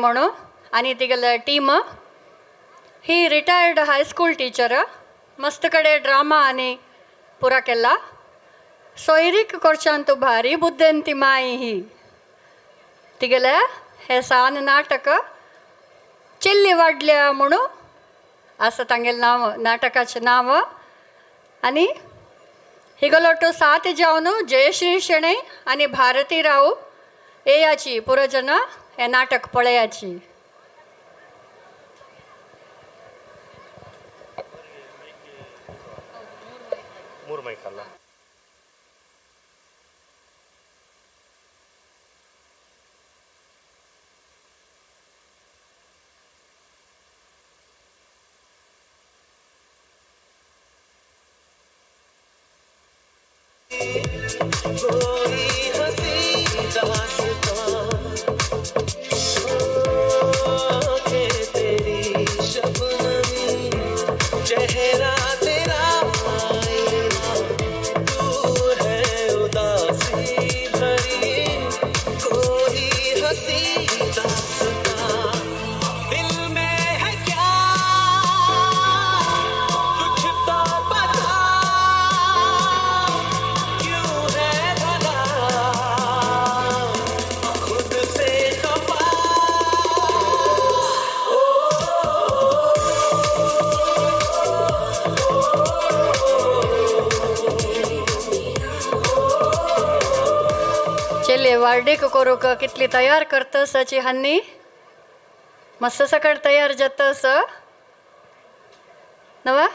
म्हणून आनी तिगेले टीम. ही रिटायर्ड हायस्कूल टीचर, मस्त कडेन ड्रामा आनी पुरा केला. सोयरीक करच्यान तूं भारी बुद्देन ती माई ही. तिगेले हे सान नाटक चेल्ली वाडल्या म्हणून आसा तांगेलें नांव, नाटकाचें नांव. आनी हिगलोटो सात जावन जयश्री शेणै आनी भारती राव येयाची पुरो जन हें नाटक पळयाची. वार्डीक करूंक कितली तयार करतसाची हन्नी मस्त सकट तयार जातस नवा.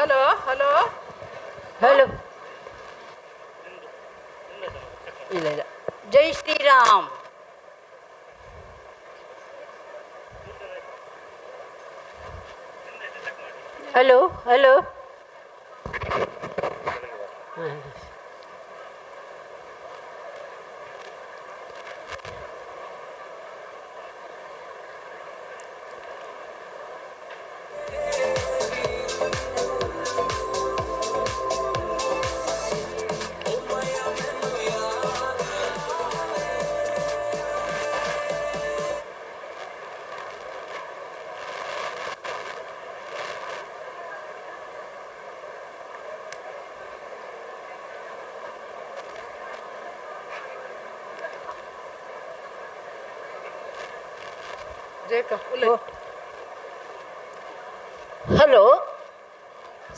Hello hello hello. ಇಲ್ಲ ಇಲ್ಲ. ಜೈ ಶ್ರೀರಾಮ್. Hello hello. Hello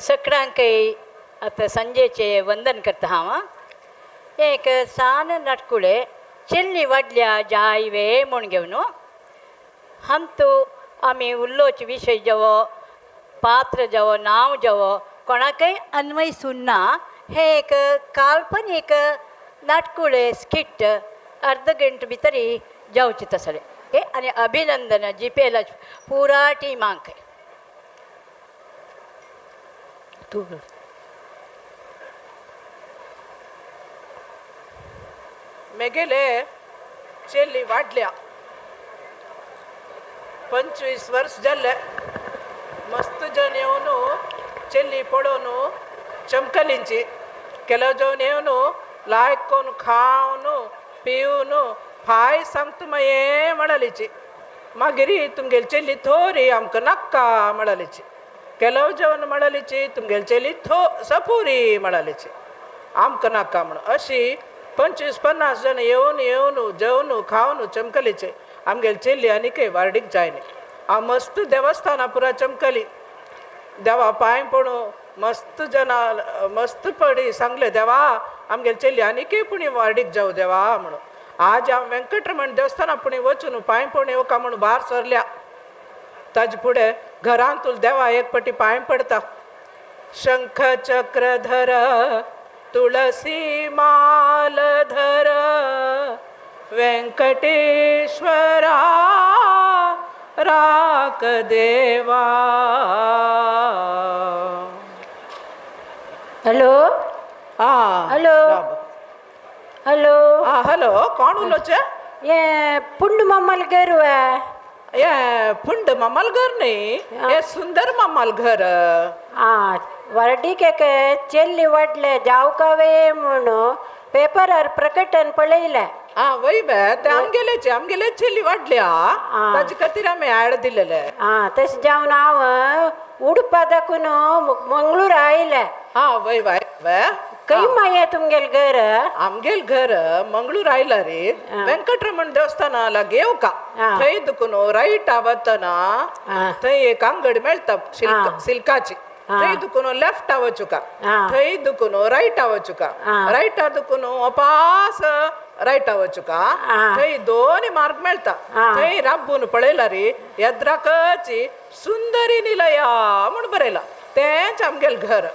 सगळ्यांकय आतां संजेचें वंदन करता हांव. एक सान नाटकुलें चेल्ली वाडल्या जाय वे म्हूण घेवन आमतू आमी उलोवचे विशय जावो पात्र जावो नांव जावो कोणाकय अन्वय सुन्ना हें एक काल्पनीक नाटकुळे स्किट अर्ध घंटे भितरी जावचे तसले हे आनी अभिनंदन जीपेला पुरा टिमांक. तूं मेगेले चेल्ली वाडल्या 25 वर्स जाल्ले. मस्त जण येवन चेल्ली पळोवन चमकलींची ಕೆಲವು जण येवन लायक कोन खावन पिवन फाय सांगता मागीर म्हणालीची. मागीर तुमगेली चेल्ली थोरी आमकां नाक्का म्हणालीची. ಕೆಲವು जण म्हणालीची तुमगेली चेल्ली थो सपुरी म्हणालीची आमकां नाका म्हणून. अशी 25-50 जण येवन येवन जेवन खावन चमकलीचे आमगेली चेल्ली आनी काही वार्डीक जायना. हांव मस्त देवस्थाना पुरा चमकली देवा पांय पडूं मस्त जना मस्त पडी सांगले देवा आमगेली चेल्ली आनी काही पुणी वार्डीक जावं देवा म्हणून. आज हांव वेंकटरमण देवस्थाना पुणी वचून पांय पडून येवका म्हणून भायर सरल्या. ताजे फुडें घरांत देवा एक पटी पांय पडता. शंख चक्रधर तुळसी माल धर वेंकटेश्वरा राक देवा. हॅलो हा हॅलो हॅलो हा हॅलो कोण उलोवचें? हे पुंड मामाल घर वे? हे पुंड मामाल घर न्ही, हे सुंदर मामाल घर. आं वर्डीक एक चेल्ली वाडले जावं कावे म्हणून पेपरार प्रकटन पळयलें. आं वय वे ते आमगेलेचे आमगेले चेल्ली वाडल्या ताजे खातीर आमी ऍड दिलेले. आं तशें जावन हांव उडपा दाखून मंगळूर आयलें. आं वय वय वे खंय मागीर तुमगेलें घर? आमगेल घर मंगळूर आयला रे वेंकटरमण देवस्थाना लागीं येवका. थंय दुकून रायट वतना थंय एक अंगडी मेळटा सिल्काची. थंय दुकून लेफ्ट वचुका, थंय दुकून रायट वचुका, रायटा दुकून अपास रायटा वचुका. थंय दोन मार्ग मेळटा. थंय राबून पळयला रे येद्राकची सुंदरी निलया म्हूण बरयला तेंच आमगेल घर.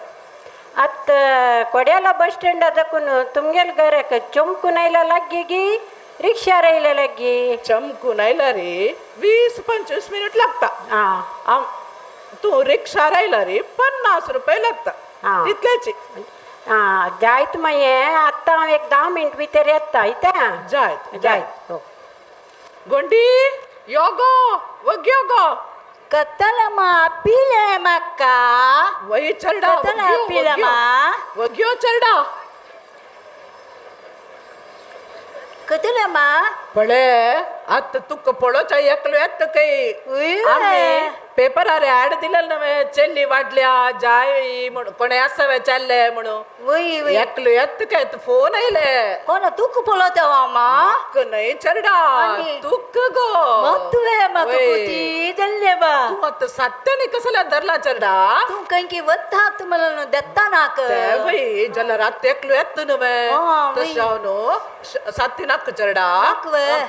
आतां कोड्याला बस स्टँडा दाखून तुमगेल घराक चमकून आयला लागी गी रिक्षार आयल्या लागी? चमकून आयला रे 20-25 मिनिट लागता. तूं रिक्षार आयला रे 50 रुपये लागता तितल्याची. आं जायत मागीर आतां हांव एक 10 मिनट भितर येता. इतें जायत जायत. गोंडी यो गो वग्यो गो कतलमा पिले म्हाका वय चरडा कतला पिलमा वग्यो चरडा कतलमा पळे आतां तुका पळोवच्या एकलो येता खंय. आमी पेपरार ऍड दिलेले नव्हे चेल्ली वाडल्या जाय म्हणून कोणे आसा वे चल्ले म्हणून एकलो येता काय फोन आयले. कोण तुका पळोवता मामा? न्हय चरडा तुका गो मत्तुवे म्हाका कुती जाल्ले बा. तूं आतां सत्यानी कसल्या धरला चरडा? तूं खंय वता तूं मला देता नाक वय जाल्यार आतां एकलो येता न्हय तशें हांव न्हू सात्ती नाका चरडा.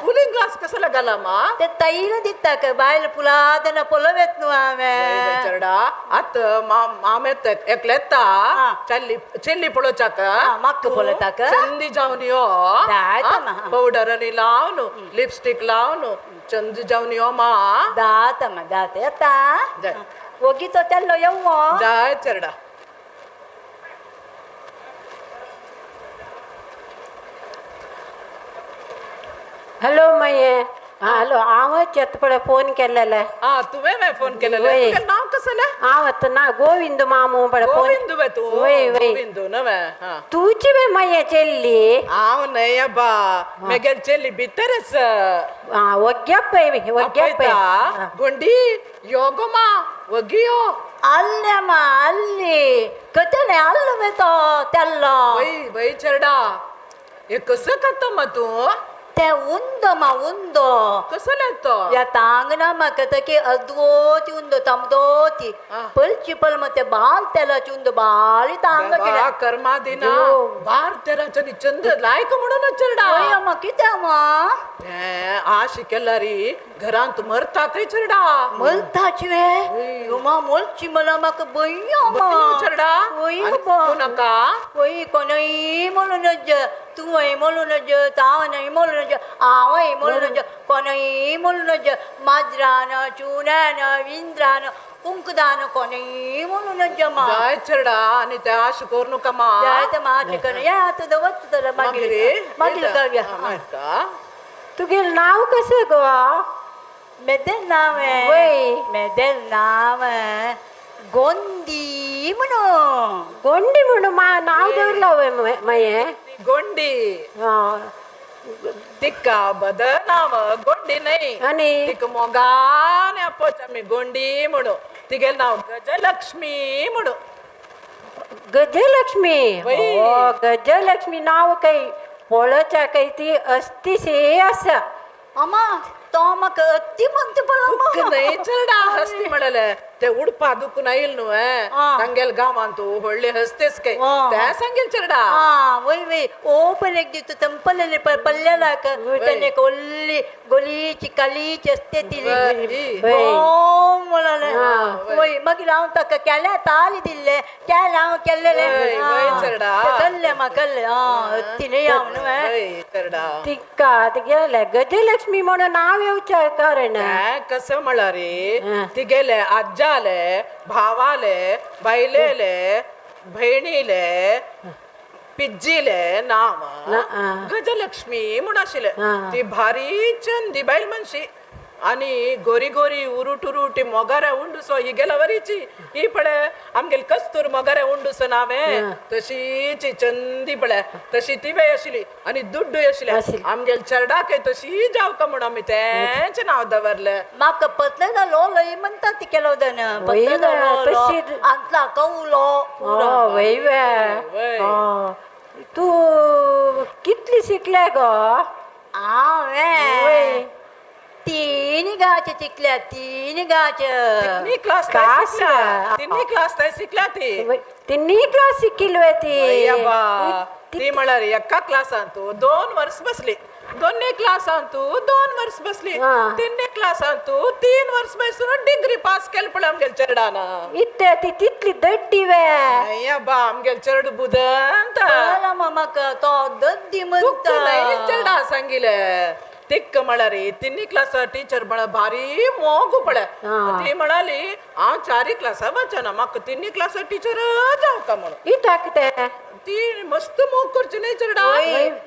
कुलिंग ग्लास कसला घाला मा? ते तैल दिता काय बायल पुला तेन्ना पळोवं येत न्हू हांवें. चरडा आतां माम येता एकले येता चल्ली चेल्ली पळोवच्याक म्हाका पळोवताक चंदी जावन यो पावडर आनी लावन लिपस्टीक लावन चंदी जावन यो मा. दाता मा दाता येता वोगी तो तेल्लो येवं जाय चरडा. हॅलो माये. हॅलो हांवच येता पळय फोन केलेले. आं तुवें मागीर फोन केलेले? तुगेलें नांव कसलें? हांव आतां ना गोविंद मामू पळय. गोविंद वे तूं? वय वय गोविंद नव्हे. तुजी वे माये चेल्ली? हांव न्हय अब्बा मेगेली चेल्ली भितर आसा. आं वग्या पळय वग्या पळय. गोंडी यो गो मा वगी यो. आल्ले मा आल्ली कतले आल्लो वे तो तेल्लो. वय वय चेरडा हे कसं खाता मा तूं? ते उंदो मा उंदो. कसले तो? या तांगना म्हाका तकी अद्वोती उंदो तांबदोती पलची पल मग ते बाल तेलाची उंदो बाली तांग केल्या कर्मा दिना बार तेलाच्या चंद लायक म्हणून चरडा. मा कित्या मा आ शिकेला री घरांत मरता खंय चरडा. मलताची वे मा मोलची मला म्हाका बयो मा चरडा. नाका वय कोणय म्हणून तूं मोलू नज तांव न्हय मोलू नज हांवय मोलू नज कोणय मोलू नज माजरान चुन्यान विंद्रान कुंकदान कोणय मोलू नज मा जाय चेडा आनी ते आश करू नका मा जाय ते माश करून या आतां दवरता तर मागीर मागीर करूया. तुगेलें नांव कशें गो? मेदेल नांव वय मेदेल नांव गोंदी म्हणून. गोंडी म्हणून मा नांव दवरला वय मागीर? गोंडी तिका बदल नांव गोंडी न्हय आनी तिका मोगान आपोवचे आमी गोंडी म्हणून. तिगेलें नांव गजलक्ष्मी म्हणून. गजलक्ष्मी? ओ गजलक्ष्मी नांव काही पळोवच्या काही ती अस्तिशी आसा. अम्मा तो म्हाका अत्ती म्हणटा पळय. न्हय चेडा हस्ती म्हणलें ते उडपा दुखून आयल न्हू तांगेल गांवांत व्हडले हस्तेच काय ते सांगेल चेडा. वय वय ओ पळय एक दीस तंपलेले पल्ल्यालाक तेन्ना एक व्हडली गोलीची कालीची असते ती म्हणलें. वय मागीर हांव ताका केल्या ताली दिल्ले केल्या हांव केल्लेले कल्ले म्हाका कल्ले हत्ती न्हय हांव न्हू. तिका तिगेले गजलक्ष्मी म्हणून नांव येवचें कारण कसं म्हळ्यार तिगेले आज्जाले भावाले बायलेले भयणीले पिज्जीले नांव गजलक्ष्मी म्हूण आशिल्लें. ती भारी चंदी बायल मनशी आनी गोरी गोरी उरुट उरुटी मोगारे उंडुसो ही गेला वरीची ही पळय आमगेली कस्तूर मोगारे उंडुसो नांवें तशीची चंदी पळय तशी तिवेय आशिल्ली आनी दुड्डूय आशिल्ले. आमगेले चेरडाकय तशी जावका म्हूण आमी तेंचें नांव दवरलें. म्हाका पतलेलो लोलो म्हणटा ती केलो दन पतलेलो लोलो आंतला कवलो. वय तूं कितली शिकले गो? हांवें 3 गाच शिकल्या. 3 गाच तिन्ही क्लास तिन्ही क्लास शिकल्या ती. तिन्ही क्लास शिकिल्ली ती. ती म्हळ्यार एका क्लासांत 2 वर्स बसली, दोन्ही क्लासांत 2 वर्स बसली, तिन्ही क्लासांत 3 वर्स बसून डिग्री पास केली पळय आमगेले चेरडान. इत्ते ती तितली दड्डी वे बा आमगेले चेरडू बुदंत म्हाका तो दड्डी म्हणटा चेरडा सांगिले. तिक्क म्हळ्यार तिन्ही क्लासा टीचर म्हळ्यार भारी मोग पळय. ती म्हणाली हांव 4 क्लासा वचना म्हाका तिन्ही क्लासा टीचर जावका म्हणून. इताक ते ती मस्त मोग करची न्हय चेरडा.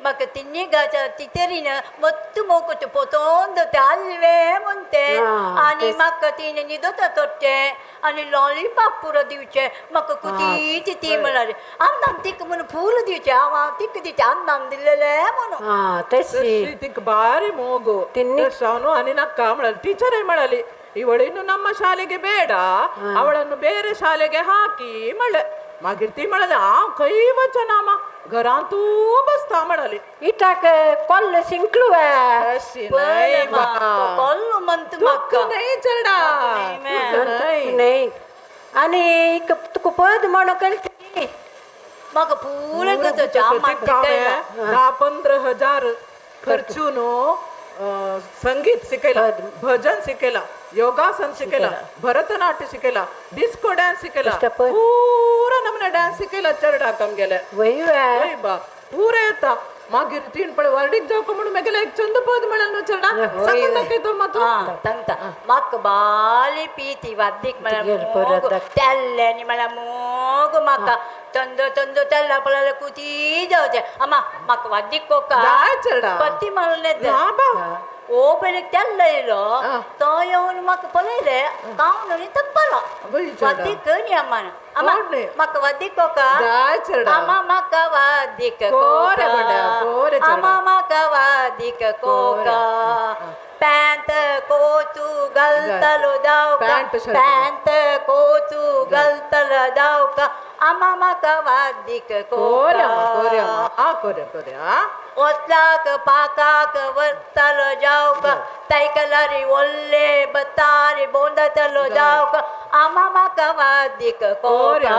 म्हाका तिन्ही गाच्या टिचरीन मस्त मोग करचे पोतोन ते आल्वे म्हणते आनी म्हाका तिणें न्हिदता तोडचें आनी लॉलीपॉप पुरो दिवचें म्हाका कुतीची ती म्हणाली. आमदान तिका म्हणून फूल दिवचें हांव हांव तिका दिवचें आमदान दिल्लेलें म्हणून. तशी तिका भारी मोग ನ್ಹೂ ಆನಿ ನಕ್ಕ म्हಳಾಲಿ. ಟೀಚರೇ म्हಳಾಲಿ ಇವಳು ನಮ್ಮ ಶಾಲೆಗೆ ಬೇಡ ಅವಳನ್ನು ಬೇರೆ ಶಾಲೆಗೆ ಹಾಕಿ ಮಳೆ. मागीर ती म्हळाली हांव खंय वचना मा घरांतू बसता म्हळाली. इताक कोल्ल शिंकलू कोल्लू म्हणटा म्हाका न्हय चेरडा न्हय. आनी तुका पद म्हणून कळटी म्हाका पुरो 10-15 हजार खर्चून संगीत शिकयला, भजन शिकयला, योगासन शिकयला, भरतनाट्य शिकयला, डिस्को डान्स शिकयला, पुरा नमूने डान्स शिकयला चेरडाक आमगेले. वय बा पुरा येता. मागीर तीन पळय वर्डीक जावका म्हणून मेगेले एक चंद पद म्हणलें न्हू चेरडा सांगून दाखयतो मा तूं. सांगता म्हाका बाली पिती वाद्दीक म्हळ्यार तेल्ल्यांनी म्हळ्यार मोग म्हाका चंद चंद तेल्ला पळयल्यार कुती जावचें. आमा म्हाका वाद्दीक कोका चेरडा पत्ती मारून येता. ओ पयलीं तेल्लो येयलो तो येवन म्हाका पळयलें कावन न्ही तप्पलो वाद्दीक न्ही अम्मान. आमा म्हाका वाद्दीक कोका आमा म्हाका वाद्दीक कोका आमा म्हाका वाद्दीक कोका पॅन्ट कोचू घालतलो जावका पॅन्ट कोचू घालतलो जावका आमा म्हाका वाद्दीक कोका ओतलाक पाकाक वरतलो जावका तायकलारी ओल्ले बतारी बोंदतलो जावका आमा म्हाका वाद्दीक कोका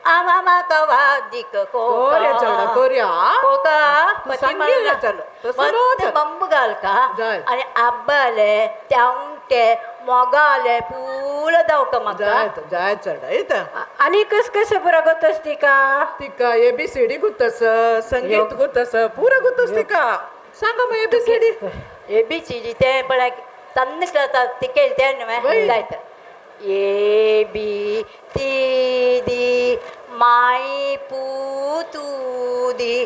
आमा म्हाका वाद्दीक कोका कोका बंब घालका आनी आब्बाले त्याउंटे मोगाले पुरो दावका म्हाका जायत जायत चेडा येता आनी कस कसं पुरा गोतस तिका तिका एबीसीडी गुतस संगीत गुतस पुरा गुतस तिका सांगा मग एबीसीडी एबीसीडी ते पळय तन्न करता तिकेल ते न्हय जायत A B C D my पू तू दी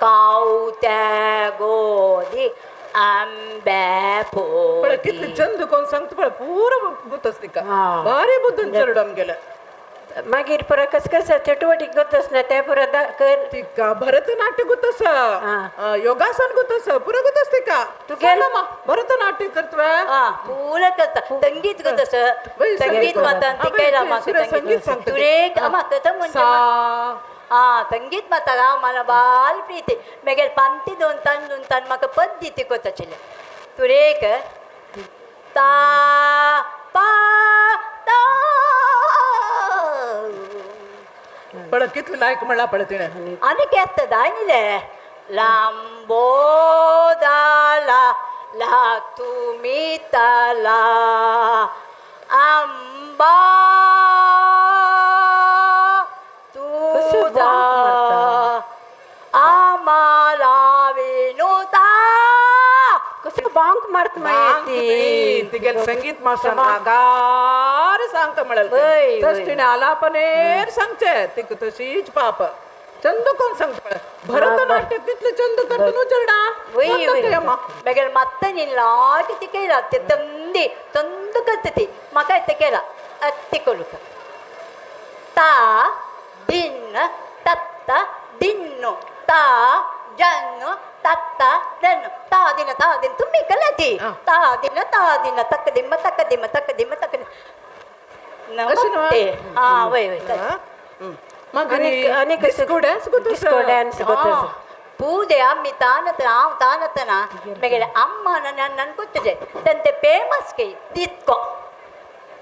काव त्या गो दी आंबे फो पळय कितले चंद कोण सांगता पळय पुरो गुतस तिका भारी बुद्दून चेडू आमगेलें मागीर पुरा कस कसं चटुवटीक गोतस ना ते पुरा कर तिका भरतनाट्य गुतस योगासन गुतस पुरा गुतस तिका तुगेल भरतनाट्य करतवे पुरा करता संगीत गुतस संगीत माता तिकेला म्हाका संगीत सांगता तुरेक म्हाका तर म्हणजे आ संगीत माता हांव मला बाल प्रीती मागीर पांती दोन तान दोन तान म्हाका पद्दती कोताशिल्लें तुरेक ता पा ता पळय कितले लायक म्हणला पळय तिणें आनी केत्ता दाय न्ही लांबो दाला ला तुमी ताला आंबा तुझा आम्हाला विनोदा कसं बांक मारत माहिती तिगेल संगीत मास्टर गार सांगता म्हणल तस तिणे आलापनेर सांगचे तिका तशीच पाप चंद कोण सांगता भरतनाट्य तितले चंद करता न्हू चेडा मागीर मात्त न्ही लाट ती केला ते तंदी तंद करता ती म्हाका येता केला अत्ती करूं ता दिन तत्त दिन्नु ता जन्नु तत्त दन्नु ता दिन तुम्ही कलती ता दिन तक दिम तक दिम तक दिम तक नमस्ते हां वय वय मागीर डिस्को डान्स डिस्को डान्स पूजे आम्ही तानत हांव तानतना मागीर अम्मा नन्न कोत्तजे तंते famous K disco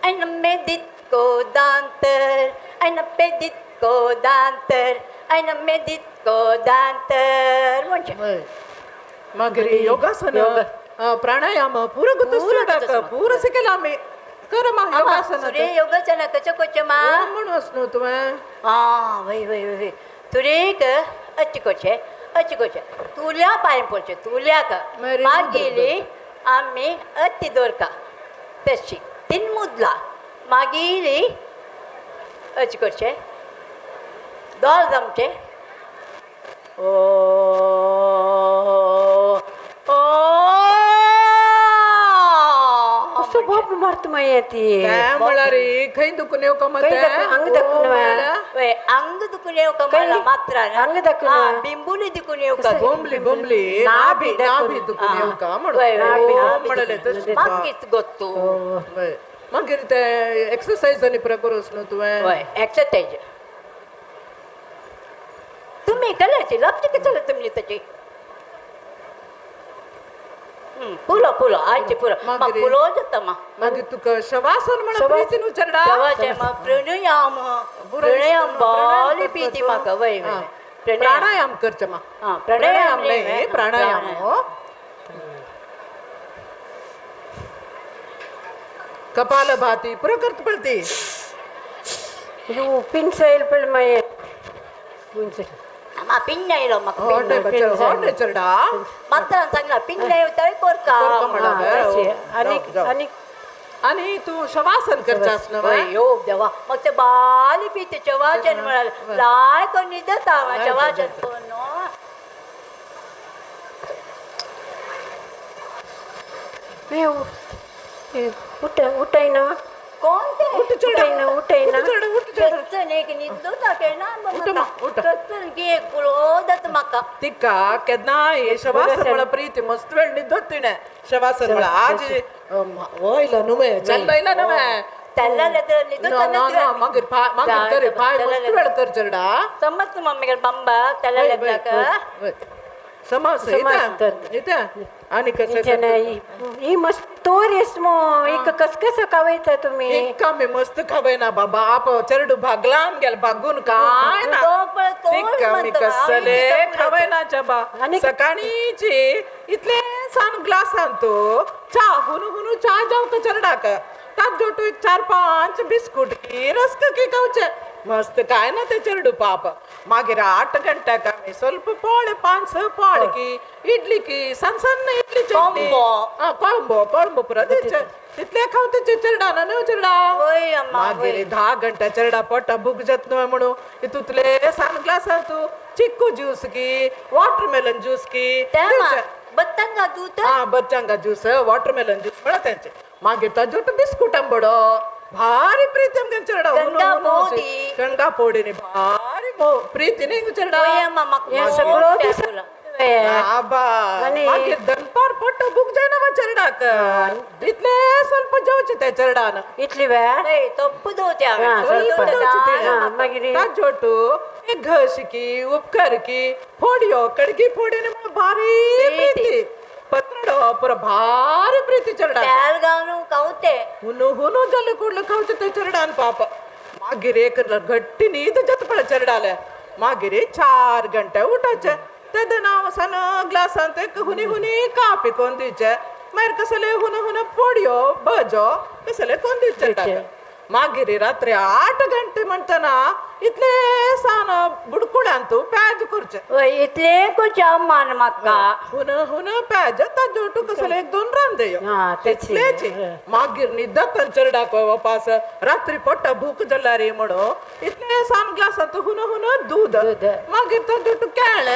ऐनम्मे disco दांतर ऐनप्पे disco दांतर ऐनम्मे disco दांतर म्हणजे मागीर योगासन प्राणायाम पुरो गुतस पुरो शिकला आमी कर मा योगासन सुरे योगासन कशें करचें मा म्हूण वच न्हू तुवें आं वय वय वय तुरेक अच्चे करचें अच्चे करचें तुल्या पांय पडचें तुल्याक मागीर आमी अत्ती दवरता तशी तीन मुदला मागीर अशें करचें दोळ जमचें ओ कसो बाप मारता मागीर ती म्हळ्यार खंय दुखून येवका अंग दुखून वय अंग दुखून येवका म्हणल्यार मात्र अंग दुखून बिंबुली दुखून येवका बोंबली बोंबली नाभी नाभी दुखून येवका म्हणून तशें मागीर गोत्तू मागीर ते एक्सरसायज आनी पुरो करूस न्हू तुवें वय एक्सरसायज तुम्ही कलाची लपची कशाला तुमची तशी पुरो पुरो आयचे पुरो पुरो जाता मा मागीर तुका शवासन म्हण प्रीती न्हू चेडा प्राणायाम प्राणायाम बाली प्रीती म्हाका वय वय प्राणायाम करचें मा प्राणायाम न्ही प्राणायाम हो कपालभाती पुरो करता पळय ती पिनसैल पळय मागीर मा पिन्न येयलो म्हाका होटे चेडा मात्रा सांगला पिन्न येवता कोरका आनी आनी तूं शवासन करचें आसना योग देवा म्हाका ते बाली पिते शवासन म्हळ्यार लायक न्हिदता शवासन करून उठयना कोण ते उठयना उठयना कच्चन एक न्हिदता केन्ना कच्चन की एक पुरो जाता म्हाका तिका केन्नाय शवासन म्हळ्यार प्रीती मस्त वेळ न्हिदत तिणें शवासन म्हळ्यार आज वयला न्हू चल्लयला न्हू तेल्ला मागीर मागीर कर पांय मस्त वेळ कर चेडा समज मम्मी बंबा तेल्ला समज येता आनी कसं ही मस्त तोर मो एक कस कसं खावयता तुम्ही एक आमी मस्त खावयना बाबा आप चेरडू भागला आमगेल भागून काय ना तिका आमी कसले खावयना चबा सकाळीची इतले सान ग्लासान तो चा हुनू हुनू चा जावं का चेरडाक ताजोटू एक 4-5 बिस्कुट की रस्क की खावचे मस्त काय ना ते चेरडू पाप. मागीर 8 गंट्याक आमी ಸ್ವಲ್ಪ पोळे 5-6 पोळे की इडली की सण सण इडली चटणी कोळंबो कोळंबो पुरा दिवचे तितले खावते चेरडा ना न्हय चेरडा. मागीर 10 घंटा चेरडा पोटा भूक जात न्हय म्हणून तितूंतले सान ग्लासान तूं चिक्कू ज्यूस की वॉटरमेलन ज्यूस की बच्चांगा दूध हा बच्चांगा ज्यूस वॉटरमेलन ज्यूस म्हणा त्यांचे. मागीर ताजोटू बिस्कुट आंबडो भारी प्रीती आमगे चेरडा कणगा पोडीनी भारी प्रीती चेरडा. मागीर दनपार पोट भूक जायना वा चेरडाक इतले ಸ್ವಲ್ಪ जेवचे त्या चेरडान इतली वेळ तप्प दवरते मागीर ताजोटू एक घश की उपकर की फोडियो कडकी फोडीने भारी प्रीती पत्रडो पुरा भारी प्रीती चेरडा तेलगांव खावते हुनु हुनु जाले कुडले खावचे ते चेरडान पाप. मागीर एक घट्टी न्हीद जाता पळय चेरडाले. मागीर 4 घंटे उठाचे तेन्ना हांव सान ग्लासान ते हुनी हुनी कापी कोन्न दिवचे मागीर कसले हुन हुन पोडयो भजो कसले कोन्न दिवचे चेरडाक. मागीर रात्री 8 घंटे म्हणटना इतले सान बुडकुड्यान तूं प्याज करचे इतले करचे अम्मान म्हाका हुन हुन प्याज ताजोटू कसले 1-2 रांदयो तितलेच. मागीर न्हिदता चेरडाक वापास रात्री पोटा भूक जाल्या रे म्हणून इतले सान ग्लासान तूं हुन हुन दूध मागीर ताजोटू केळें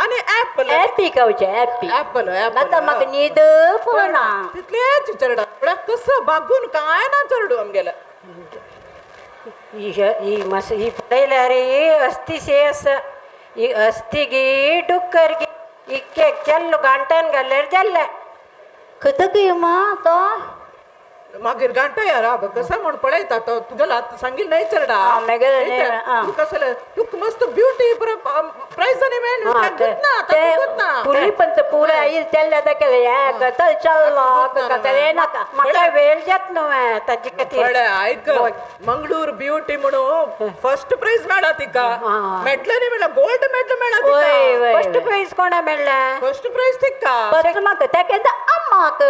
आनी एपल एपी खावचें एपी एपल नाता म्हाका न्हीद पडना तितलेच चेरडा. म्हळ्यार कसो बागून कांय ना चेरडू आमगेलें. ही मस ही पळयल्यार ही अस्ती शे आसा ही अस्ती डुक्कर गी इक्के चेल्लो गांठान घाल्यार जाल्लें खंय गय मा तो मागीर गांठो यार कसो म्हण पळयता तो तुगेलो आतां सांगील न्हय चेरडा तूं कसले तुका मस्त ब्युटी प्रायज आनी मेळ्ळें पुरी पण पुरा आईल तेल्ल्या दाखयलें कथल चल्लो कथल नाका म्हाका वेळ जात न्हय ताजे खातीर. पळय आयक मंगळूर ब्युटी म्हणून फर्स्ट प्रायज मेळ्ळा तिका मेडल न्ही मेळ्ळा गोल्ड मेडल मेळ्ळा तिका. फर्स्ट प्रायज कोणा मेळ्ळा? फर्स्ट प्रायज तिका फर्स्ट म्हाका तेका अम्माक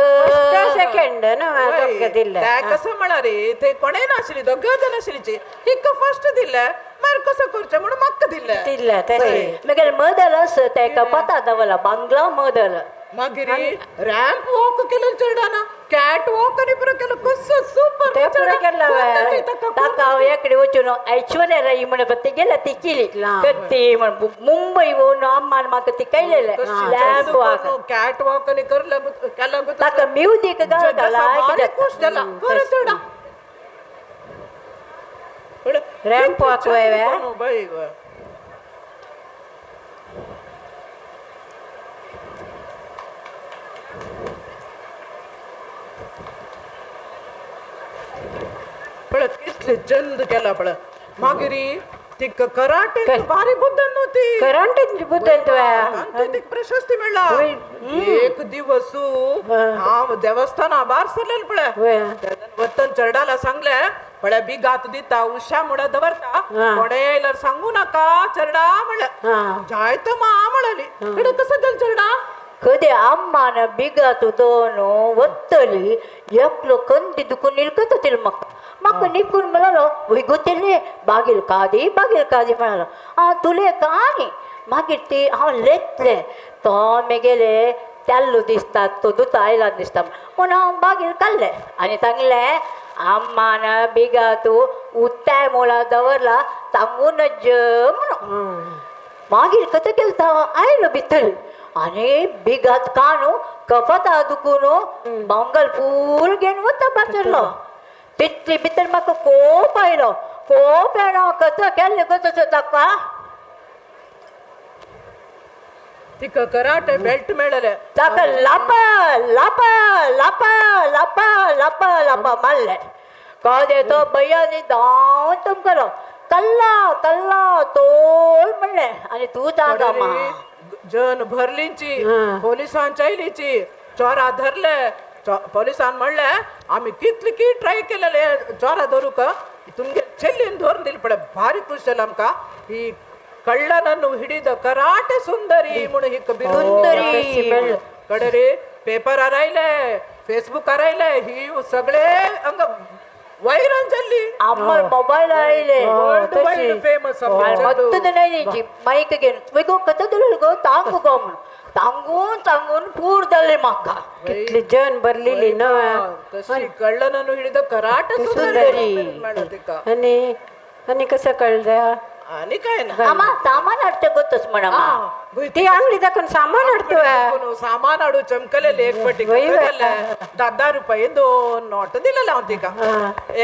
सेकंड न्हय दिल्लें. ते कसं म्हणा रे ते कोणें नाशिल्ली दोगां जाण आशिल्लीची हिका फर्स्ट दिल्लें मागीर कसं करचें म्हणून म्हाका दिल्लें दिल्लें तशें मागीर मदल आसा तेका पता दवरला बांगला मदल. मागीर रॅम्प वॉक केलं चेरडाना कॅट वॉक आनी पुरो केलो कसो सुपर ते पुरो केला ताका हांव एकडे वचून ऐश्वर्या राय म्हण ती गेल्या ती केली ती म्हण मुंबय वचून अम्मान म्हाका ती केलेलें रॅम्प वॉक कॅट वॉक आनी करला केला ताका म्युजीक घाला खूश जाला खरें चेरडा रॅम्प वॉक वय पळय कितले चंद केला पळय. मागीर तिका कराटे भारी बुद्ध न्हू कराटे बुद्ध तिका प्रशस्ती मेळ्ळा. एक दिवस हांव देवस्थाना भायर सरलेलें पळय वतन चेरडाला सांगलें पळय बिगात दिता उशा म्हणा दवरता कोणे येयल्यार सांगू नाका चेरडा म्हणलें जायतो मा म्हणली कडे कसं जालें चेरडा कदे अम्मान बिगात दोन वत्तली एकलो कंदी दुखून निलकत होतील म्हाका म्हाका निकून म्हणालो वय गोतेले बागील कादी बागील कादी म्हणालो आं तुले कानी. मागीर ती हांव लेतलें तो मेगेले तेल्लो दिसता तो दुता आयला दिसता म्हणून हांव बागील काडलें आनी सांगलें अम्मान बिगात उत्ताय मोला दवरला सांगू नज म्हणून. मागीर कथं केलं हांव आयलो भितर आनी बिगात कानू कपाता दुखून बांगल फूल घेवन वता बाचरलो तितली भितर म्हाका कोप आयलो कोप येना कथं केल्लें कथं ताका तिका कराटे बेल्ट मेळ्ळें ताका लापा लापा लापा लापा लापा लापा मारलें कदे तो भैयानी धांव तुमकां कल्ला कल्ला तोल म्हणलें आनी तूं जागा मा जन भरलींची पोलिसान चैलीची चोरा धरले पोलिसान म्हणलें आमी कितले की ट्राय केलेले चोरा धरूंक तुमगे चेल्लीन धरून दिली पळय भारी खुश जालें आमकां ही ಕಳ್ಳನನ್ನು ಹಿಡಿದ ಕರಾಟೆ ಸುಂದರಿ म्हणून ही सुंदरी कडे रे पेपर आयले, फेसबुकार आयले ही सगळे अंग व्हायरल जाल्ली आम्हाला मोबाईल आयले वर्ल्ड वाईड फेमस. मत्तद नाही माईक घेऊन वेगो कथं दिलं गो तांगू गो म्हणून सांगून सांगून पूर जाले म्हाका. कितली जन भरलेली ना. तशी कळलं हिडिद कराट सुंदरी. आणि आणि कसं कळलं आणि काय ना आमा सामान हाडचे गोतच म्हणा. ती अंगडी दाखवून सामान हाडतो. सामान हाडू चमकलेले एक पटी 10 रुपये 2 नोट दिलेला हांव तिका.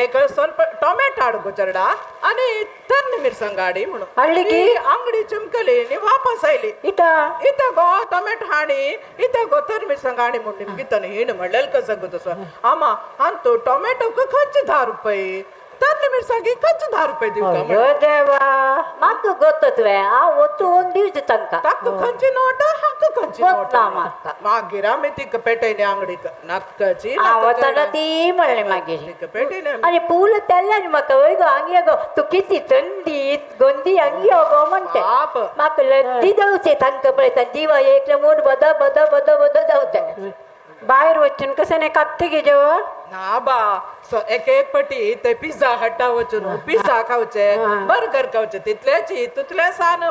एक ಸ್ವಲ್ಪ टोमॅटो हाडू चरडा आणि तन्न मिरसांग हाडी म्हणून हाडली की अंगडी चमकली आणि वापस आयली. इथं इथं गो टोमॅटो हाणी इथं गो तर मिरसांग हाणी म्हणून निमकी तन हिण म्हणलेलं कसं गो तसं आमा अंतू टोमॅटो खंयचे 10 रुपये तन्न मिरसांगी खंयचे 10 रुपये दिवका अयो देवा म्हाका गोतच वे हांव वचून दिवचे तांकां. ताका खंयची नोट हाका खंयची नोट ना म्हाका. मागीर आमी तिका पेटयली आंगडीक नाकाची हांव वतना ती म्हणलें मागीर तिका पेटयली. आनी पूल तेल्ल्यान म्हाका वय गो हांग गो तूं किती थंडी गोंदी हांग यो गो म्हणटे म्हाका लद्दी जावचें तांकां पळयता दिवा एकले म्हूण बद बद बद बद जावचें. बाहेर वचून कसं नाही कापते गे जेवण ना बा एक एक पटी ते पिझ्झा हट्टा वचून पिझ्झा खावचे बर्गर खावचे तितल्याची तितले सान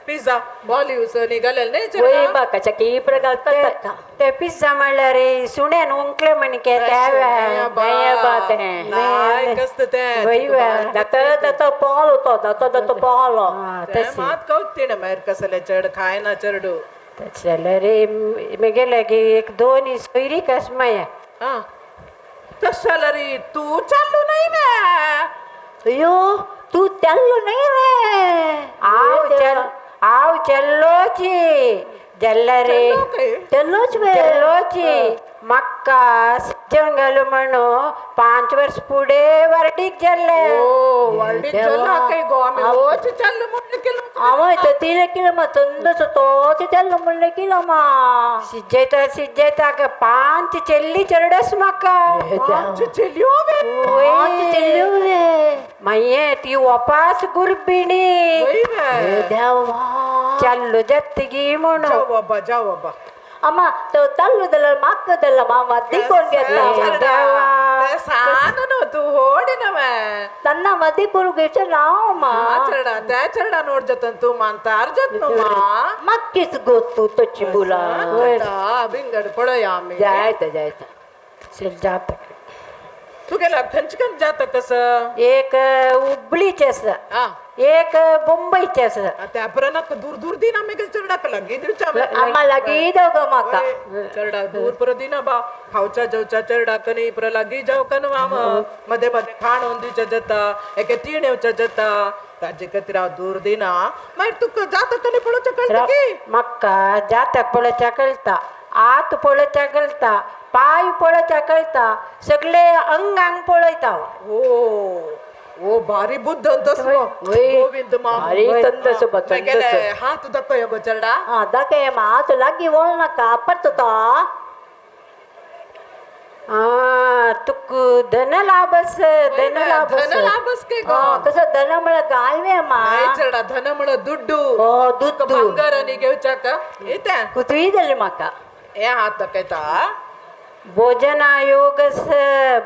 पिझ्झा बॉलिवस निघालेले नाही बाकाच्या प्रकार ते पिझ्झा म्हणल्यार रे सुण्यान उंकले म्हणके ते पाल होतो दातो दातो पाल मात कवतीण मागीर कसले चड खायना चेडू जाल्यार रे मेगेले की एक दोन सोयरी कस माया. तशें जाल्यार तूं चाललो न्हय वे. अयो तूं चाललो न्हय वे. हांव हांव चेल्लोची जाल्यार रे चेल्लोच वे चेल्लोची म्हाका सज्जन घालू म्हणून 5 वर्स फुडें वर्डीक जाल्लें. वर्डीक चल्ला काय गो आमी वच चल्लो म्हणलें केलो. हांवें तर तिणें कितें मा तंदसो तो चल्लो म्हणलें कितें मा शिजयता शिजयता 5 चेल्ली चेरडस म्हाका. 5 चेल्यो वे. 5 चेल्यो वे. मागीर ती वपास गुरबिणी देवा चाल्लो जातगी म्हणून. जाव बाबा जाव बाबा. अम्मा तो चाललो जाल्यार म्हाका जाल्यार मामा कोण घेतला सान न्हू तूं होड न्हय तेन्ना मदीं करूंक घेवचें ना मा चेडा त्या चेडा नोट जाता तूं मानतार जात न्हू मा मागीच गो तूं तशी बुला बिंगड पळया आमी जायता जायता चल जाता. तुगेला खंयचे खंयचे जाता कसं? एक हुबळीचें आसा एक मुंबयचें आसा. त्या परत दूर दूर दिना मागीर चेरडाक लागीं दिवच्या आमा लागीं जाव गो म्हाका चेरडा दूर परत दिना बा खावच्या जेवच्या चेरडाक न्ही परत लागीं जावका न्हू आम मदें मदें खाण होवन दिवचें जाता एके तीण येवचें जाता ताजे खातीर हांव दूर दिना. मागीर तुका जाता कन्ही पळोवचें कळटा की म्हाका जाता पळोवच्या कळटा हात पळोवच्या कळटा पांय पळोवच्या कळटा सगळे अंगांग पळयता. ओ ओ भारी बुद्ध तसो गोविंद मामा हात दाखय गो चेरडा. हा दाखय मा हात लागीं वळ नाका परतता. तुका धन लाभस धन लाभस धन लाभस के गो कसं धन म्हळ्यार गाय वे मा चेरडा धन म्हळ्यार दुड्डू दुड्डू भांगर आनी घेवच्याक येता कुतूय जालें म्हाका. हे हात दाखयता. भोजनायोगस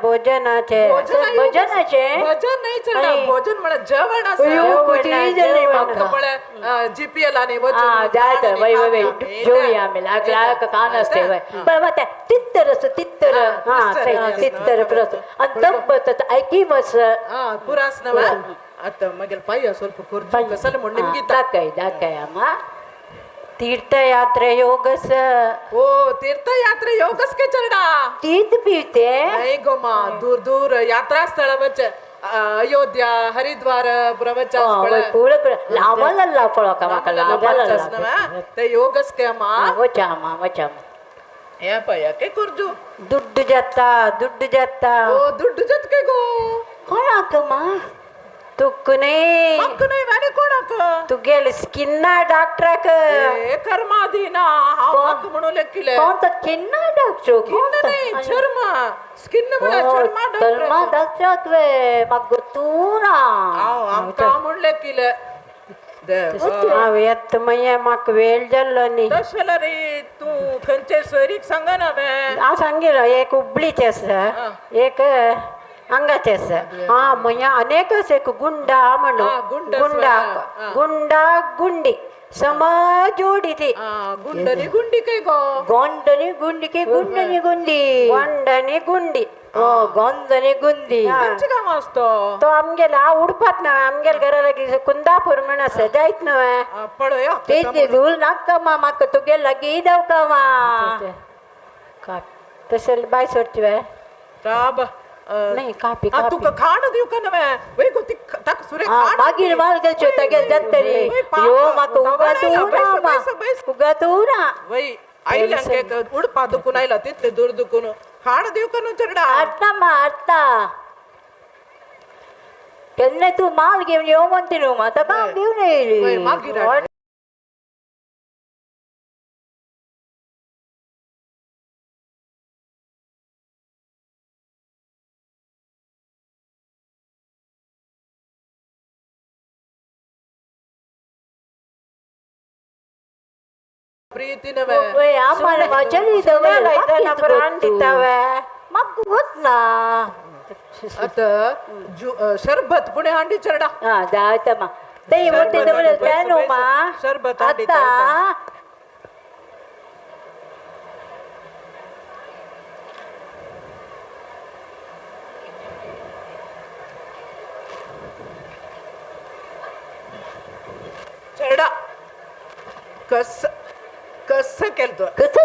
भोजनाचे भजनाचे भजन नाही चेडा भोजन म्हळ्यार जेवण आसा. जीपीएल आनी जायत वय वय जेवया आमी लाग लाग कान आसते वय पण मग तित्तर आसता तित्तर तित्तर पुरस आनी तब्बत ऐकी मस पुरास नव आतां मागीर पाया ಸ್ವಲ್ಪ कुर्जू कसले म्हण निमगी दाखय दाखय आमा. तीर्थयात्रा योगस ओ तीर्थयात्रा योगस के चरडा तीर्थ पीते नाही गो मा दूर दूर यात्रा स्थळ वच अयोध्या हरिद्वार प्रवच लांबला पळोवका म्हाका लांबला ते योगस के मा वचा मा वचा हे पया के कुर्जू दुड्डू जाता दुड्डू जाता. ओ दुड्डू जात के गो कोणाक मा तुक न्ही म्हाका न्हय आनी कोणाक तुगेले स्किन्ना डॉक्टराक. ए कर्मा दिना हांव म्हाका म्हणून लेखिलें कोण तो किन्ना डॉक्टर किन्न न्हय चर्म स्किन म्हळ्यार चर्मा चर्मा डॉक्टराक वे म्हाका गोतू ना हांव आमकां म्हूण लेखिलें. हांव येता मागीर म्हाका वेळ जाल्लो न्ही. तशें जाल्यार तूं खंयचे सोयरीक सांगना हांवें. हांव सांगिल्लो एक हुबळीचें आसा, एक हांगाचें आसा. आं मागीर अनेक आसा, एक गुंडा म्हणून, गुंडा गुंडा गुंडी समा जोडी ती. गुंडनी गुंडी काय गो? गोंडनी गुंडी की गुंडनी गुंडी? गोंडनी गुंडी. गोंदनी गुंदी. खंयचे गांव आसतो तो? आमगेलो हांव उडपात न्हय, आमगेले घरा लागीं कुंदापूर म्हण आसा, जायत न्हय. पळोवया. तेच रूल नाका मा, म्हाका तुगे लागीं देंवका मा. तशें बाय सोडची वे राब नाही कापी. तुका खाण दिवका नव्हे वय गो, ती ताका सुरे खाण. मागीर माल गेलच्यो तागेल जातरी यो म्हाका उगातू ना, उगातू ना. वय आयल्या उडपा दुखून आयला, तितले दूर दुखून खाण दिवका न्हू चेडा. हाडटा मा, हाडटा. केन्ना तूं माल घेवन यो म्हणटा न्हू, आतां काम घेवन येयली. मागीर प्रीती नव्हे. म्हाका गोतना. आतां शरबत पुणे हांडी चेडा. आं जाता मा, तें म्हणटा दवरलें तें न्हू मा. शरबत आतां चेडा कस कसं केलं तू? कसं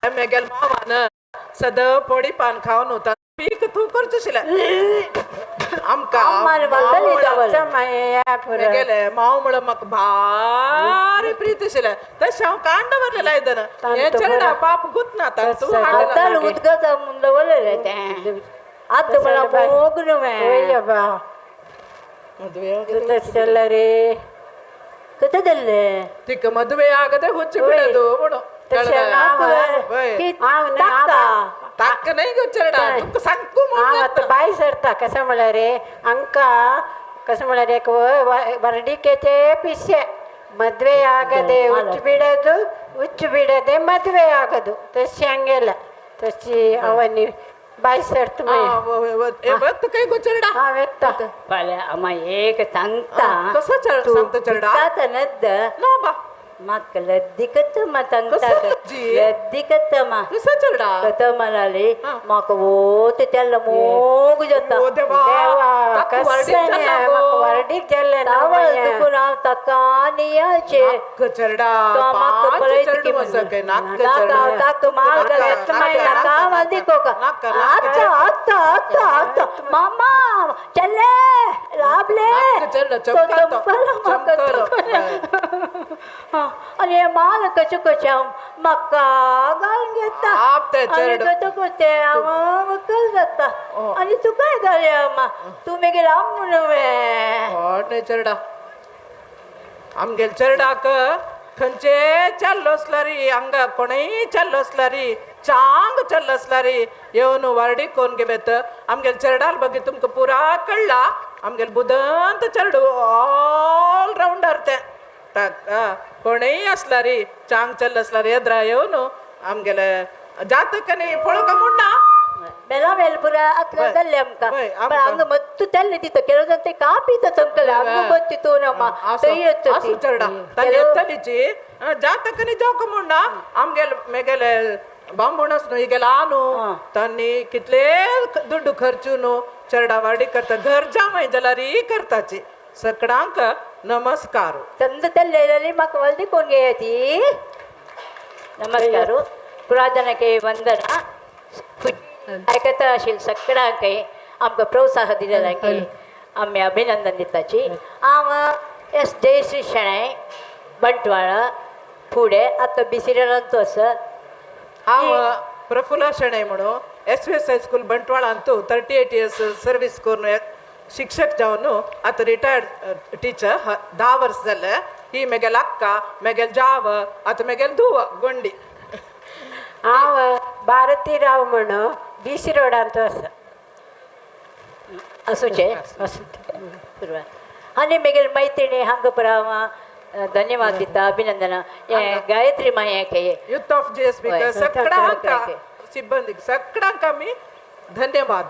मेगेल मावान सदां पोडी पान खावन होता, पीक तूं करचें आशिल्लें आमकां. मेगेले माव म्हणून म्हाका भारी प्रीत आशिल्लें, तशें हांव कांड दवरलें आयदन. हें चेडा पाप गुतना तूं. आतां उदकाचो म्हूण दवरलें तें, आतां मला मोग न्हय. तशें रे कसं जाल्लें? तिका मದುವೆ ಆಗದೆ ಹುಚ್ಚು ಬಿಡೋದು म्हणून. ताक नाही गो चेडा, तुका सांगू. आतां बाय सरता कशें म्हळ्यार रे हांकां कशें म्हळ्यार एक वर्डिकेचे पिशे, ಮದುವೆ ಆಗದೆ ಹುಚ್ಚು ಬಿಡೋದು, ಹುಚ್ಚು ಬಿಡದೆ ಮದುವೆ ಆಗೋದು, ತಶಿ ಹಂಗೆಲ್ಲ ತಶಿ ಅವನಿ ಬಾಯ್ ಸರ್ತು. काय गो चेडा? हांव येता. फाल्यां आमा एक सांगता. कसो सांगता चेडा? नद्द ना बा, म्हाका लद्दी कत मा सांगता, लद्दी कत मा. कसो चेडा? कत म्हणाले म्हाका वोत तेल्ला मोग जाता. कशें वर्डीक जाल्लें तावळ दुखून हांव ताका नियाळचें. चेडा म्हाका पळयत की ताका माल नाका वादी कोका. आतां आतां आतां आतां मामा चल्ले राबले म्हाका. आनी हें माल कशें कशें हांव म्हाका घालून घेता, आनी कशें कशें हांव वकल जाता. आनी तुकाय घालया मा, तूं मागीर आम न्हय. चेडा आमगेल चेडाक खंयचे चल्लो आसल्यार, हांगा कोणूय चल्लो आसल्यार, चांग चल्लो आसल्यार येवन वार्डी कोन घेत आमगेल चेडाल बगी तुमकां पुरा कळ्ळा. आमगेल बुदंत चेडू ऑल रावंडर तें. कोणूय आसल्यार चांग चल्लो आसल्यार येद्रा येवन आमगेले जातकनी पळोवंक म्हणना. बेला बेल पुरा आतां जाल्लें आमकां, पण हांगा मत्तू तेल्ले दिता केलो जाण ते कापी दिता तुमकां हांगा मत्ती तूं ना थंय येता. आसूं चेडा तांणी येतलीची जातकनी जावंक म्हणना. आमगेले मेगेले बांबूण आस न्हू हिगेले आ न्हू, तांणी कितले दुड्डू खर्चू न्हू चेडा वाडी करता, घर जावंय जाल्यार करताची. सगळ्यांक नमस्कार. चंद तेल्ले म्हाका वल्दी कोण घेयाती. नमस्कार. पुरातनके वंदना. आयकता आशिल्ले सगळ्यांक आमकां प्रोत्साह दिलेल्यांक आमी अभिनंदन दिताची. हांव एस जयश्री शेणै, बंटवाळ फुडें आतां बिसिरलांतू आसा. हांव प्रफुल्ला शेणै म्हणून एस व्ही एस हायस्कूल बंटवाळांतू 38 इयर्स सर्वीस करून शिक्षक जावन आतां रिटायर्ड टिचर 10 वर्स जाले. ही मेगेल अक्का, मेगेल जाव, आतां मेगेल धुव गोंडी. हांव भारती राव म्हण बीसी रोडांत आसा. असूचे असो. आनी मेगेल मैत्रिणी हांगा पुरा हांव धन्यवाद दिता, अभिनंदना. गायत्री मायक हे युथ ऑफ जी एस बी हय, सगळ्यांक सगळ्यांक. सिब्बंदीक सगळ्यांक आमी धन्यवाद.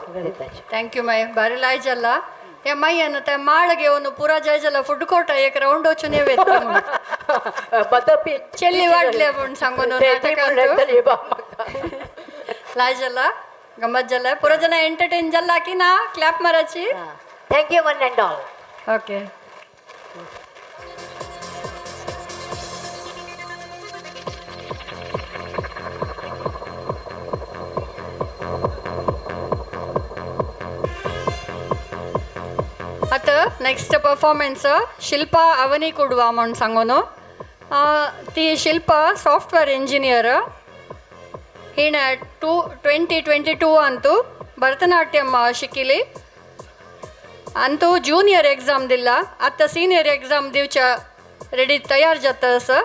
Thank you my. भारी लाय जाला हे मायन ते माळ घेवन पुरा जाय जाला फूड कोर्ट एक रावंड वचून येवेत बदपी चेल्ली वाडले म्हूण सांगून नाटकांतू. लाय जाला, गमत जाला, पुरा जण एंटरटेन जाला की ना क्लॅप माराची. Thank you one and all. Okay. आता नेक्स्ट परफॉर्मन्स शिल्पा अवनी कुडवा म्हूण सांगून. ती शिल्पा सॉफ्टवेअर इंजिनियर. हिणें 2022 अंतू भरतनाट्यम शिकिली. अंतू ज्युनियर एग्जाम दिला, आतां सिनियर एग्जाम दिवच्या रेडी तयार जाता आसा.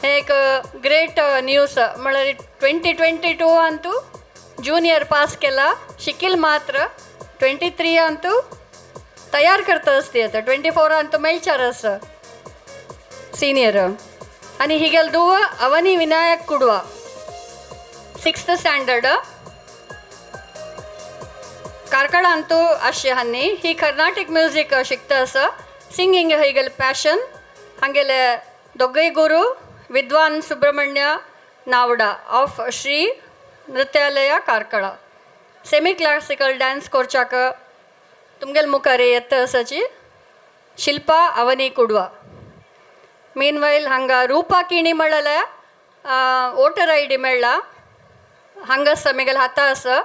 हें एक ग्रेट न्यूज म्हळ्यार 2022 अंतू ज्युनियर पास केला, शिकील मात्र 23 अंतू तयार करता आसती आतां 24 अंतू मेळचार आसा सिनियर. आनी हिगेल दुव Avani Vinayak Kudva 6th standard Karkala अंतू आशे हांनी. ही कर्नाटीक म्युजीक शिकता आसा. Singing Hegel passion. हांगेले दोगय गुरू विद्वान Subrahmanya Navda of Shri Nrityalaya Karkala. Semi classical dance कोर्चाक तुमगेल मुखार येता आसाची शिल्पा अवनी कुडवा. मीनवायल हांगा रूपा किणी म्हळ्यार वोटर I D मेळ्ळा. हांगासर मेगेल हाता आसा.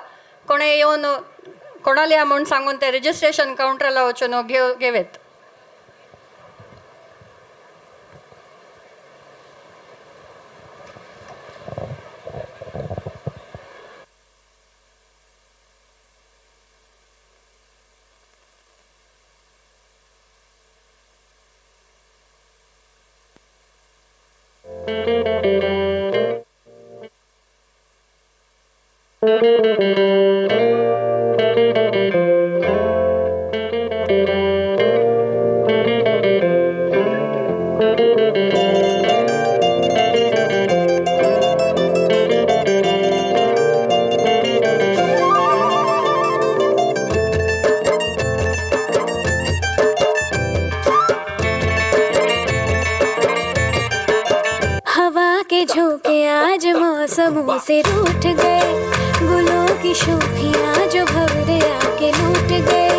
कोणें येवन कोणाले म्हूण सांगून ते रजिस्ट्रेशन कावंटराला वचून घेवेत. हवा के झोंके आज मौसमों से रूठ गए, गुलों की शोखियाँ जो भंवरे आके लूट गए।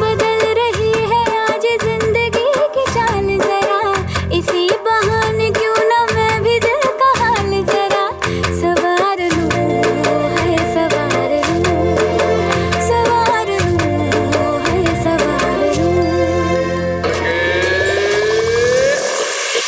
बदल रही है आज जिंदगी की चाल जरा, इसी बहाने क्यों ना मैं भी दिल का हाल जरा सवार लूँ, है सवार लूँ, सवार लूँ, है सवार लूँ।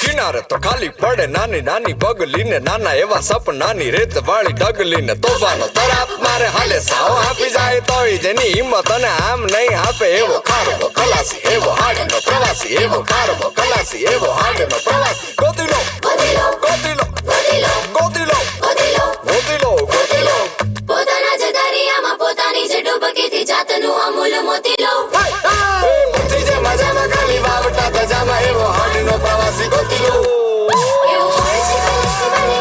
કિનારે તો ખાલી પડે નાની નાની બગલી ને નાના એવા સપનાની રેત વાળી ડગલી ને તોફાનો તરાપ મારે હાલે સાવ આપી જાય તોય જેની હિંમત અને આમ નહીં આપે એવો ખારવો ખલાસી, એવો હાડનો પ્રવાસી, એવો ખારવો ખલાસી, એવો હાડનો પ્રવાસી. ગોતી લો, ગોતી લો, ગોતી લો, ગોતી લો, ગોતી લો. પોતાના જ દરિયામાં પોતાની જ ડૂબકીથી જાતનું અમૂલ મોતી લો. બુદ્ધિ જે મજામાં ખાલી વાવટા ધજામાં એવો હાડનો પ્રવાસી ગોતી લો. એવું કોણ છે ખલાસી મને,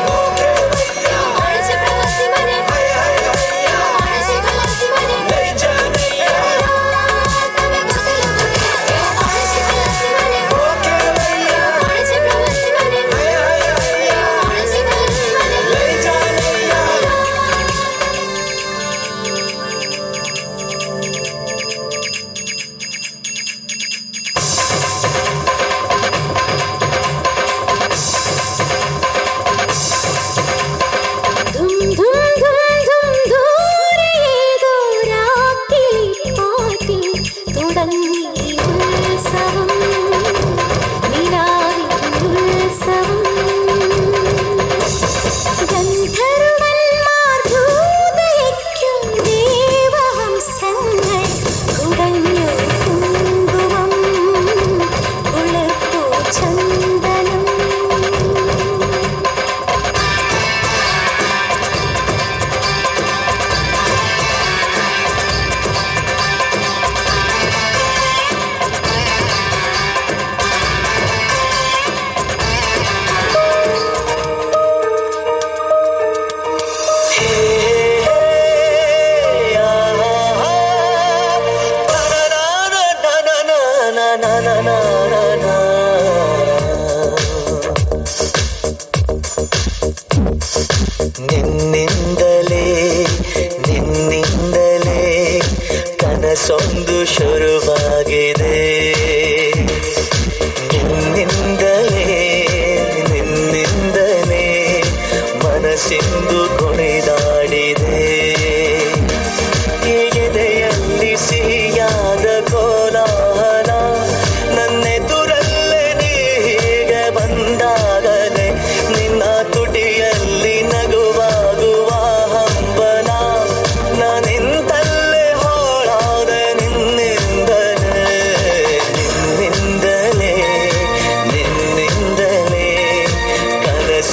એવું કોણ છે પ્રવાસી મને, એવું કોણ છે ખલાસી મને, તમે ગોતી લો, એવું કોણ છે ખલાસી મને, એવું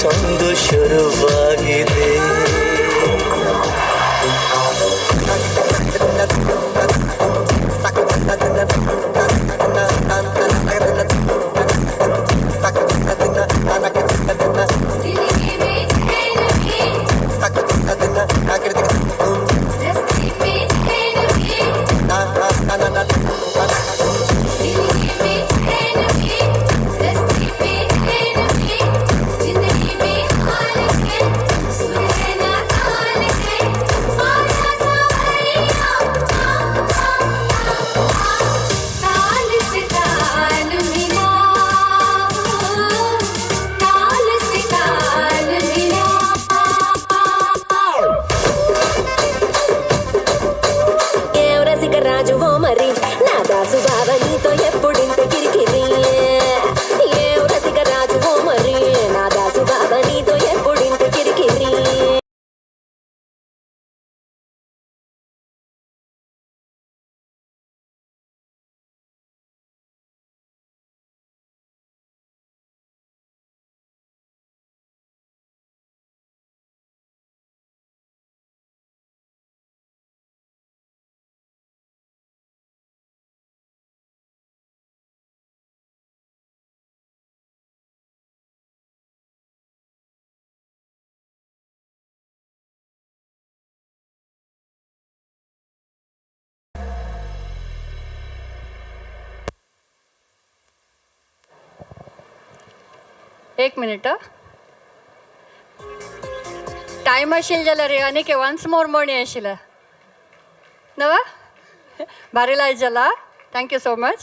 ಕನಸೊಂದು ಶುರುವಾಗಿದೆ. एक मिनिट टायम आशिल्लो जाल्यार आनीक वन्स मोर म्हणी आशिल्लें नवा भारी लायक जाला. Thank you so much.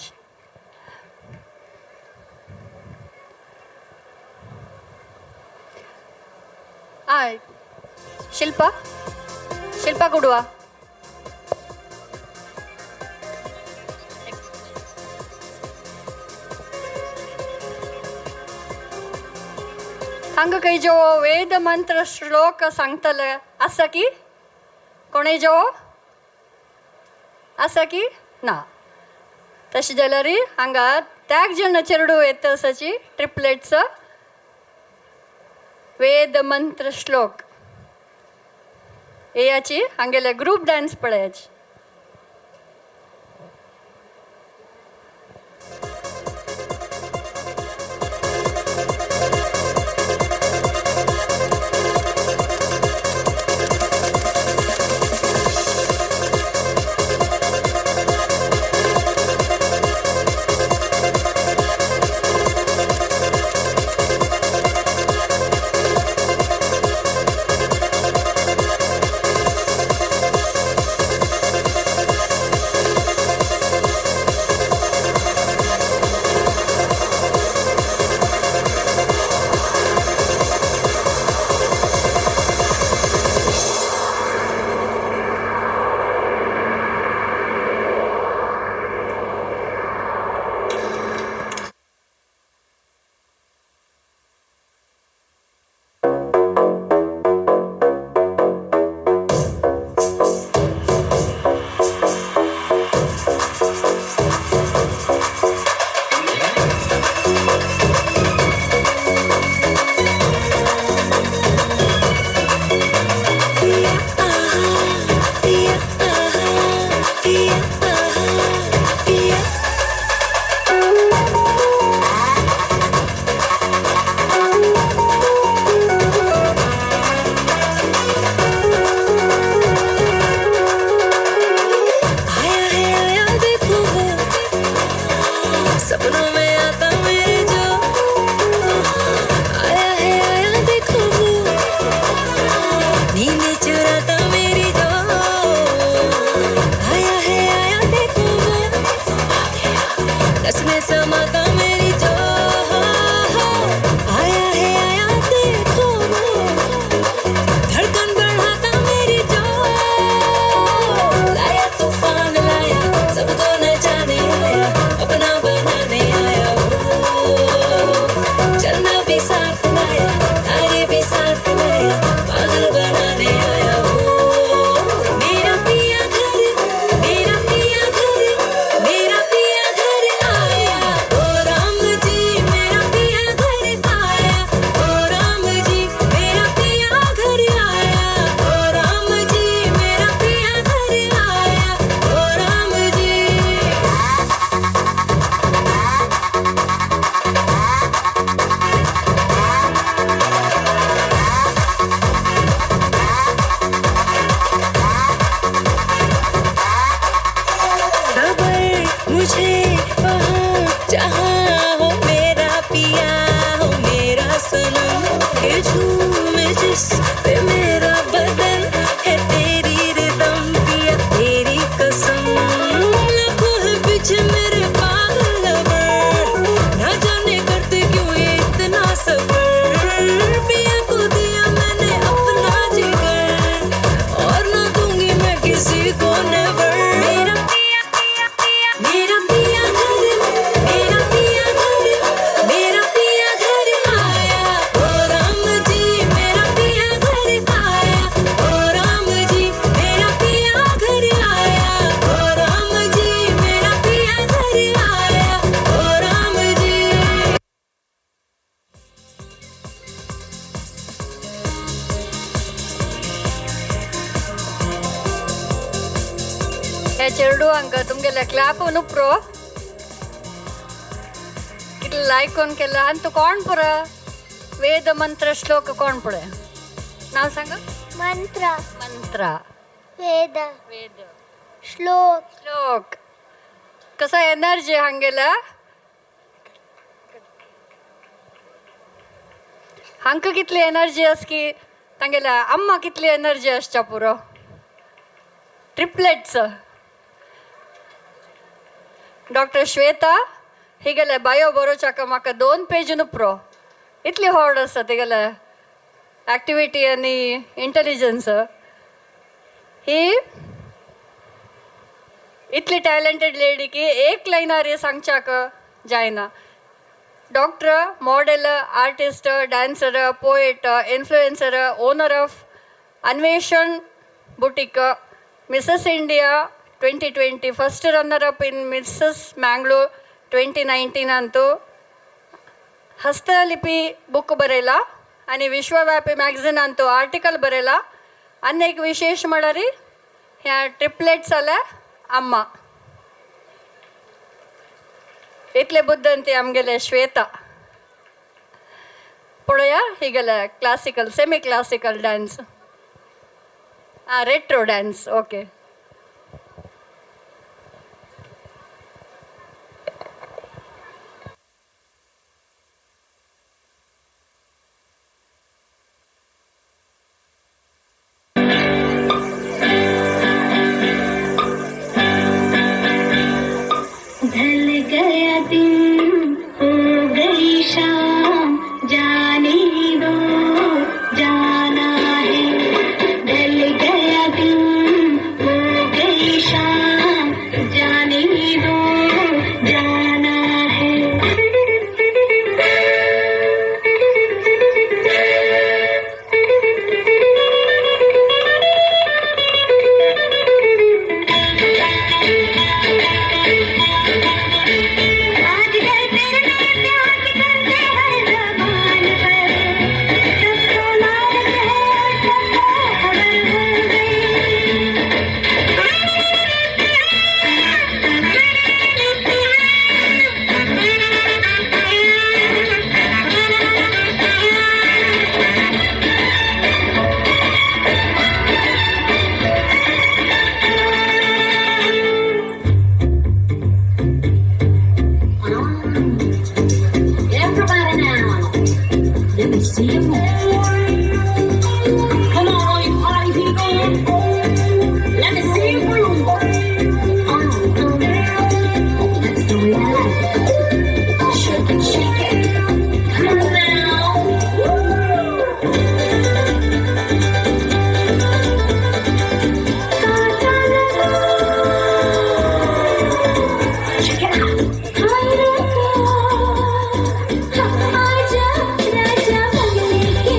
आं शिल्पा, शिल्पा कुडवा. हांगा खंय जो वेद मंत्र श्लोक सांगतले आसा की कोणूय जो आसा की ना? तशें जाल्यार हांगा त्याग जण चेरडू येता आसाची ट्रिपलेट्स वेद मंत्र श्लोक येयाची हांगेले ग्रूप डांस पळयाची. सनम के झूमे जिस पे मेरा बदन है तेरी रिदम पिया तेरी कसम। लाखों है पीछे मेरे पागल लवर, ना जाने करते क्यों ये इतना सफर। पिया को दिया मैंने अपना जिगर और ना दूंगी मैं किसी को नेवर। मेरा पिया पिया पिया मेरा पिया घर, मेरा पिया घर, मेरा पिया घर आया। ओ राम जी मेरा पिया घर आया। ओ राम जी मेरा पिया घर आया। ओ राम जी मेरा पिया घर आया। ओ राम जी। हे चेडू हांगा तुमगेले क्लॅप नुप्रो कितले लायक कोण केला आनी तूं कोण पुरो वेद मंत्र श्लोक कोण पुढे नाव सांग. मंत्र मंत्र वेद वेद श्लोक श्लोक. कसा एनर्जी हांगेला हांकां कितली एनर्जी आस की तांगेल्या अम्मा कितली एनर्जी आसच्या पुरो. ट्रिपलेट्स डॉक्टर श्वेता हिगेले बायो बरोवच्याक म्हाका 2 पेज नुप्रो इतली होड आसा तिगेले एक्टिविटी आनी इंटेलिजन्स. ही इतली टॅलेंटेड लेडी की एक लायनार सांगच्याक जायना. Doctor, model, artist, dancer, poet, influencer, owner of Anveshan boutique, Mrs India 2020, first runner up in Mrs Mangalore 2019 ಅಂತೂ ಹಸ್ತಲಿಪಿ ಬುಕ್ ಬರೆಯಲ್ಲ आणि ವಿಶ್ವವ್ಯಾಪಿ मॅगझिन ಅಂತೂ आर्टिकल बरेला आनी एक विशेष म्हळ्यार ह्या ट्रिपलेट्स आल्या अम्मा. इतले बुद्दंती आमगेले श्वेता. पळोवया हिगेले classical semi classical dance, retro dance. Okay. ढल गया दिन हो गई शाम, जाने दो जाना है। ढल गया दिन हो गई शाम, जाने दो जाना है। आज घर तेरे में प्यार की करते हर जबान पर, सबको लालच है सबको खबर हो गई। Everybody now, let me see you move. Come on, all you party people, let me see you move. Let's do it like shake it, shake it. Come on now. Woo. Check it out. हाय रे आजा राजा बंगले K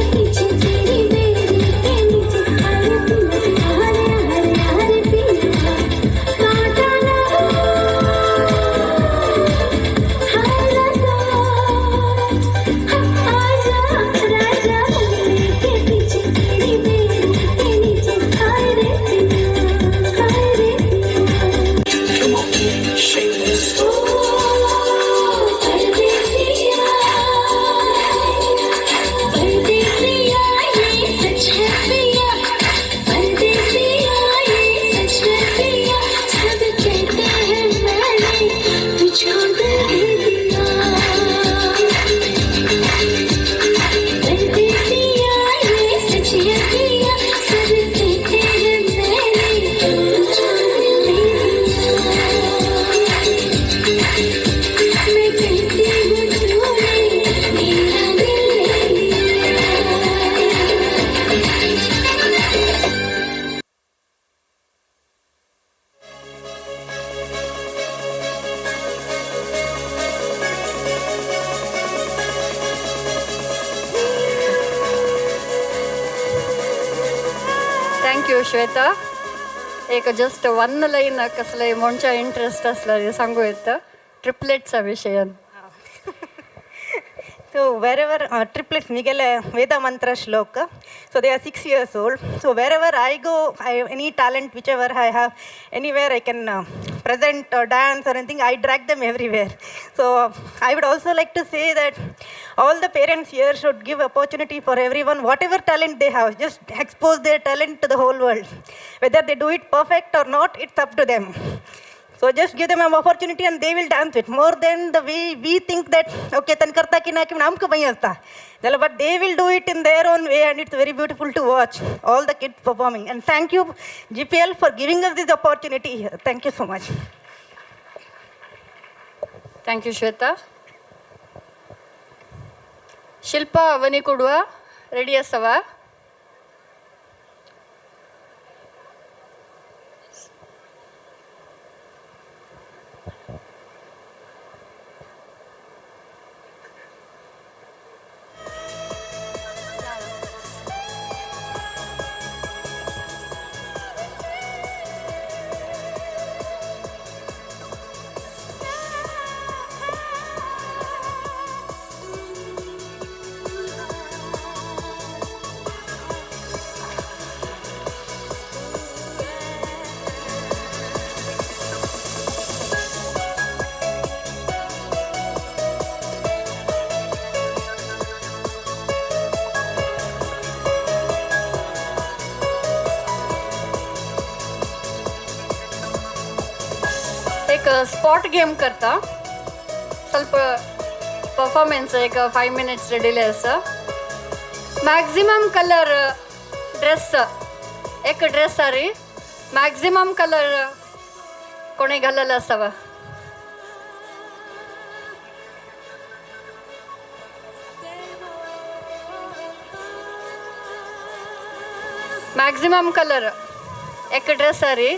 Thank you Shweta. एक just one line कसले म्हणच्या interest आसल्यार सांगू येता ट्रिपलेट्सा विशयान. So wherever triplets, Miguel Veda Mantra Shloka, so they are 6 years old. So wherever I go, any talent, whichever I have, anywhere I can present or dance or anything, I drag them everywhere. So I would also like to say that all the parents here should give opportunity for everyone, whatever talent they have, just expose their talent to the whole world. Whether they do it perfect or not, it's up to them. So just give them an opportunity and they will dance it more than the way we think that, okay, tan karta ki na ki naam ko bhai asta. But they will do it in their own way, and it's very beautiful to watch all the kids performing. And thank you, GPL, for giving us this opportunity here. Thank you so much. Thank you, Shweta. Shilpa Avani Kudwa, ready asava? Spot game करता ಸ್ವಲ್ಪ performance एक 5 minutes delay आसा. Maximum colour dress एक dress आरी maximum colour कोणी घाललेला असावा. Maximum colour एक dress आरी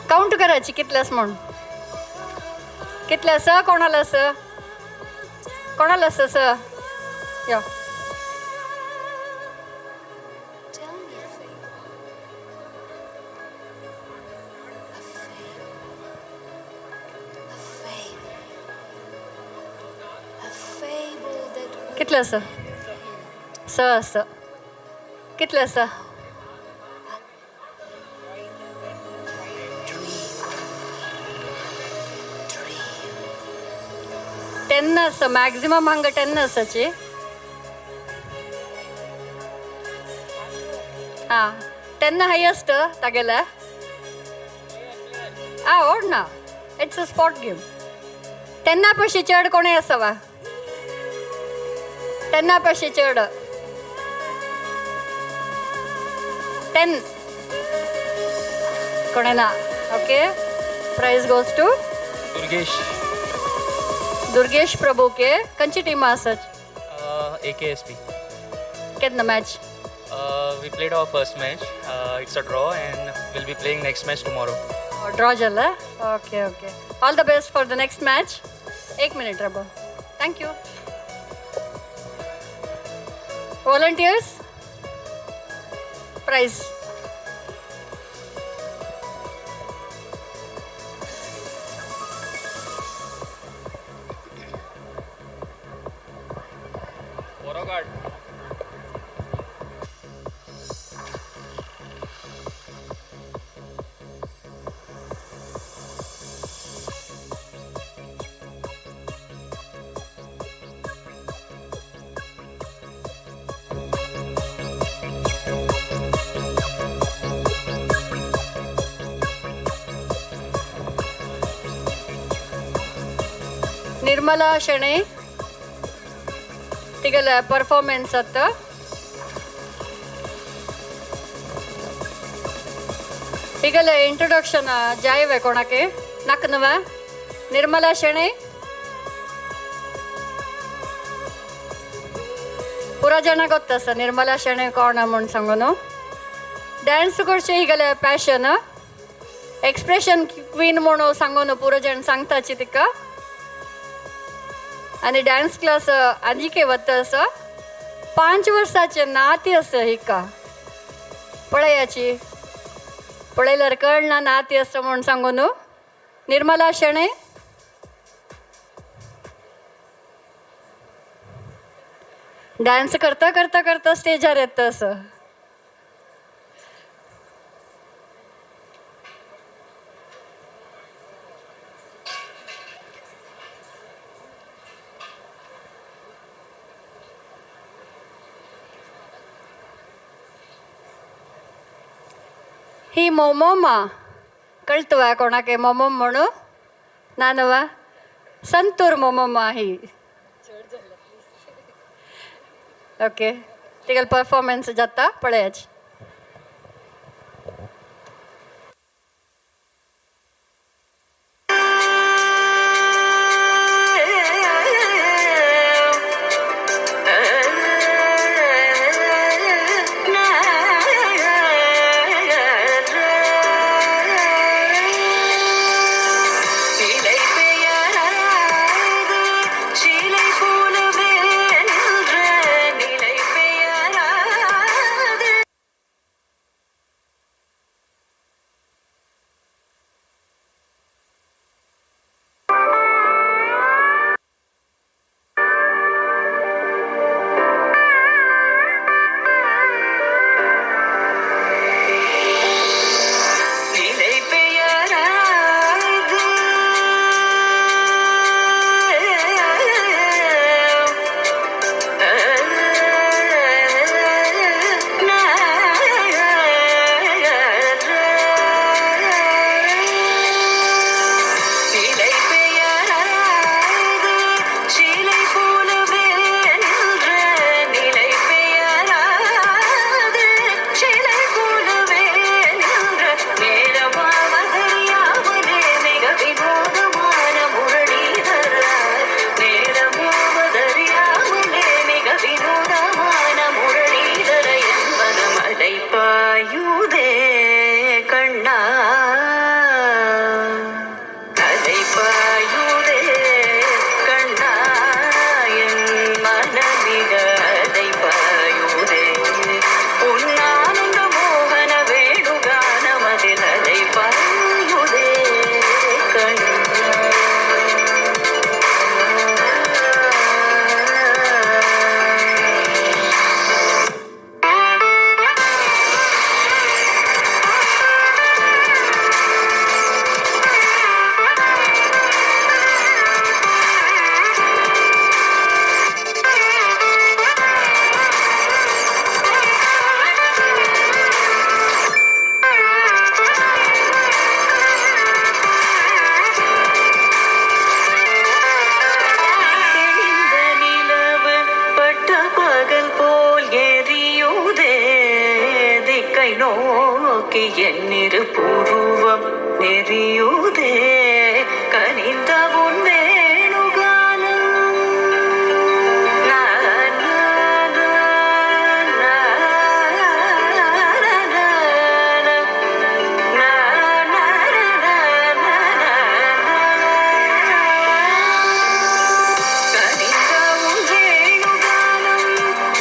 काउंट करायची कितल्यास म्हणून कितले आसा कोणाला आसा कोणाला आसा स यो. कितले आसा स आसा कितले आसा 10 आसा मॅक्झिमम हांगा 10 आसाची. हां 10 हायेस्ट तागेले. आं ओड ना it's a spot game. 10 पशी चड कोणें आसा वा 10 पशी चड 10 कोणें ना. Okay prize goes to Durgesh. Durgesh Prabhu K कंची टीम आसच? AKSP. केन्ना match? We played our first match. It's a draw and we'll be playing next match tomorrow. Draw जाला? Okay okay. All the best for the next match. एक minute Prabhu. Thank you. Volunteers prize. Nirmala Shenoy तिगेले performance आतां. तिगेले introduction जाय वे कोणाके नाका न्हू निर्मला शेणै पुरा जाणां गोत्त आसा निर्मला शेणै कोण म्हूण सांगू न्हू. डांस करचें हिगेलें पॅशन एक्सप्रेशन क्वीन म्हणून सांगू न्हू पुरो जाण सांगताची तिका. आनी डान्स क्लास आनीक वता आसा. 5 वर्साचे नाती आसा हिका. पळयाची पळयल्यार कळना नाती आसा म्हूण सांगू न्हू. निर्मला शेणै. डान्स करता करता करता स्टेजार येता असं. ही मोमोमा कळतवा कोणाके मोमोम म्हणू नानवा संतूर मोमोमा ही. ओके तिगेल परफॉर्मन्स जाता पळयाची.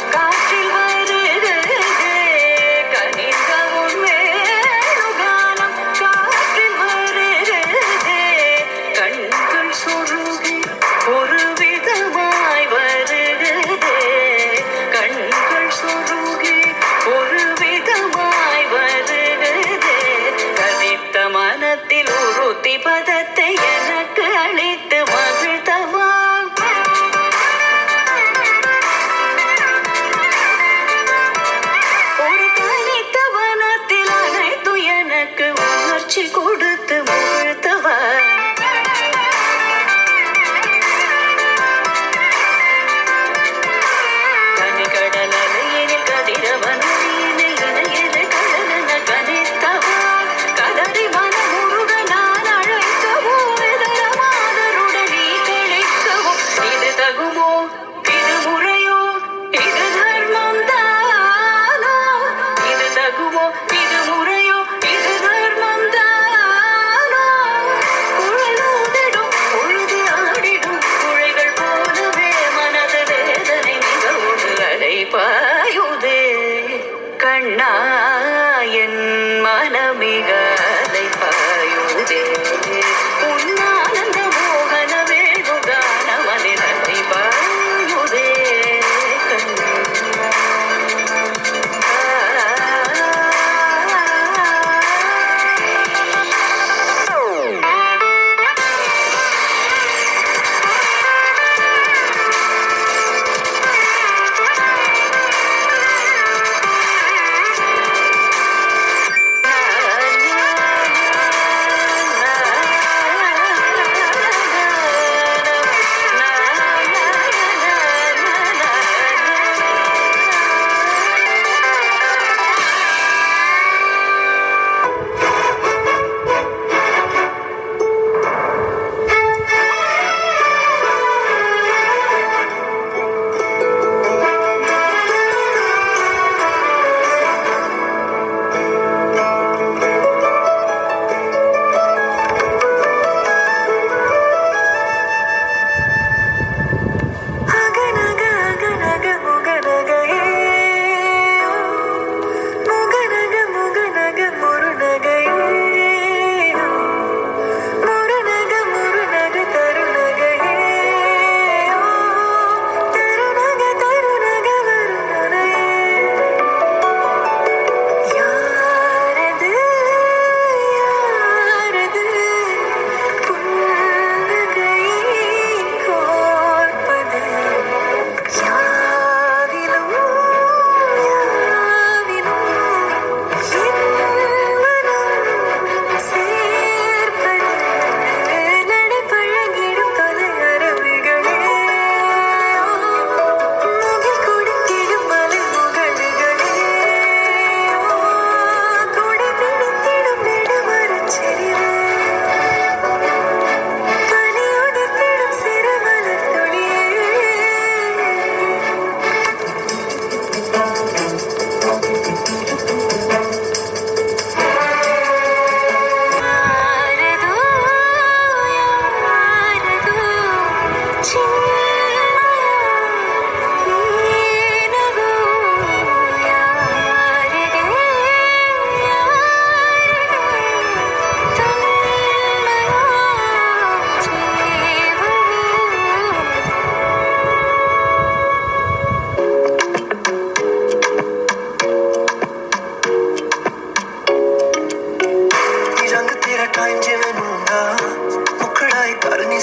காற்றில் வருகிறது.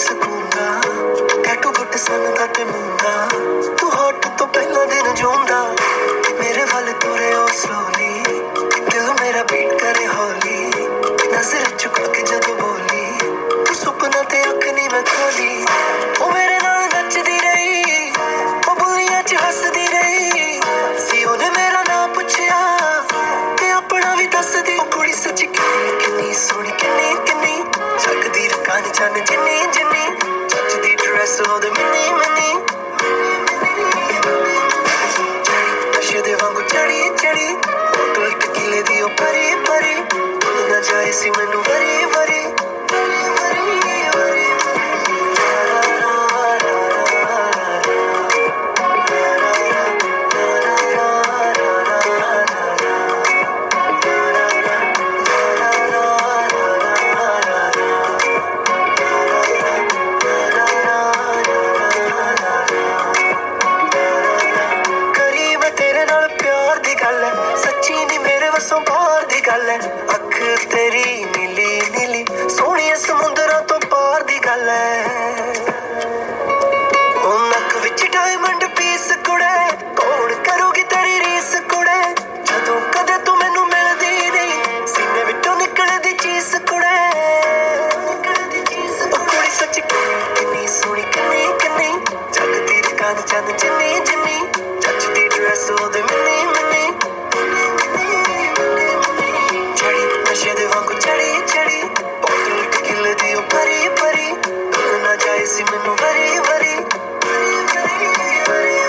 ਸਕੂੰਦਾ, ਟੈਟੂ ਗੁੱਟ ਸਨ ਦਾ ਤੇ ਮੁੰਦਾ, ਤੂੰ ਹੌਟ ਤੋਂ ਪਹਿਲਾਂ ਦਿਨ ਜਿਉਂਦਾ। ਮੇਰੇ ਵੱਲ ਤੁਰੇ ਉਹ ਸਲੋਲੀ, ਦਿਲ ਮੇਰਾ ਬੀਟ ਕਰੇ ਹੌਲੀ, ਨਜ਼ਰ ਝੁਕਾ ਕੇ ਜਦੋਂ ਬੋਲੀ, ਤੂੰ ਸੁਪਨਾ ਤੇ ਅੱਖ ਨੀ ਮੈਂ ਖੋਲੀ। ਉਹ ਮੇਰੇ ਨਾਲ ਨੱਚਦੀ ਰਹੀ, ਉਹ ਬੁੱਲੀਆਂ 'ਚ ਹੱਸਦੀ ਰਹੀ ਸੀ, ਉਹਨੇ ਮੇਰਾ ਨਾਂ ਪੁੱਛਿਆ ਤੇ ਆਪਣਾ ਵੀ ਦੱਸਦੀ। ਉਹ ਕੁੜੀ ਸੱਚ ਕਿੰਨੀ ਕਿੰਨੀ ਸੋਹਣੀ, ਕਿੰਨੀ ਕਿੰਨੀ ਜਗਦੀ ਰਕਾਨ ਚੰਨ ਜਿੰਨੀ ਜਿੰਨੀ, ਜੱਜਦੀ ਡਰੈਸ ਉਹਦੇ ਮਿੰਨੀ ਮਿੰਨੀ, ਨਸ਼ੇ ਦੇ ਵਾਂਗੂ ਚੜੀ ਚੜੀ, ਬੋਤਲ ਟਕੀਲੇ ਦੀ ਉਹ ਭਰੀ ਭਰੀ, ਭੁੱਲ ਨਾ ਜਾਏ ਸੀ ਮੈਨੂੰ ਵਰੀ ਵਰੀ ਵਰੀ ਵਰੀ। ਕਰੀ ਮੈਂ ਤੇਰੇ ਨਾਲ ਪਿਆਰ ਦੀ ਗੱਲ, ਸੱਚੀ ਨੀ ਮੇਰੇ ਵੱਸੋਂ ਬਾਹਰ ਦੀ ਗੱਲ। ਅੱਖ ਤੇਰੀ ਨੀਲੀ ਨੀਲੀ ਸੋਹਣੀ, ਸਮੁੰਦਰਾਂ ਤੋਂ ਪਾਰ ਦੀ ਗੱਲ। ਉਹ ਨੱਕ ਵਿੱਚ ਡਾਇਮੰਡ ਪੀਸ ਕੁੜੇ, ਕੌਣ ਕਰੂਗੀ ਤੇਰੀ ਰੀਸ ਕੁੜੇ? ਜਦੋਂ ਕਦੇ ਤੂੰ ਮੈਨੂੰ ਮਿਲਦੀ ਨਹੀਂ, ਸੀਨੇ ਵਿੱਚੋਂ ਨਿਕਲਦੀ ਚੀਸ ਕੁੜੇ। ਉਹ ਕੁੜੀ ਸੱਚ ਕਿੰਨੀ ਸੋਹਣੀ, ਕਿੰਨੀ ਕਿੰਨੀ ਜਗਦੀ ਰਕਾਨ ਚੰਨ ਜਿੰਨੀ ਜਿੰਨੀ, ਜੱਜਦੀ ਡਰੈਸ ਉਹਦੇ ਮਿੰਨੀ ਮਿੰਨੀ, ਚੜੀ ਨਸ਼ੇ ਦੇ ਵਾਂਗੂ ਚੜੀ ਚੜੀ, ਬੋਤਲ ਟਕੀਲੇ ਦੀ ਉਹ ਭਰੀ ਭਰੀ, ਭੁੱਲ ਨਾ ਜਾਏ ਸੀ ਮੈਨੂੰ ਵਰੀ ਵਰੀ ਵਰੀ ਵਰੀ ਵਰੀ।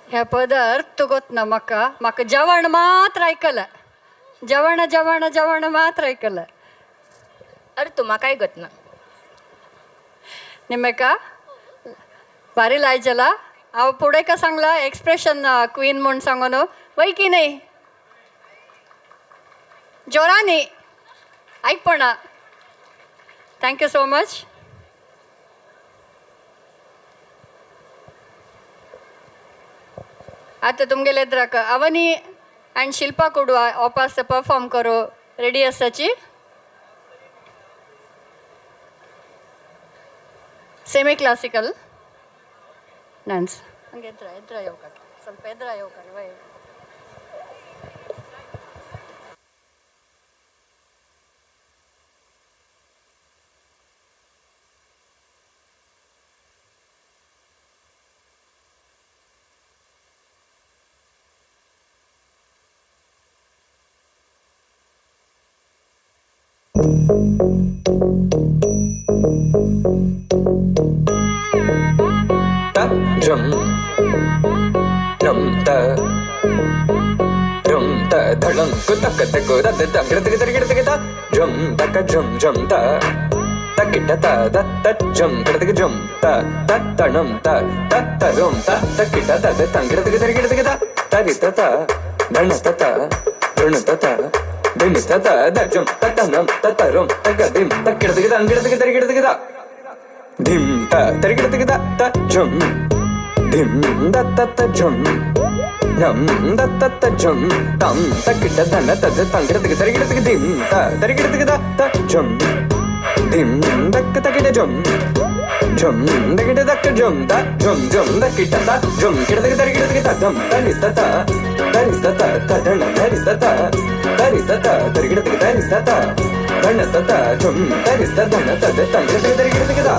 ह्या पद अर्थ गोत ना म्हाका, म्हाका जेवण मात्र आयकलां, जेवण जेवण जेवण मात्र आयकलां. अर्थ म्हाकाय गोत ना. निमेका भारी लायजला. हांव फुडें का सांगला एक्सप्रेशन क्वीन म्हूण सांगून वय की नाही जोरांनी आयकपणा. Thank you so much. आतां तुमगेले एद्राक अवनी आनी शिल्पा कुडवा ओपास परफॉर्म करू रेडी आसाची. Semi classical dance. ಹಂಗೆ ಎದ್ರ ಎದ್ರ ಯೋಗ, ಸ್ವಲ್ಪ ಎದ್ರ ಯೋಗ. Ta drum drum ta drum ta dhalam ku tak tak ku da da da gra gra gra gra ta drum tak drum drum ta tak तकिट त the त जम किडतक जम त त तणम त त तरुम त तकिट त the तंगिडतक तरिगिडतक त तरि त त धण त त ऋण त त धिम त त the जम त तनम त तरुम त गदिम त किडतक तंगिडतक तरिगिडतक त धिम त तरिगिडतक त त जम धिम the त त जम नम the त त जम तम त किट धन त the तंगिडतक तरिगिडतक धिम त तरिगिडतक त त जम धिम दक तकिट जम जम दकिट दक जम त जम जम दकिट त जम किडतक तरिगिडतक त धम तरि त त तरि त त त धण तरि त त तरि त त तरिगिडतक तरि त त धण त त जम तरि त धण त the तंगिडतक तरिगिडतक त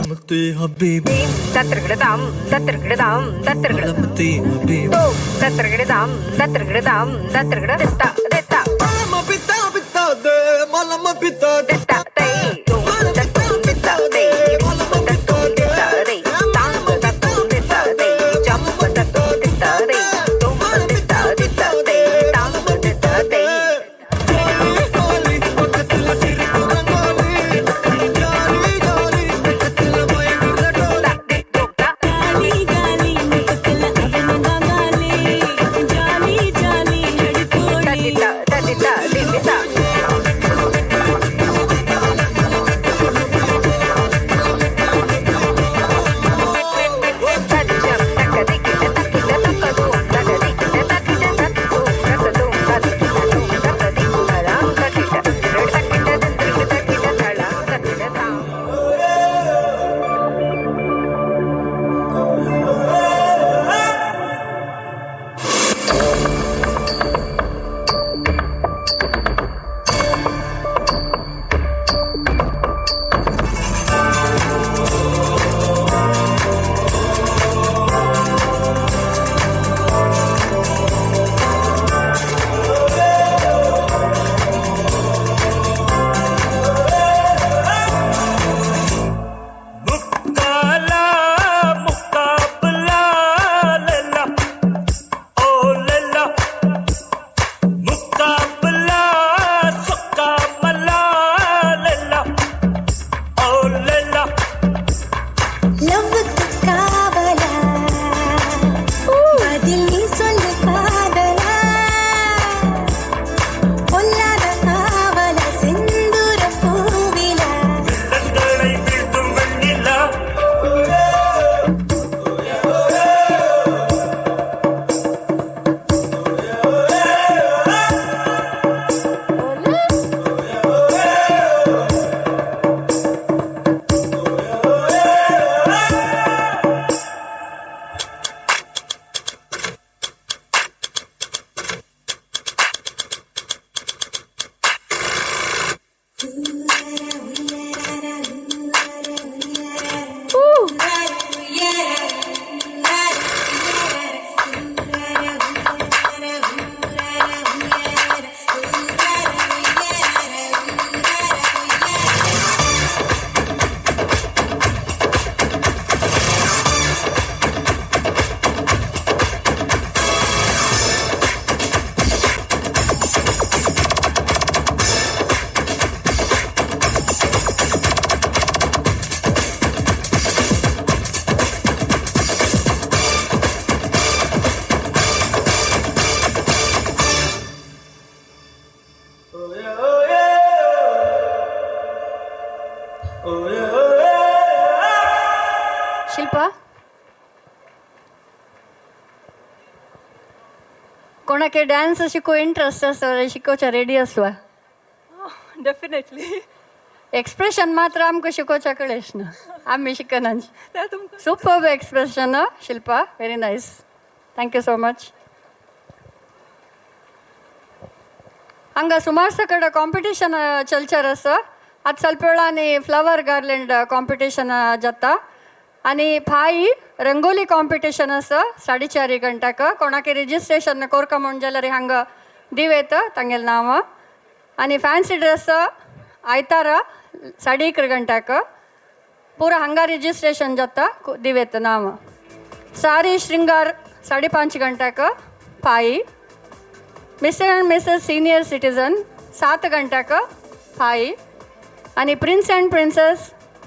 तत्रगडताम तत्रगडताम तत्रगड तो तत्रगडताम तत्रगडताम तत्रगड दित्ता दित्ता मलम पिता पिता दे मलम पिता दित्ता तै तो तत्तु दित्ता दे मलम पिता दित्ता दे तांग तत्तु दित्ता दे जंप तत्तु दित्ता दे तुम दित्ता दित्ता दे तांग दित्ता दे शिल्पा कोणाके डान्स शिको इंट्रस्ट आसा शिकोवच्या रेडी आसवा? डेफिनेटली. एक्सप्रेशन मात्र आमकां शिकोवच्या कळेश ना, आमी शिकना. Super expression Shilpa, very nice, thank you so much. हांगा सुमार सकड कॉम्पिटिशन चलचर आसा. आतां ಸ್ವಲ್ಪ वेळांनी फ्लावर गार्लँड कॉम्पिटिशन जाता आनी फाय रंगोली कॉम्पिटिशन आसा 4:30 गंट्याक. कोणाक रजिस्ट्रेशन कोरका म्हूण जाल्यार हांगा दिवेत तांगेलें नांव. आनी फॅन्सी ड्रेस आयतारा 11:30 गंट्याक पुरा हांगा रजिस्ट्रेशन जाता, दिवेत नांव. सारी श्रृंगार 5:30 गंट्याक फाय. Mr and Mrs senior citizen 7 गंट्याक फाय. आनी प्रिन्स अँड प्रिन्सेस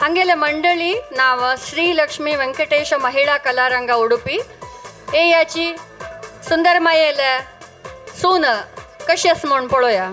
हांगेले मंडळी नाव श्री लक्ष्मी ವೆಂಕಟೇಶ ಮಹಿಳಾ ಕಲಾರಂಗ ಉಡುಪಿ ए याची सुंदर मायेले सून कशी आसा म्हूण पळोवया.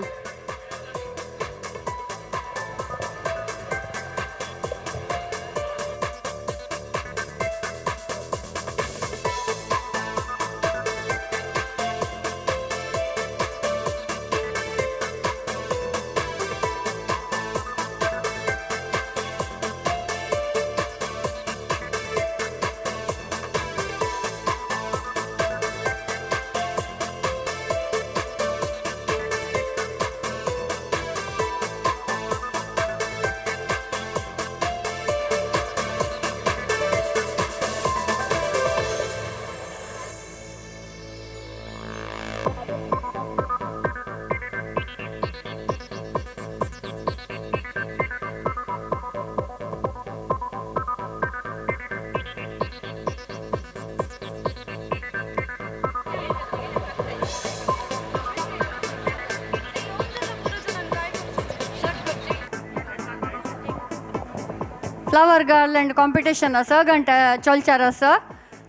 फ्लावर गार्लँड कॉम्पिटिशन आसा घंटा चलचार आसा.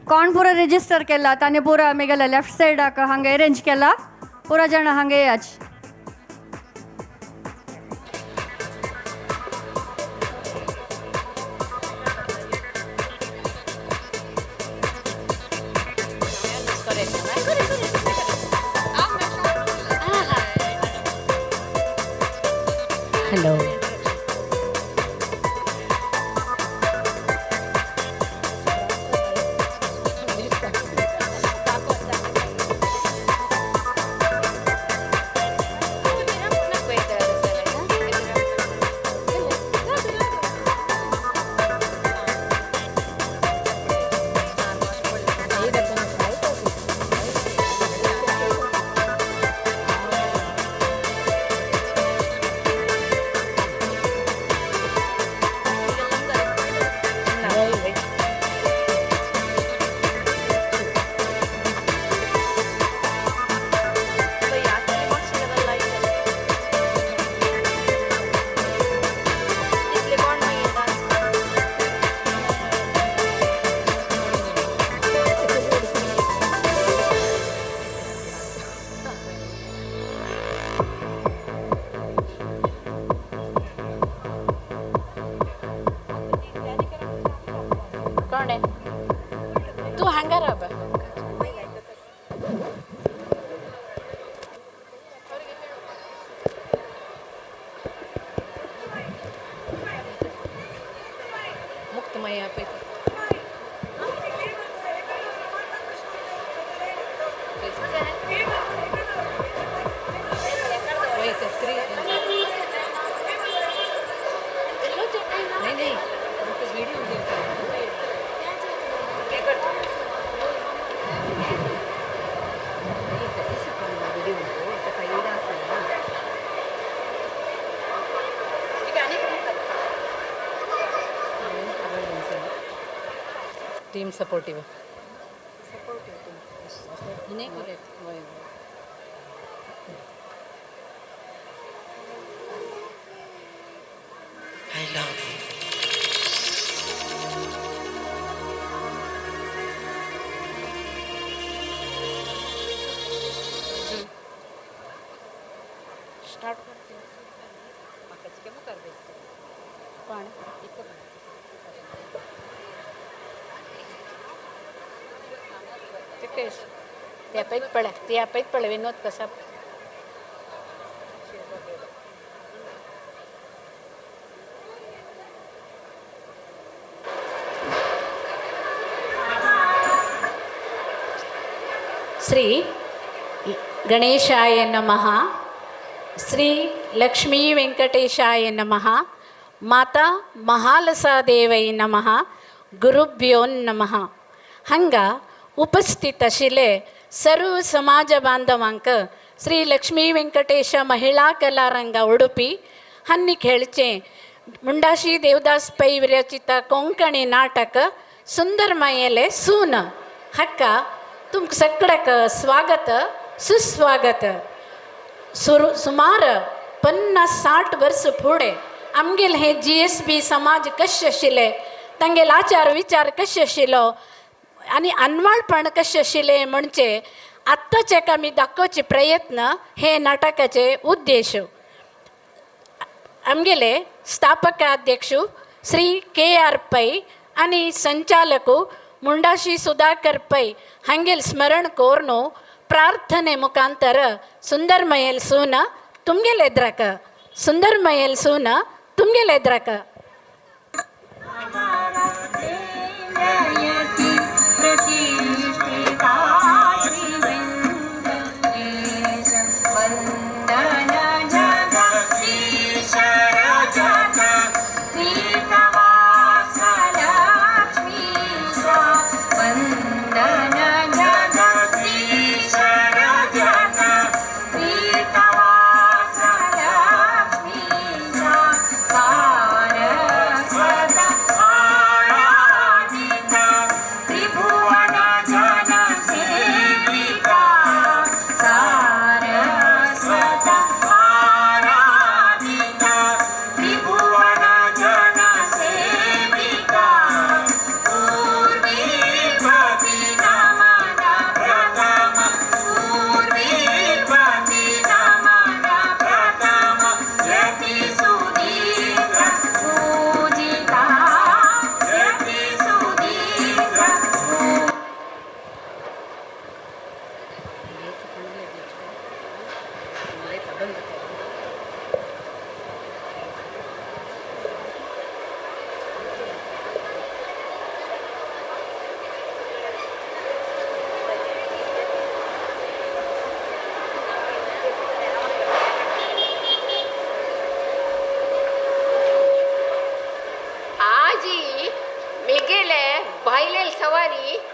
कोण पुरा रजिस्टर केला ताणें पुरा मेगेले लेफ्ट सायडाक हांगा अरेंज केला पुरा जाणां हांगा येयाच. Hello. Team supportive. I love you. Start करते. ते आपैत पळे विनोद कसा. श्री गणेशाय नमः. श्री लक्ष्मी वेंकटेशाय नमः. माता महालसा देवै नमः. गुरुभ्यो नमः. हांगा उपस्थित आशिल्ले सर्व समाज बांधवांक श्री लक्ष्मी वेंकटेश महिळा कलारंग उडुपी हांणी खेळचें मुंडाशी देवदास पै विरचित कोंकणी नाटक सुंदर मायेले सून हाका तुमकां सगळ्याक स्वागत सुस्वागत. सुमार 50-60 वर्स फुडें आमगेले हे GSB समाज कशें आशिल्ले, तांगेले आचार विचार कशें आशिल्लो आनी अनवाळपण कशें आशिल्लें म्हणजे आत्ताचे आमी दाखोवचे प्रयत्न हे नाटकाचे उद्देश. आमगेले स्थापकाध्यक्ष श्री KR Pai आनी संचालक मुंडाशी सुधाकर पै हांगेल स्मरण कोर्न प्रार्थने मुखांतर सुंदरमयल सून तुमगेले एद्राक, सुंदरमयल सून तुमगेले एद्राक.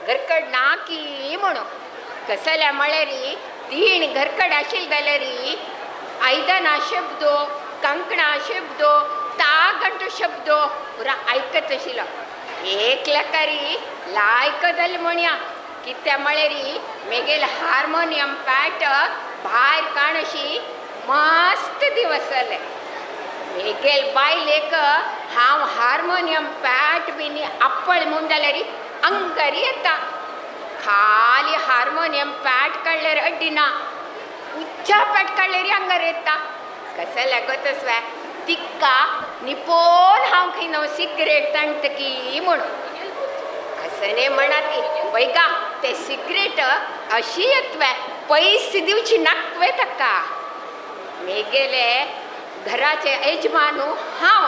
घरकड नाकी म्हणून कसल्या म्हळ्यारी तीन घरकड आशिल्ले जाल्यारी आयदनां शब्दो, कंकणां शब्दो, तागंटो शब्दो पुरा आयकत आशिल्लो. एकल्याकारी लायक जालें म्हणया कित्या म्हळ्यारी मेगेल हार्मोनियम पॅट भायर काणशी मस्त दिवस जाले. मेगेल बायलेक हांव हार्मोनियम पॅट बीन आपळ म्हूण जाल्यारी अंगारी येता. खाली हार्मोनियम पॅट काडल्यार अड्डिना, उच्चा पॅट काडल्यार अंगार येता. कसं लागतच वे तिक्का निपोन हांव खंय न्हू सिगरेट ताणटा की म्हणून कसं म्हणा ती वैगा ते सिगरेट अशी येतवे पयस दिवची नाकवे ताका. मेगेले घराचे यजमानू हांव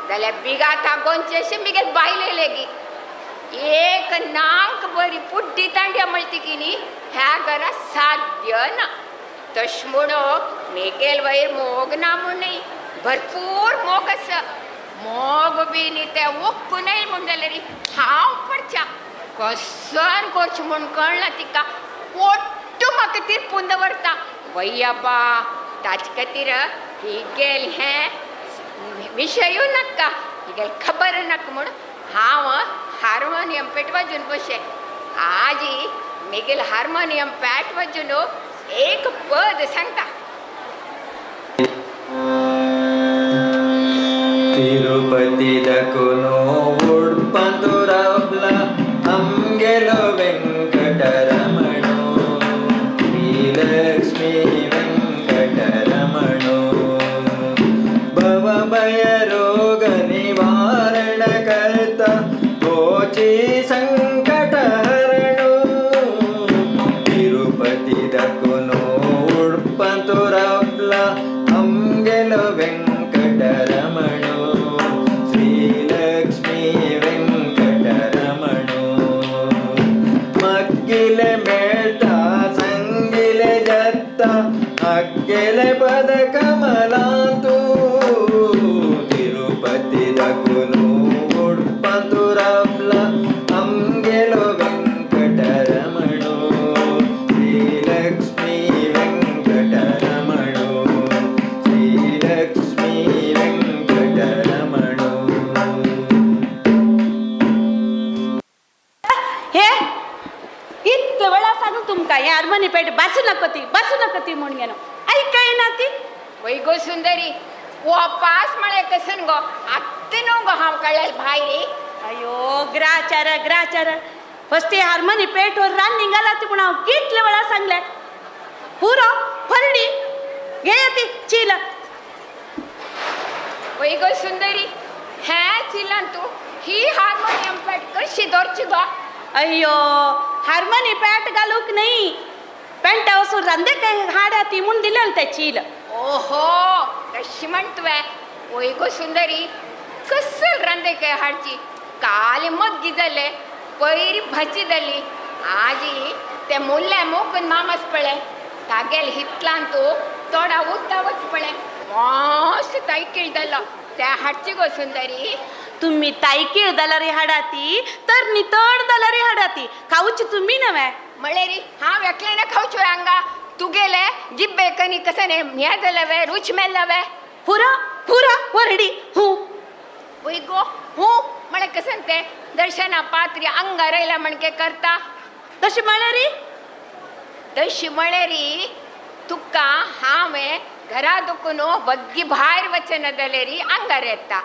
जाल्यार बिगाता गोंयचे अशें मेगेले बायले लेगीत एक नांक बरी पुड्डी तांड्या म्हणटी की न्ही ह्या घरा साध्य ना. तशें म्हणून मेगेल वयर मोग ना म्हूण न्ही, भरपूर मोग आसा. मोग बी न्ही ते ओक्कून येयल म्हूण जाल्यार हांव पडच्या कसन करचें म्हूण कळना तिका. पोट्टू म्हाका तिरपून दवरता वय्याबा. ताचे खातीर हिगेल हें विशयूय नाका, हिगेल खबर नाका म्हूण हांव हार्मोनियम पेट वाजून बशे. आजी मेगेल हार्मोनियम पॅट वाजून एक पद सांगता. तिरुपती दकुनो उडपंतुराबला आमगेलो वेंकटरमणो, श्रीलक्ष्मी वेंकटरमणो, भवभय रोग निवारण करता कोची संकटहरणो. तिरुपती दकुनो उडपंतुराबला आमगेलो वेंकटरमणो, श्रीलक्ष्मी वेंकटरमणो. मग्गिले मेळता संगिले जत्ता अग्गेले पद कमलांतू. तिरुपती दकुनो उडपंतुराबला आमगेलो वेंकटरमणो, श्रीलक्ष्मी वेंकटरमणो, श्रीलक्ष्मी वेंकटरमणो. हे इतले वेळा सांगू तुमकां हें हार्मोनी पेट बासू नाका ती, बासू नाका ती म्हूण घेवन आयकय ना ती. वय गो सुंदरी, वापास म्हळ्यार कसन गो आत्तां न्हू गो हांव कळ्ळें भायरी. अयो ग्राचार ग्राचार फस्टी हार्मोनी पेटवर रान निघाला ती पूण हांव कितले वेळा सांगले पुरो फरडी घे ती चिल. वय गो सुंदरी हें चिलान तूं ही हार्मोनियम पेट कशी दवरची गो? अय्यो हार्मोनी पेट घालूंक न्ही पेंटा वचून रांदे काय हाडा ती म्हूण दिलें तें चील. ओहो तशी म्हण तुवें. वय गो सुंदरी कसल रांदे काय हाडची काल मग्गी जाले पयरी भाजी जाली आजी ते मुल्ले मोगून मामास पळय तागेल हितलान तूं तोडा उद्दा वच पळय मस्त तायकीळ जालो त्या हाडची गो सुंदरी. तुम्ही तायकीळ जाल्यार हाडाती तर नितळ जाल्यार हाडाती खावची तुमी नवे म्हळेरी हांव एकल्यान खावच्यो हांगा तुगेले जिब्बे कनी कसन हें जालें वे रूच मेल्ला वे पुरो पुरो वरडी हूं. वय गो हूं म्हळ्यार कसन तें दर्शना पात्री अंगार आयला म्हणके करता तशें म्हळ्यारी? तशें म्हळ्यारी तुका हांवें घरा दुखून वग्गी भायर वचना जाल्यारी अंगार येता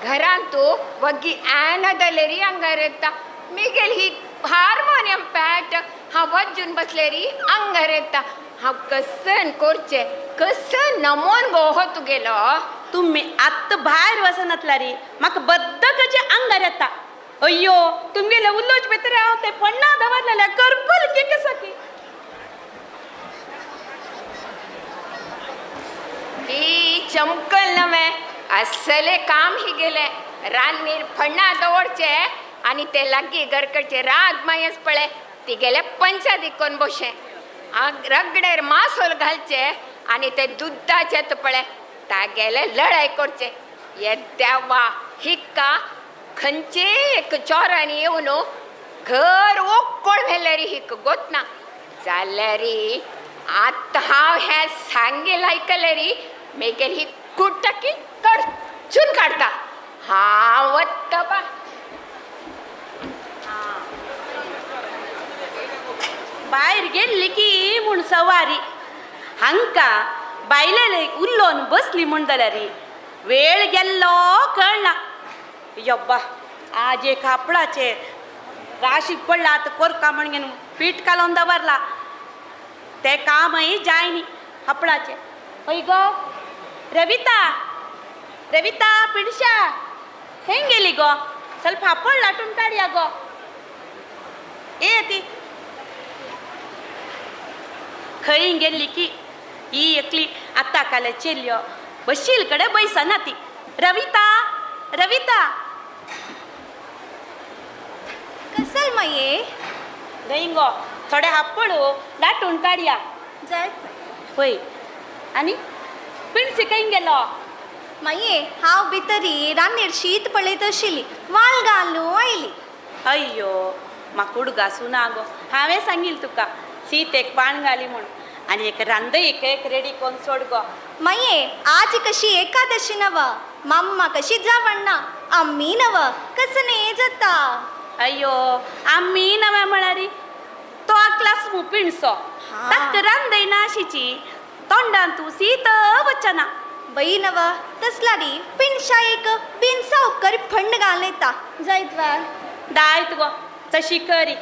घरांत तूं वग्गी येना जाल्यारी अंगार येता मिगेल ही हार्मोनियम पॅट हांव वजून बसलेरी अंगार येता हांव कसन करचें कसन नमोन गो हो तुगेलो. तुमी आत्तां भायर वचनातला रे म्हाका बद्द कशें अंगार येता. अय्यो तुमगेले उलोवचे भितर हांव ते पण्णा दवरलेले करपल की कसो की. ही चमकल नवें असले काम ही गेले रान्नीर फण्णा दवरचे आनी ते लागीं घरकडचे राग मायस पळय तिगेले पंचा दिकोन बशें रगडेर मासोल घालचे आनी ते दुद्दाचे पळय तागेले लढाय करचे. येद्या वा हिक्का खंयचे एक चोरांनी येवन घर ओक्कोळ व्हेल्यारी हिक गोतना जाल्यारी आतां हांव हें सांगेल आयकल्यारी मेगेल ही कुटकी कडचून काडटा हांव वता बा. भायर गेल्ली की म्हूण सवारी हांकां बायले उल्लोवन बसली म्हूण जाल्यार वेळ गेल्लो कळना. यब्बा आज एक कापडाचे राशीक पडला आतां कोरका म्हण घेवन पीठ कालोवन दवरला तें कामय जाय न्ही कापडाचें. हय गो रविता रविता पिणशा हें गेली गो ಸ್ವಲ್ಪ हापड लाटून काडया गो ये ती खंय गेल्ली की ही एकली आतां काल्या चेल्यो बशील कडेन बैसना ती. रविता रविता कसल माये न्हय गो थोडे हापड लाटून काडया जाय. पळय आनी पिणशी खंय गेलो? माये हांव भितरी रान्नीर शीत पळयत आशिल्ली वाल घालून आयली. अय्यो म्हाका उडगासूं ना गो हांवें सांगील तुका शीत एक पाण घाली म्हूण आनी एक रांदय एक एक रेडी करून सोड गो. माये आज कशी एकादशी नव माम्मा कशी जावण ना आमी नव कसने जाता. अय्यो आमी नवे म्हळ्यार तो आकलास मू पिणसो ताका रांदय ना अशीची तोंडान तूं शीत वचना. बई नव तसलारी पिणशा एक बिनसा उपकरी फंड घालून येता जायत वा दायत गो तशी करी.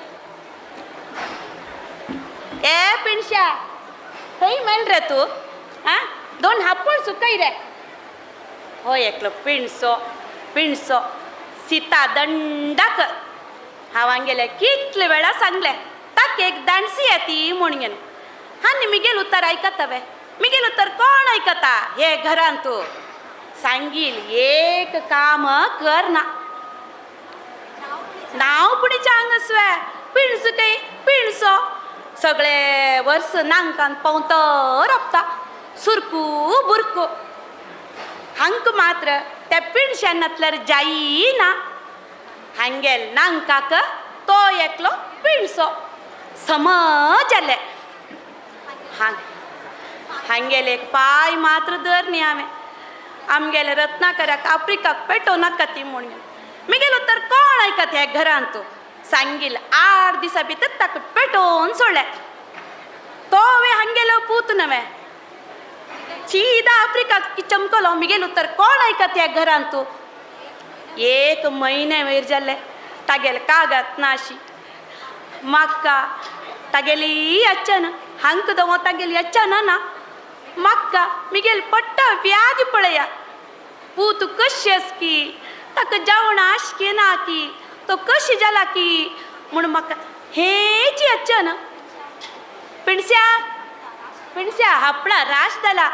ए पिणशा खंय मेल रे तूं आं दोन हापड सुकय रे. हो एकलो पिणसो पिणसो सीता दंडाक हांव हांगेले कितले वेळा सांगले ताका एक दांडसी येती म्हूण घेवन आनी मिगेल उतर आयकता वे मिगेल उतर कोण आयकता हे घरांत तूं सांगील एक काम करना नांव पुणीच्या हांगासवे पिणसो काय पिणसो सगळे वर्स नांकान पावतर आपता सुरकू बुरकू हांक मात्र त्या पिणशानातल्यार जायना हांगेल नांकाक तो एकलो पिणसो समज जाले हांगेले एक पांय मात्र धर न्ही हांवें आमगेले रत्नाकराक आफ्रिकाक पेटोवं नाका ती म्हूण मिगेलो तर कोण आयकत ह्या घरांत सांगील 8 दिसां भितर ताका पेटोवन सोडलें. तो हांवें हांगेलो पूत नवें सीधा आफ्रिका चमकलो मिगेल उतर कोण आयकत ह्या घरान तूं एक म्हयने वयर जाल्ले तागेले कागद नाशी म्हाका तागेली अच्चन हांक दवो तागेली अच्चन ना म्हाका मिगेल पट्टा व्याज पळया पूत कशी आसकी ताका जेवण आसकी ना की तो कशी जाला की म्हूण म्हाका हेची अच्चन पिणस्या पिणस्या हापडा राश जाला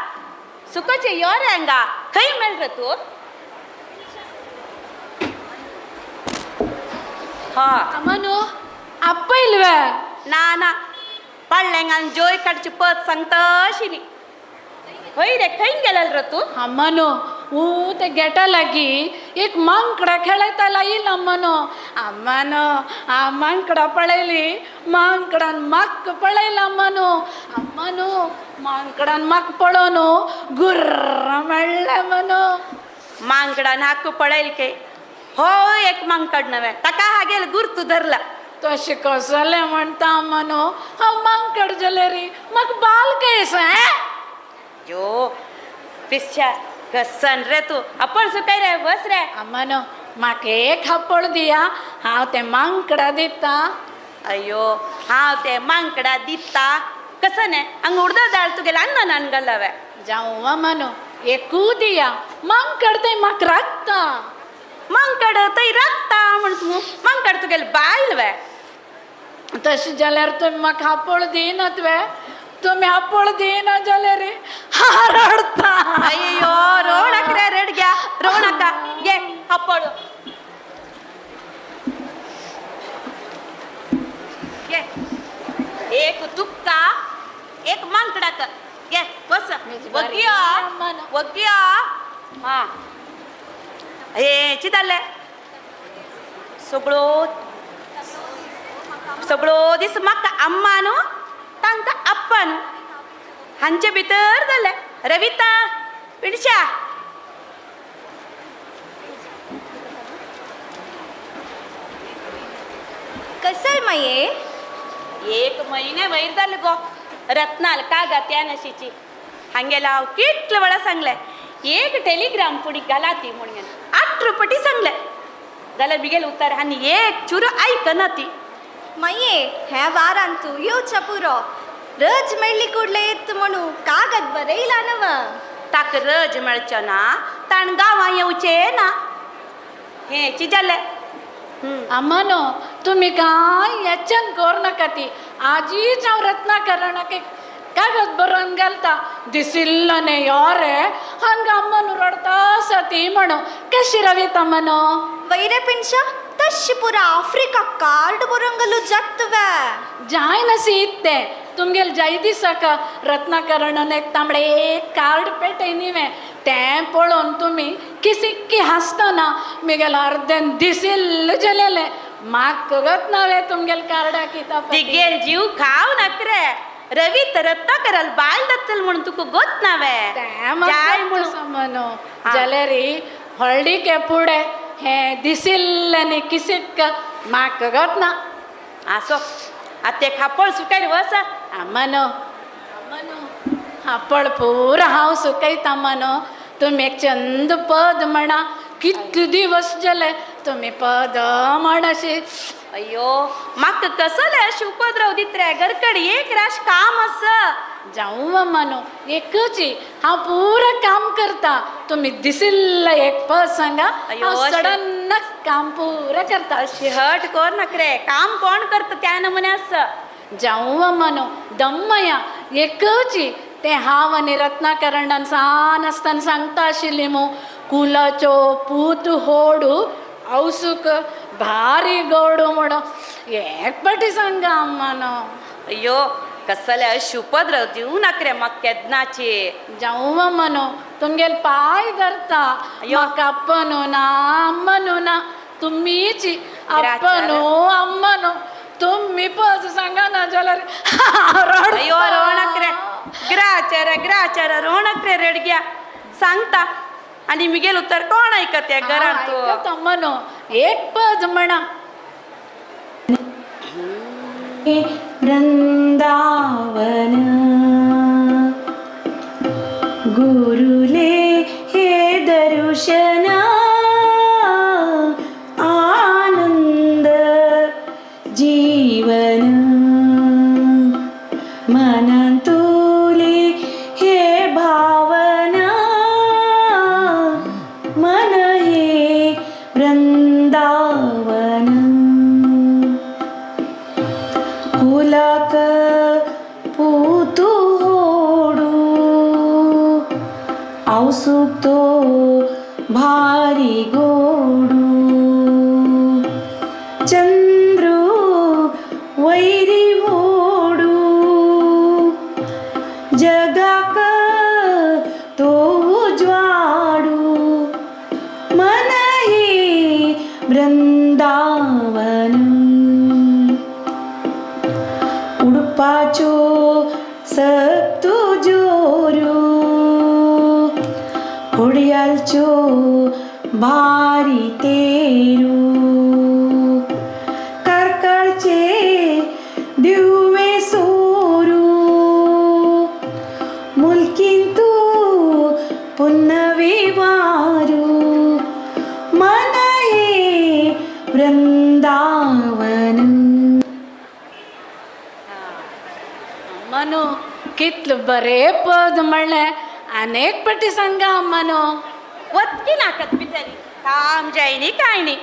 सुकोचे यो रे हांगा खंय मेळ रे तूं हा अमनो आपयलवे ना ना पडलेंगान जोय काडची पद सांगता अशी न्ही हय रे खंय गेलेल रे तूं अम्मनो ऊ ते गेटा लागी एक मांकडा खेळयताला येईल अम्मनो अम्मानो आ मांकडा पळयली मांकडान माक्क पळयला अम्मनो अम्मनो मांकडान माक पळोवन गुर्र म्हणलें मनो मांकडान हाक पळयल के हो एक मांकड नव्हे ताका हागेल गुर्तू धरला तशें कसलें म्हणटा अम्मनो हांव मांकड जालें री म्हाका बाल केस यो पिश्या कसन रे तूं आपण सुकय रे बस रे अम्मनो म्हाका एक हापड दिया हांव तें मांकडा दिता अय्यो हांव तें मांकडा दिता कसं न्ही हांगा उडदा दाळ तुगेले अन्नान घालावे जावं अम्मनो एकू दिया मांकड तें म्हाका राखता मांकड थंय राखता म्हण तूं मांकड तुगेले बायल वे तशें जाल्यार तुमी म्हाका हापड दिनात वे तुमी हापड दिना जाल्यार रे रडता अय्यो रोवणाक रे रडग्या रोवणाका घे हापड घे एक तुक्का एक मांकडाक घे बस वग्गिया वग्गिया हां हे चिताले सगळो सगळो दीस म्हाका अम्मा न्हू तांकां आप्पा न्हू हांचे भितर जालें रविता पिणशा कसल माये एक म्हयने वयर जाले गो रत्नाल कागद त्या नशीची हांगेला हांव कितले वेळा सांगलें एक टेलिग्राम पुडी घाला ती म्हणून 8 रुपटी सांगलें जाल्यार बिगेल उतर आनी एक चुरो आयकना ती माये हे वारान तूं येवच्या पुरो रज मेळ्ळी कुडले येत म्हणू कागद बरयला नव ताका रज मेळचो ना ताण गांवां येवचें ना हेंची जालें अम्मनो तुमी कांय यचन कर नाका ती आजीच हांव रत्नाकरणाक एक कागद बरोवन घालता दिसिल्लो न्ही यो रे हांगा अम्मनो रडता आसा ती म्हणून कशी रविता मनो वैरे पिणशा तशी पुरा आफ्रिका कार्ड बरोवंक जातवे जायनासी इत्ते तुमगेल जाय दिसाक रत्नाकरणान एक तांबडे एक कार्ड पेटय न्ही तें पळोवन तुमी किसिक्की हांसतना मिगेल अर्देन दिसिल्ल जालेलें म्हाका गत ना वे तुमगेल कार्डाक तिगेल जीव खाव नाक रे रवी रत्नाकराल बायल जातल म्हणून तुका गोत ना वे जाय म्हणून जाल्यार हळडीके पुडे हें दिसिल्लें न्ही किसिक्क म्हाका गत ना आसो आतां एक हापळ सुकय वस अम्मनो अम्मनो हापळ पुरा हांव सुकयता मनो तुमी एक चंद पद म्हणा कितले दिवस जाले तुमी पद म्हण अशी अय्यो म्हाका कसले अशें उपद्रव दित रे घरकड एक राश काम आसा जावं अम्मनो एकूच हांव पुरा काम करता तुमी दिसिल्लें एक पद सांगा हांव सडन काम पुरा करता अशी हट कर नाक रे काम कोण करता त्या नमुने आसा जावं अम्मनो दम्मया एकूच तें हांव आनी रत्नाकरणान सान आसतना सांगता आशिल्ली मू कुलाचो पूत होडू औसूक भारी गोडू म्हणून एक पाटी सांगा अम्मानो अय्यो कसले अशें उपद्रव दिवं नाक रे म्हाका केदनाचे जावं अम्मानो तुमगेल पांय धरता म्हाका अप्पनू ना अम्मनू ना तुमीच अप्पनू अम्मनू तुमी पद सांगा ना जाल्यार अय्यो रोवणाक रे ग्राचार ग्राचार रोवणाक रे रडग्या सांगता आनी मिगेल उतर कोण आयकत ह्या घरांत आयकत अम्मनो एक पद म्हणा वृंदावन मनांतुली हे भावना मन हे वृंदावन कुलाक पूतु होडू आवसुतो भारी गोडू चंद्रू वैरी होडू जगाक तो उजवाडू मन हे वृंदावन उडपाचो सत्तु जोरू घोड्यालचो भारी तेरू कारकाळचे दिवे सोरू मुलकींतू पुन्नवे वारू मन हे वृंदावन. मनो कितलं बरें पद म्हणलें अनेक पटी सांगा मनो. वतकी नाकत बिचारी काम जायनी काय न्ही.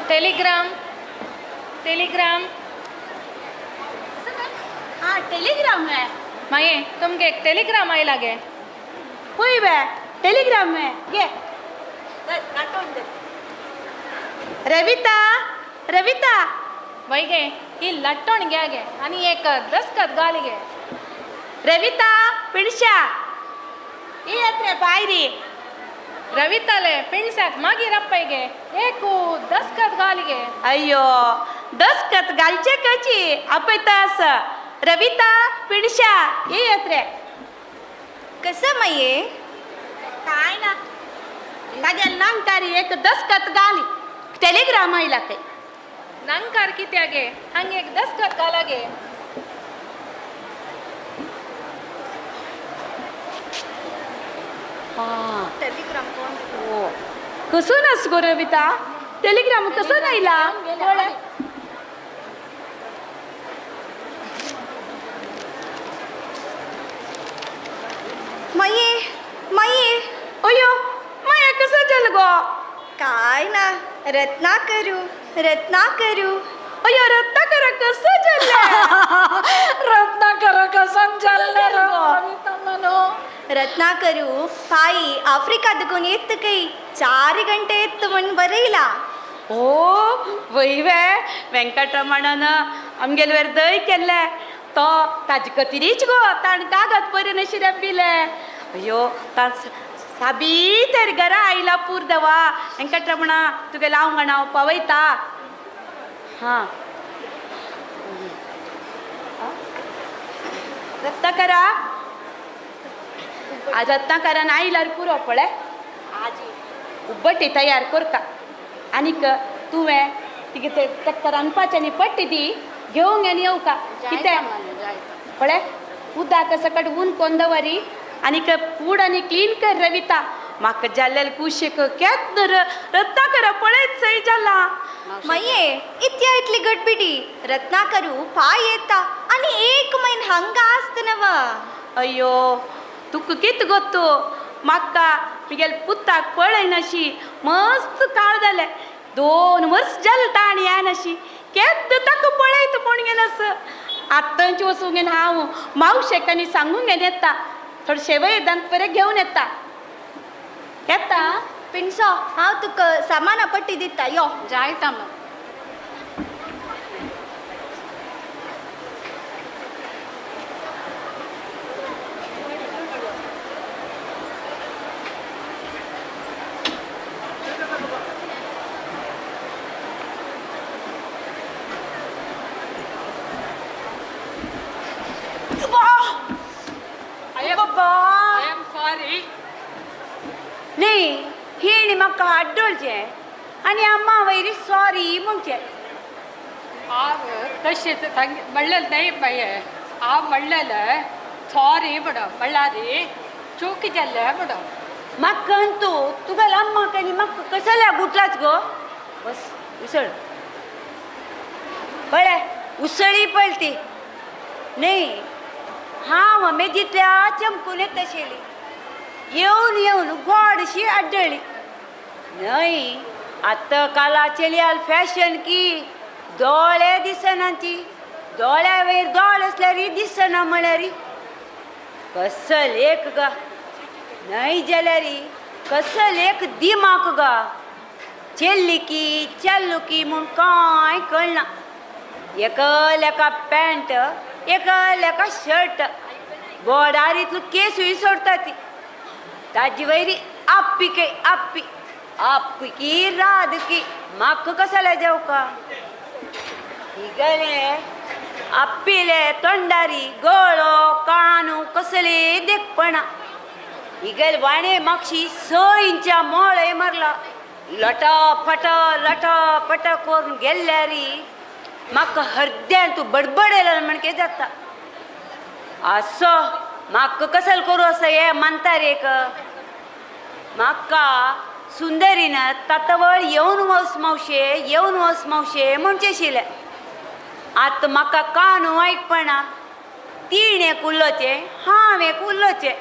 टेलिग्राम टेलिग्राम हाँ टेलीग्राम है. माये तुमके एक टेलिग्राम आयला गे. होय बे टेलिग्राम है गे नाटोन दे. रविता रविता वय गे ही लट्टोण घ्या गे आनी एक दस्खत घाल गे. रविता पिणशा ही येत रे बायरी. रविताले पिणसाक मागीर अप्पय गे एक दस्खत घाल गे. अय्यो दस्खत घालचे कची आपयता आसा. रविता पिणशा ये येत रे. कसं मये? काय ना तागे नांकारी एक दस्खत घाली टेलिग्राम आयला काय. नांकार कित्या गे हांग एक दस्खत घाला गे. टेलिग्राम कोण? कसं नास गो रविता टेलिग्राम कसं नायला? मये मये अयो माया कसं जाल गो? काय ना रत्ना करू रत्ना करू. अयो रत्नाकर कसं जालें? रत्नाकर कसं जालें रविता मनो? रत्ना करू पायी आफ्रिका दुकून येत काही 4 घंटे येत म्हण बरयला. ओ वय वे वेंकटरमणान आमगेले वेर दय केल्लें तो ताजे खातीरीच गो ताणें कागद बरें नाशिल्लें बिलें. अयो तां साबी तर घरा आयला पूर देवा वेंकटरमणा तुगे हांव म्हणा हांव पावयता. हां रत्नाकरा आज रत्नाकरान आयल्यार पुरो पळय आजी उब्बटी तयार करता आनीक तुवें तिगे तेका रांदपाचें आनी पट्टी दी घेवंक आनी येवका कितें पळय उदक सकट ऊन कोन दवरी आनीक कूड आनी क्लीन कर रविता. म्हाका जाल्लें कुशीक केन्ना रत्नाकरा पळयत सय जाला. मये इत्या इतली गडबिडी रत्नाकरू पाय येता आनी 1 म्हयनो हांगा आसता नव. अय्यो तुका कित गोत्तू म्हाका म्हगेले पुताक पळयनाशी मस्त काळ जालें 2 वर्स जालें ताणें येनाशी केन्ना ताका पळयत म्हूण गेनास. आतांच वचूंक घेवन हांव मावशेक आनी सांगूंक घेवन येता थोडे शेवय दांत घेवन येता येता. पिणसो हांव तुका सामाना पट्टी दिता यो. जायता मग. न्ही हिणी म्हाका आड्डोळचें आनी अम्मा वयरी सॉरी म्हणचें. तशें म्हणलें न्हय मागीर हांव म्हणलेलें सॉरी म्हणून म्हणल्यार चूक जाल्लें म्हणून. म्हाका अंतू तुका अम्माक आनी म्हाका कसल्या गुटलाच गो. बस उसळ पळय उसळी पळती न्ही. हांव अमेजींतल्या चमकून येताशिल्ली येवन येवन गोडशी आड्डळी न्हय. आतां काला चेलयाल फॅशन की दोळे दिसना ती, दोळ्या वयर दोळ आसल्यार दिसना म्हळ्यार कसल एक गा न्हय जाल्यार कसल एक दिमाग गा. चेल्ली की चेल्लू की म्हूण कांय कळना. एकल एका पॅन्ट एकल एका शर्ट बोडार इतलो केसूय सोडटा ती. ताजी वयरी आप्पी के आप्पी आप्पी की राद की म्हाका कसले जेवका हिगले आप्पिले तोंडारी गळो कानू कसले देखपणा. हिगेल वाणे मागशी 6 इंचा मोळे मारला लटा फटा लटा फटा करून गेल्यारी म्हाका हरद्यान तूं बडबडेला म्हणके जाता. असो म्हाका कसल करूं असो हे मानता रे. म्हाका सुंदरीन तातवळ येवन वस मावशे येवन वस मावशे म्हणचें आशिल्लें. आतां म्हाका कानू आयकपणा. तीण एक उलोवचें हांव एक उलोवचें.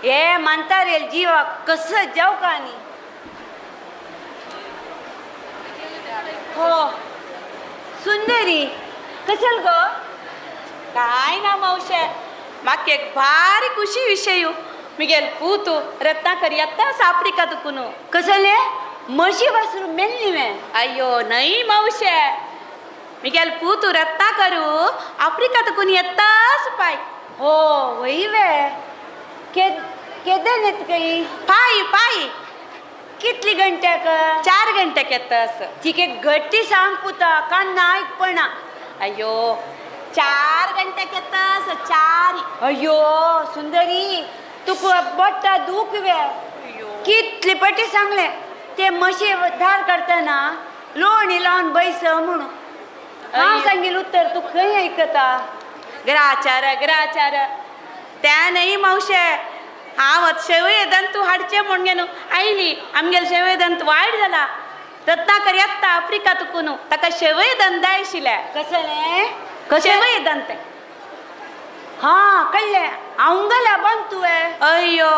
हे मानता रे जिवाक कसं जावं का न्ही. हो सुंदरी कसल गो? काय ना मावशे, म्हाका एक भारी खुशी विशय मिगेल पूत रत्नाकर येताच आफ्रिका तुकून. कसले म्हशी वासरू मेल्ली मे? अय्यो न्हय मावशे, मिगेल पूत रत्नाकरू आफ्रिका तुकून येताच पाय. हो वय वे केदन येत काही? पाय पाय. कितली घंट्याक? 4 घंट्याक येतास. ठीक आहे गट्टी सांग पुता कान्ना आयकपणा. अय्यो 4 घंट्याक येतास 4. अय्यो सुंदरी तुका बोट्टा दूख वे. कितले पटी सांगले ते म्हशी धार काडटना लोणी लावन बैस म्हणून. हांव सांगील उत्तर तूं खंय आयकता? ग्राचार ग्राचार त्या न्हय मावशे, हांव आतां शेवये दंत हाडचे म्हूण घेवन आयली. आमगेले शेवये दंत वायट जाला. रत्नाकर येता आफ्रिका तुकून ताका शेवये दंत जाय आशिल्ले. कसलें? शेवये दंत. हां कळ्ळें. आंगोले बंद तुवें? अय्यो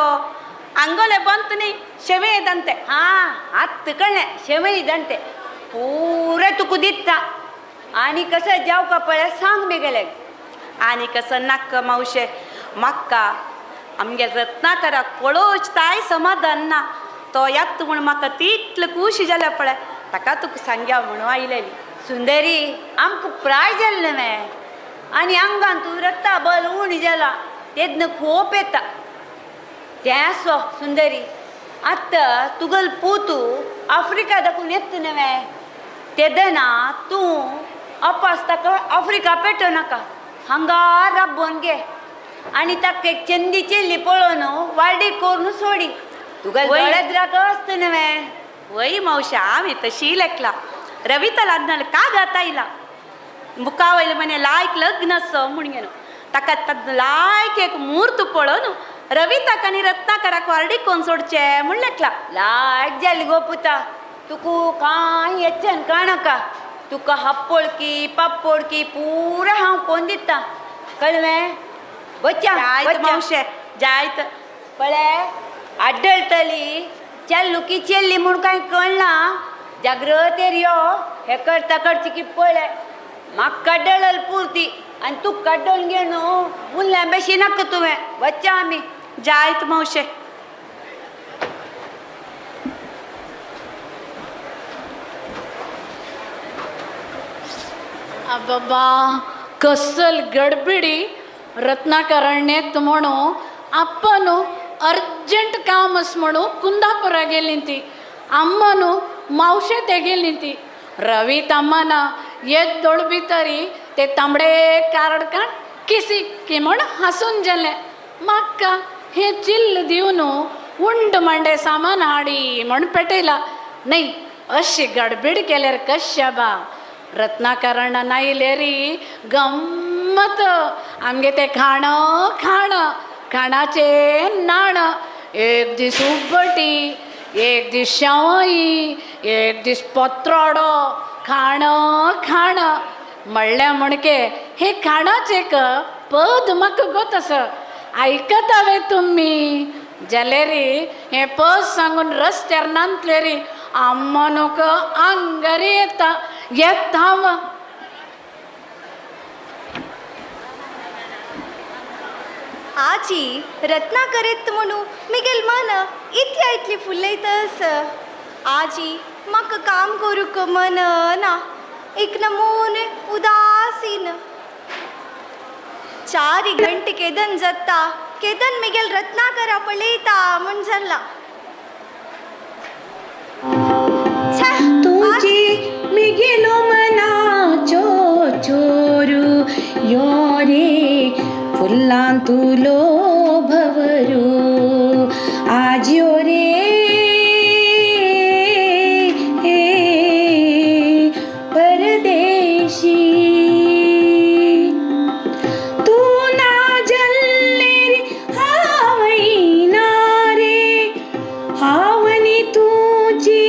आंगोले बंद न्ही, शेवये दंत. हां आत्त कळ्ळें, शेवये दंत पुरे तुका दिता. आनी कसं जावं का पळय सांग मेगेले. आनी कसं नाका मावशे, म्हाका आमगेल रत्नाकराक पळोवच ताय समाधान ना. तो येता म्हूण म्हाका तितलें खुशी जालें पळय, ताका तुका सांग्या म्हणून आयलेली. सुंदरी आमकां प्राय जालें न्हय आनी आंगान तूं रक्ता बल उणी जाला तेन्ना खोप येता. तें आसो सुंदरी आतां तुगेलो पूत आफ्रिका दाखोवन येता न्हय तेदना तूं अपास ताका आफ्रिका पेटोवं नाका, हांगा राबोवन घे आनी ताका एक चंदी चेल्ली पळोवन वाडी करून सोडी. तुका दोळ्याद्राक आसता न्हय. वय मावशे हांवें तशी लेखला रविता लग्नाक कागद आयला मुखा वयले मने लायक लग्न आसा म्हूण घेवन ताका लायक एक म्हूर्त पळोवन रविताक आनी रत्नाकराक वार्डी कोन सोडचें म्हूण लेखला. लायक जाली गो पुता, तुका कांय येचन काणका. तुका हाप्पोळकी पाप्पोळकी पुरा हांव कोन दिता कळवें? बच्चा जायत मावशे जायत. पळय आड्डळटली चेल्लू की चेल्ली म्हूण कांय कळना. जाग्रतेर यो हे करता करची की पळय म्हाका काडडल पुरती आनी तुका काडडोवन घेवन मुल्यां बेशी नाका तुवें. वच्चा आमी. जायत मावशे. अब्बा कसल गडबिडी रत्नाकरण्येत म्हणू ಅಪ್ಪನು ಅರ್ಜೆಂಟ್ ಕಾಮಸ್ म्हणू ಕುಂದಾಪುರ ಗೆಲ್ಲಿಂತಿ, ಅಮ್ಮನು ಮಾವಶೆ ತೆಗೆಲ್ ನಿಂತಿ, ರವಿ ತಮ್ಮನ ಎದ್ದೊಳು ಬಿತ್ತರಿ ते तांबडे कार्ड काड किसी की म्हण हासून जालें. म्हाका हें चिल्ल दिवन उंड मांडे सामान हाडी म्हण पेटयला. न्हय अशी गडबीड केल्यार कश्या बा. रत्नाकरण नायले री गम्मत आमगे ते खाणं खाणं खाणाचे नाणं. एक दीस उब्बटी, एक दीस शेवई, एक दीस पत्राडो, खाणं खाणं म्हणल्या म्हणके हे खाणाचें एक पद म्हाका गोत आसा. आयकतावे तुमी जाल्यार हें पद सांगून रस्त्यार नांतले री आम्मा न्हू आंगार येता येता हांव. आजी रत्नाकर येत म्हणू मिगेल मन इतल्या इतली फुलयतस. आजी म्हाका काम करूंक मन ना, एक नमून उदासीन. 4 घंटे केदन जाता केदन मिगेल रत्नाकरा पळयता म्हूण जाला. तुझी मिगेलो मनाचो चोरू यो रे फुलांतुलो भवरू आज्यो रे परदेशी. तू ना जल्ले रे हावई ना रे हावनी तुझी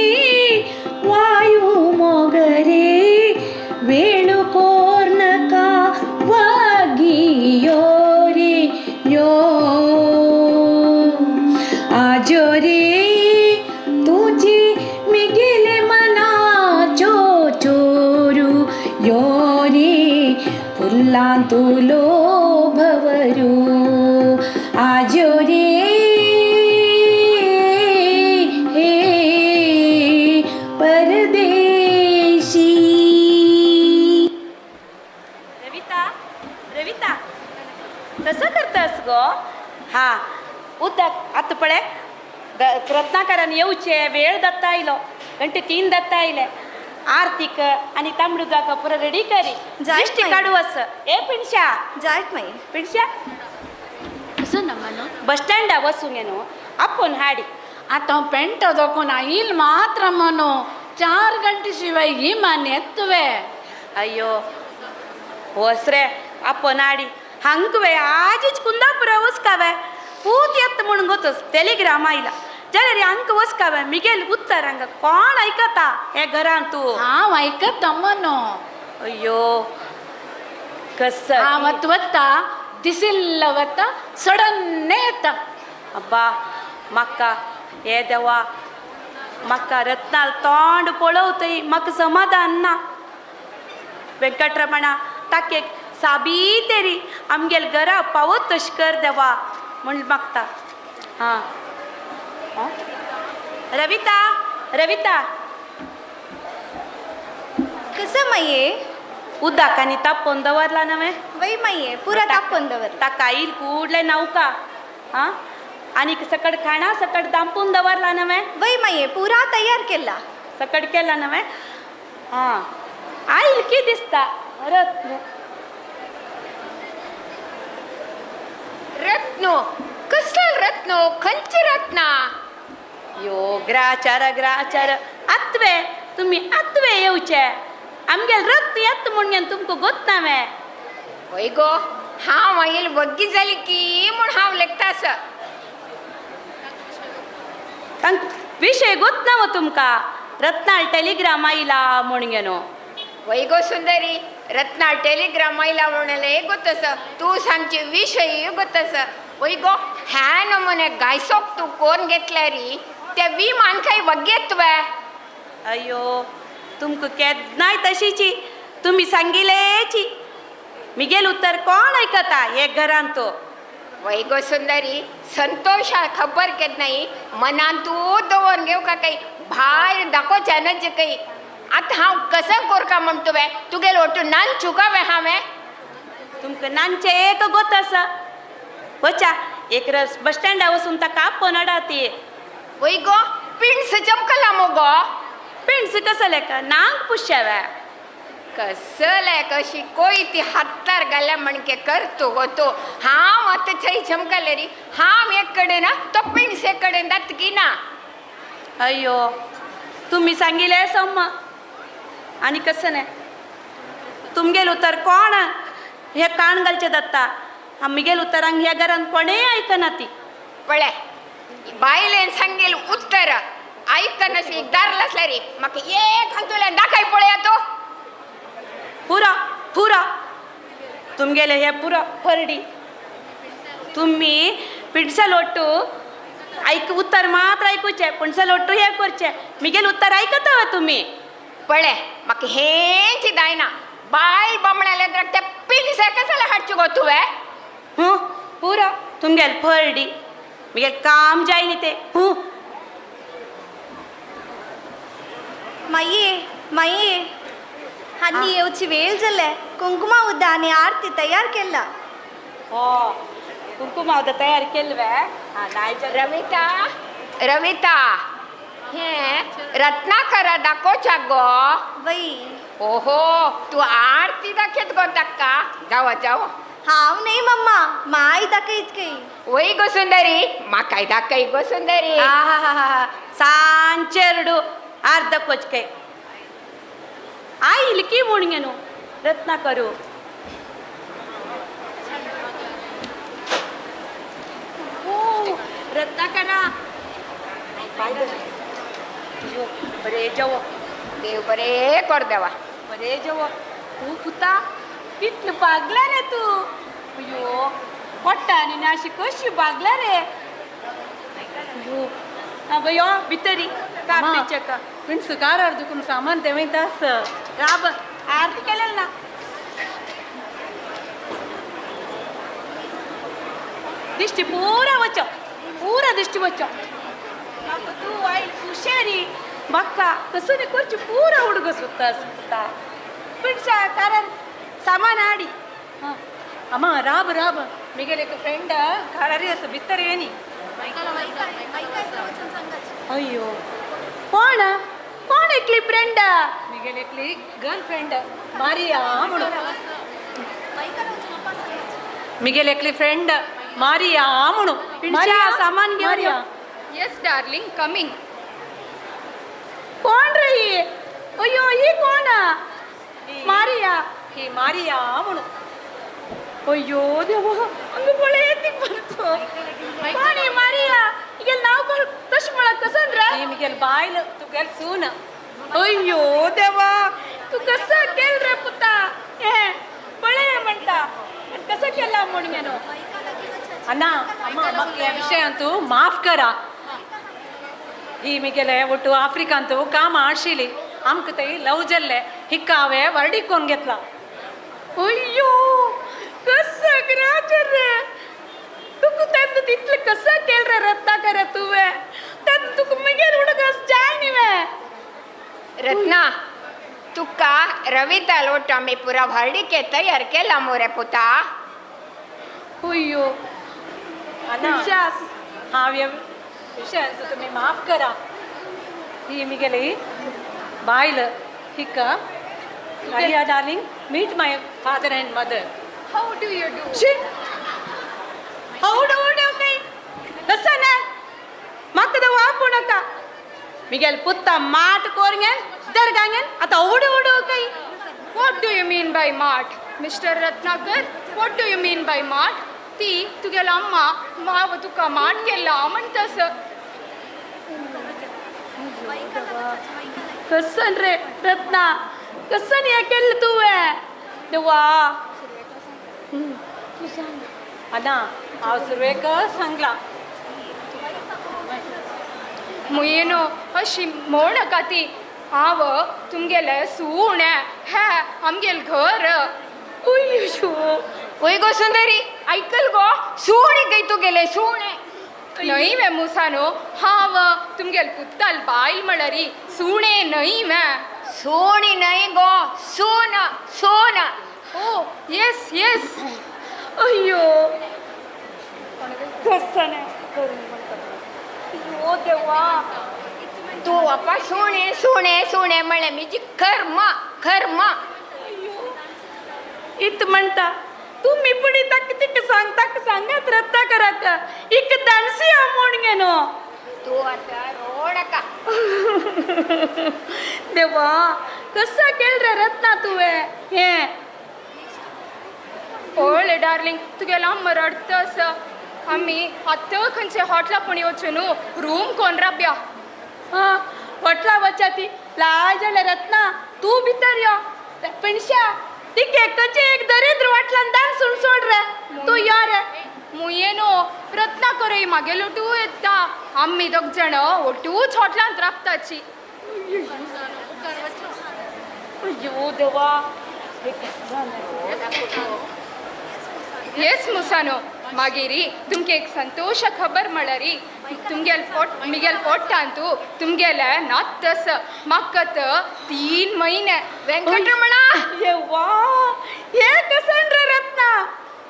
वायू मोगरे वेणु कोर्नका वागियो रे यो आजो रे तुझी मिगेले मनाचो चोरू यो रे फुलांतुलो भवरू आजो रे परदेशी. रविता रविता कसं करतस गो? हा उदक आतां पळय रत्नाकरान येवचे वेळ दत्ता आयलो, घंटे 3 दत्ता आयले. आरतीक आनी तांबडू उदक पुरो रेडी करी दिश्टी काडू अस. ए पिणशा जायत मागीर पिणशा कसं ना मानो बस स्टँडा वचूंक न्हू आपोवन हाडी. आतां हांव पेंटो दोकोन आयल मात्र मनो 4 घंटे शिवाय ही मान येतवे. अय्यो वस रे आपोवन हाडी. हांग वे आजीच कुंदापुरा वचकावे पूत येत म्हणून गोतस टेलिग्राम आयला जाल्यार हांग वचकावे मिगेल उत्तर हांगा कोण आयकता हे घरान तूं? हांव आयकता मनो. अय्यो कसं हांव आतां वता दिसिल्ल वता सडन येता. अब्बा म्हाका हे देवा म्हाका रत्नाल तोंड पळोवतय म्हाका समाधान ना. वेंकटरमणा ताके साबी तेरी आमगेल घरा पावत तशें कर देवा म्हूण मागता. हां रविता रविता कसं माये उदक आनी तापोवन दवरला नवें? वय माये पुरा तापोवन दवरला. ताका आईल कुडलें नावका. हां आनी सकड खाणा सकड दांपून दवरला नवें? वय माये पुरा तयार केला. सकड केला नवें? हां आईल की दिसता रत्न. रत्नो कसलं रत्नो खंयचे रत्ना? यो ग्राचार ग्राचार आत्वे तुमी आत्वे येवचे आमगेल रत्न येत म्हूण तुमकां गोत ना. वय गो हांव आयल वग्गी जाली की म्हूण हांव लेखता आसा. तांकां विशय गोत ना तुमकां रत्नाल टेलिग्राम आयला म्हूण न्हू. वय गो सुंदरी रत्ना टेलिग्राम आयला म्हणले गोत आसा, तूं सांगचे विशय गोत आसा. वय गो ह्या नमुने गायसोक तूं कोण घेतल्या री त्या विमान खंय वग्गेत वे? अय्यो तुमकां केन्नाय तशीची तुमी सांगिलेची मिगेल उत्तर कोण आयकता हे घरान तो? वय गो सुंदरी संतोषा खबर केन्नाय मनान तूं दवर घेवका काही भायर दाखोवचें नज काही. आतां हांव कसं कोरका म्हण तुवें तुगेल ओटू नान चुकावे हांवें? तुमकां नानचें एक गोत आसा. वचा एक रस बस स्टँडा वचून ताका आपोवन हाडा ती. वय गो पिंड्स चमकला मुगो? पिंड्स कसं लेका नांग पुशेवे. कसले कशी कोई ती हातार घाल्या म्हणके करतो गो तो. हांव आतां थंय चमकले री हांव एक कडेन तो पिंड्स एक कडेन जातकी ना. अय्यो तुमी सांगिलें सम आनी कसं न्ही तुमगेल उतर कोण हे कान घालचे दत्ता मिगेल उतरांक ह्या घरान कोणेय आयकना ती. पळे बायलेन सांगेल उत्तर आयकनाशी दारला असल्यारी म्हाका एक हांतुल्यान दाखय पळया तूं. पुरो पुरो तुमगेले हे पुरो फरडी. तुम्ही पिणसा लोटू ऐक उत्तर मात्र आयकुचें पिणसा लोटू हे करचें मिगेल उत्तर आयकता वा तुमी. पळे म्हाका हेंच जायना बायल बामणाले त्या पिणसा कसाला हाडचो गो तुवें. हूं पुरो तुमगेल फरडी मिगेल काम जाय न्ही तें. हूं माये माये हांनी येवची वेळ जाले कुंकुमा उद्दा आनी आरती तयार केला. हो कुंकुमा उद्दा तयार केल्ले वे. रविता रविता हे रत्नाकरा दाखोवच्या गो. वय ओहो तूं आरती दाखयत गो ताका. जावा जाव. हांव न्ही मम्मा माय दाखयत खंय. वय गो सुंदरी म्हाकाय दाखय गो सुंदरी. आहा सांचेरडू अर्ध कोचके आयल की म्हूण गे न्हू रत्नाकरू. ओ रत्नाकरा बरे जवो देव बरे कर देवा बरे जवो. तूं पुता कितलं बागला रे तूं. अयो पोट्टा आनी अशी कशी बागला रे. अयो अगो यो भितरी कापीचेका पिणसु कारार दुखून सामान तेवय तास राब आरती केलेल ना. दिश्टी पुरा वचो पुरा दिश्टी वचो. म्हाका तूं आयल हुशारी म्हाका कसो करची पुरा हुडगो सुत्ता सुत्ता पिणसा कारार सामान हाडी. अम्मा राब राब मिगेल एक फ्रेंड कारारी आसा भितर येनी. अय्यो कोण कोण एकली फ्रेंड? मिगेल एकली गर्ल फ्रेंड मारिया म्हणून. मिगेल एकली फ्रेंड मारिया म्हणून. सामान घेऊन. Yes darling coming. कोण रे ही? अय्यो ही कोण? मारिया. ही मारिया म्हणून. अय्यो देवा अंग पळय परतो. कोण ही मारिया? हिगेल नांव कोण तशें म्हळ्यार कसो रे? मिगेल बायल तुगेल सून. अय्यो देवा तूं कसो केल रे पुता हें पळय म्हणटा कसो केला म्हूण गे न्हू. अण्णा अम्मा म्हाका ह्या विशयांत तूं माफ करा. ही मिगेले ಒಟ್ಟು आफ्रिकांत काम आशिल्ली आमकां थंय लव जाल्लें हिका हांवें वर्डीक कोन्न घेतला. अय्यो कसं ग्राचर रे तुका तेन्ना तितलें कसं केल रे रत्नाकर तुवें तेन्ना तुका मगेर उडकास जाय न्ही वे. रत्ना तुका रविता लोट आमी पुरा व्हरडिके तयार केला मोरे पुता. अय्यो हांव ह्या विशयांचो तुमी माफ करा. ही मिगेली बायल हिका Maria darling meet my father and mother. How do you do? How do you do काय कसं ना म्हाका तो वापू नाका. मिगेल पुत्ता माट कोरंगेन दरगांगेन आतां उडू उडू काय. What do you mean by mart mister Ratnakar? What do you mean by mart? ती तुगेला अम्मा माव तुका माट केला म्हणतस. कसन रे रत्ना कसन हे केल्लें तुवें देवा. अण्णा हांव सुरवेक सांगलां. मुयेनो अशी म्हण नाका ती. हांव तुमगेलें सूण हें आमगेलें घर. वय गो सुंदरी आयकल गो सूण गय तुगेलें सूण. न्हय वे मुसानो हांव तुमगेल पुत्ताल बायल म्हळ्यारी सुणे न्हय वे. सुणी न्हय गो सून सून. ओ येस येस. अय्यो कसं अय्यो देवा तूं बापा सुणे सुणे सुणे म्हळ्ळें म्हजी कर्म कर्म. इत म्हणटा तुम्ही पुढे तक तिक सांग तक सांगात रत्नाकराक इक दानसी म्हूण गे न्हू तूं आतां रोड नाका. देवा कसं केलं रे रत्ना तुवें हें? पळय डार्लिंग तुगेलो अम्मा रडत आसा. आमी आत्तां खंयचे हॉटला पूण येवचें न्हू, रूम कोण राबया. हां हॉटला वचा ती लाज जाल्यार रत्ना तूं भितर यो. पिणशा तिके खंयचे एक दरिद्र वाटल्यान दान सुन सोड रे, तूं यो रे. मुये न्हू रत्ना करय मागेलो तूं येता. आमी दोग जाण ओटूच हॉटलांत राबताची. अय्यो देवा. येस मुसानो, मागीर तुमगे एक संतोष खबर म्हळ्यार तुमगेल पोट मिगेल पोटांतू तुमगेले नात्तस म्हाका 3 महिने. वेंकटरमणा. येवा हे कसन रे रत्ना,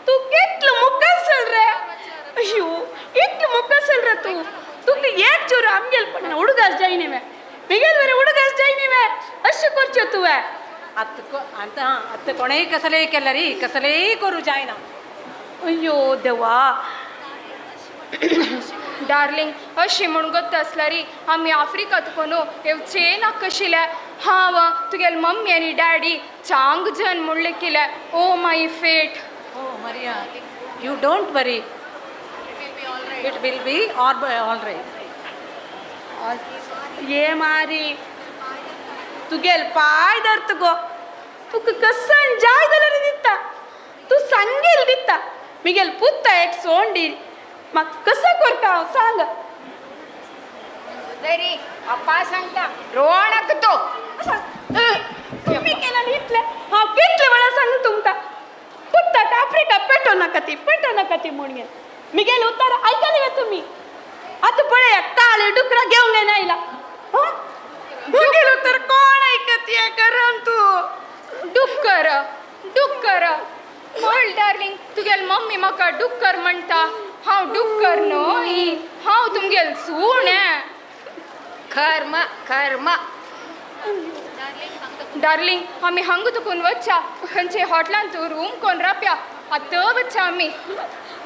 तूं कितलो मुक्कसल रे. अय्यो इतलो मुक्कसल रे तूं. तुका एक चोर आमगेल पण उडगास जायनी वे, मिगेल वरे उडगास जायनी वे, अशें करचें तुवें. आतां आतां कोणेय कसलेय केल्यार कसलेय करूं जायना. अय्यो देवा. डार्लिंग अशी म्हूण गत्त आसल्यार आमी आफ्रिका तुका न्हू येवचें नाका आशिल्लें. हांव तुगेली मम्मी आनी डॅडी चांग जन म्हणलें कितें. Oh my fate. Oh Maria, you don't worry, it will be all right. ये मारी तुगेल पाय धरता गो, तुका कसन जाय जाल्यार दिता, तूं सांगेल दिता. मिगेल पुता एक सोंडी म्हाका कसो करता हांव सांग. सुंदरी अप्पा सांगता रोणाक तो. तुमी केला इतलें हांव कितले वेळा सांगू तुमकां, पुताक आफ्रिका पेटो नाका ती, पेटो नाका ती म्हूण. मिगेल उतार आयकले वे तुमी. आतां पळया काळे डुकरां घेवंक आयला. मिगेल उतर कोण आयकत हें घरान तूं. डुक्कर डुक्कर पळ डार्लिंग, तुगेल मम्मी म्हाका डुक्कर म्हणटा. हांव डुक्कर न्हय, हांव तुमगेल सूण. कर्म कर्म. डार्लिंग आमी हांगा तुकून वच्चा खंयचे हॉटलांत तूं रूम कोण राबया. आतां वच्चा आमी.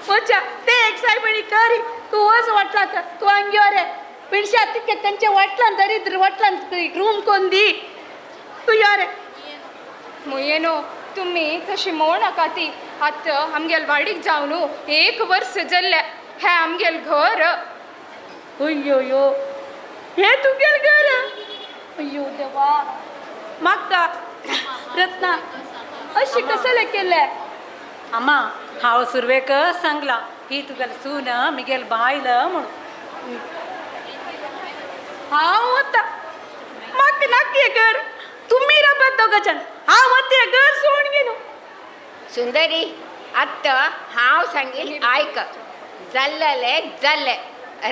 वच्चा ते एक सायबणी करी तूं वच वाटलां तूं हांग यो रे. पिणशा तिके खंयचे वाटलां दरिद्र वाटलां रूम कोण दी, तूं यो रे. मुये न्हू तुमी तशी मोड नाका ती. आतां आमगेल वाडीक जावन न्हू 1 वर्स जाल्लें. हें आमगेल घर. अय्यो हें तुगेल घर. अय्यो देवा म्हाका रत्ना अशें कसलें केलें. अम्मा हांव सुरवेक सांगलां ही तुगेल सून मिगेल बायल म्हणून. हांव वता म्हाका नाका हें घर, तुमी राबात दोगां जाण, हांव वता हें घर सोडून गेलो. सुंदरी आत्तां हांव सांगील आयक. जाल्लें जाल्लें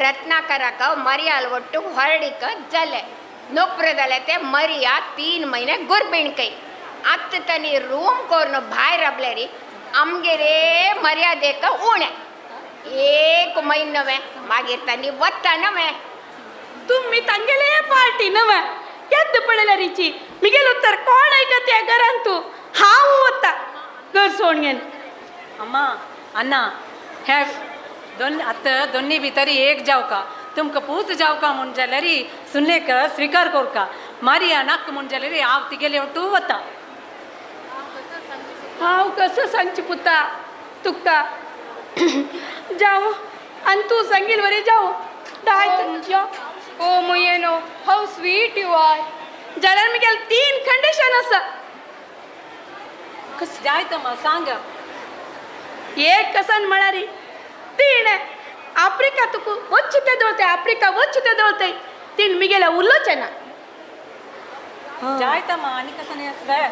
रत्नाकराक मरियाल ಒಟ್ಟು ಹೊರಡಿಕ ಜಲ್ಲೆ ನೊಪ್ರದಲತೆ ಮರಿಯ 3 महिने गुरबिणकೈ ಅತ್ತ ತನಿ ರೂಮ್ ಕೋರ್ನು ಬಾಯ್ ರಬ್ಲೇರಿ ಅಮ್ಗೆರೇ ಮರ್ಯಾದೆಕ ಉಣೆ 1 महिनवे मागीर तनी वत्तानवे. तुम्ही तांगेले पार्टी नवे केद्द पडले रिची मिगेल उत्तर कोण ऐकत या घरान तूं. हांव वता घर सोडून घेन. अम्मा अण्णा हे दोन आतां दोन्ही भितर एक जावका, तुमकां पूत जावका म्हूण जाल्यार सुनेक स्विकार करका. मारिया नाक म्हूण जाल्यार हांव तिगेले तूं वता. हांव कसं सांगची पुता तुका जावं आनी तूं सांगील बरें जावं. ओ मुयेनो, how sweet you are. जाल्यार मिगेल 3 कंडिशन आसा. जायत अम्मा सांग. एक कसन म्हळ्यार तीण आफ्रिका तुका वच्चे ते दवरताय, आफ्रिका वच्चे ते दवरताय, तीण मिगेले उलोवचें ना. जायत अम्मा आनी कसं आसलें.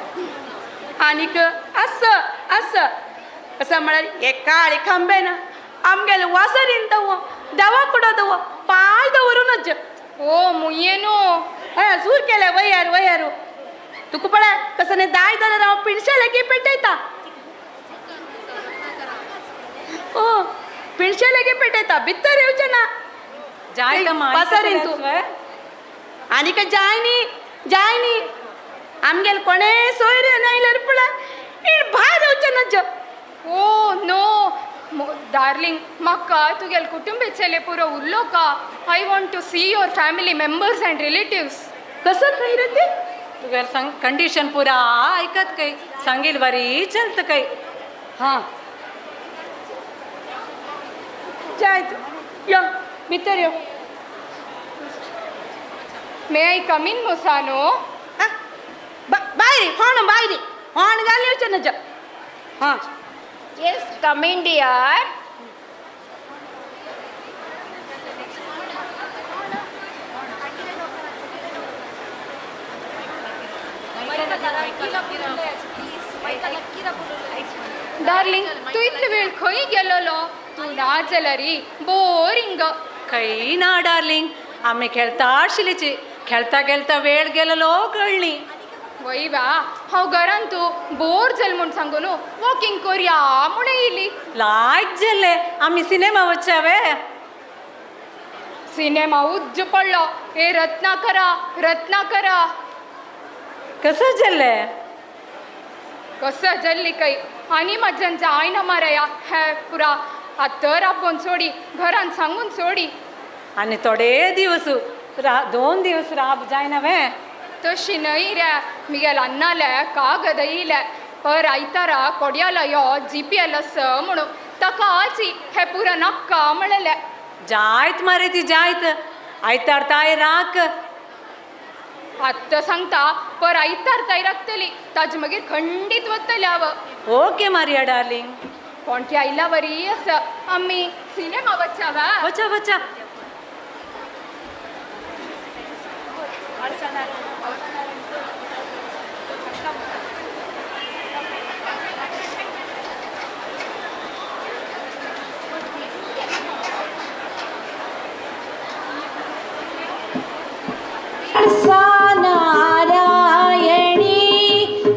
आनीक आसा आसा कसं म्हळ्यार हे काळे खांबे ना आमगेले वासरीन दवो देवा कुडो दवो पांय दवरूनच. ओ मुयेनो हय सूर केल्या वयार वयार तुका पळय कसं न्ही दाय जाल्यार हांव पिणशे लेगीत पेटयता. ओ पिणशे लेगीत पेटयता, भितर येवचें ना. वासरीन तूं आनीक जाय न्ही जाय न्ही आमगेले कोणें सोयरे नायल्यार पळय इण भायर येवचें ना. ओ नो डार्लिंग, म्हाका तुगेल कुटुंबेचेले पुरो उल्लोका. I want to see your family members and relatives. कसं खंय रे ते तुगेल सांग कंडिशन पुरा आयकत काय सांगील बरी चलत काय. हां जायत यो भितर यो. मे I come in मुसानो? बायरी होण बायरी होण घाल येवचें नज. हां yes come in dear. Darling तू इतले वेळ खंय गेलोलो? तूं ना जाल्यार बोरिंग. खंय ना डार्लिंग, आमी खेळता आशिल्लीची, खेळता खेळता वेळ गेलोलो कळ्ळी. वय वा, हांव घरान तूं बोर जाल म्हूण सांगून वॉकिंग करया म्हूण येयली. लायक जाल्ले आमी सिनेमा वचया. सिनेमा उज्ज पडलो. ए रत्नाकरा रत्नाकरा. कसं जाल्ले? कसं जाल्ली काय आनी म्हज्यान जायना मारया हे पुरा. आतां राबोवन सोडी, घरान सांगून सोडी. आनी थोडे दिवस 2 दिवस राब जायना वे. तशी न्हय रे, मिगेल अन्नाले कागद येयले पर आयतारा कोड्याला यो जी पी एल आस म्हणून ताका आजी हे पुरा नाक्का म्हणलें. जायत मारे ती जायत, आयतार ताय राख. आत्तां सांगता पर आयतार ताय राखतली, ताजे मागीर खंडीत वतले हांव. Okay Maria darling. कोणटी आयला बरी आसा. आमी सिनेमा वचा वा. वचा वचा. नारायणी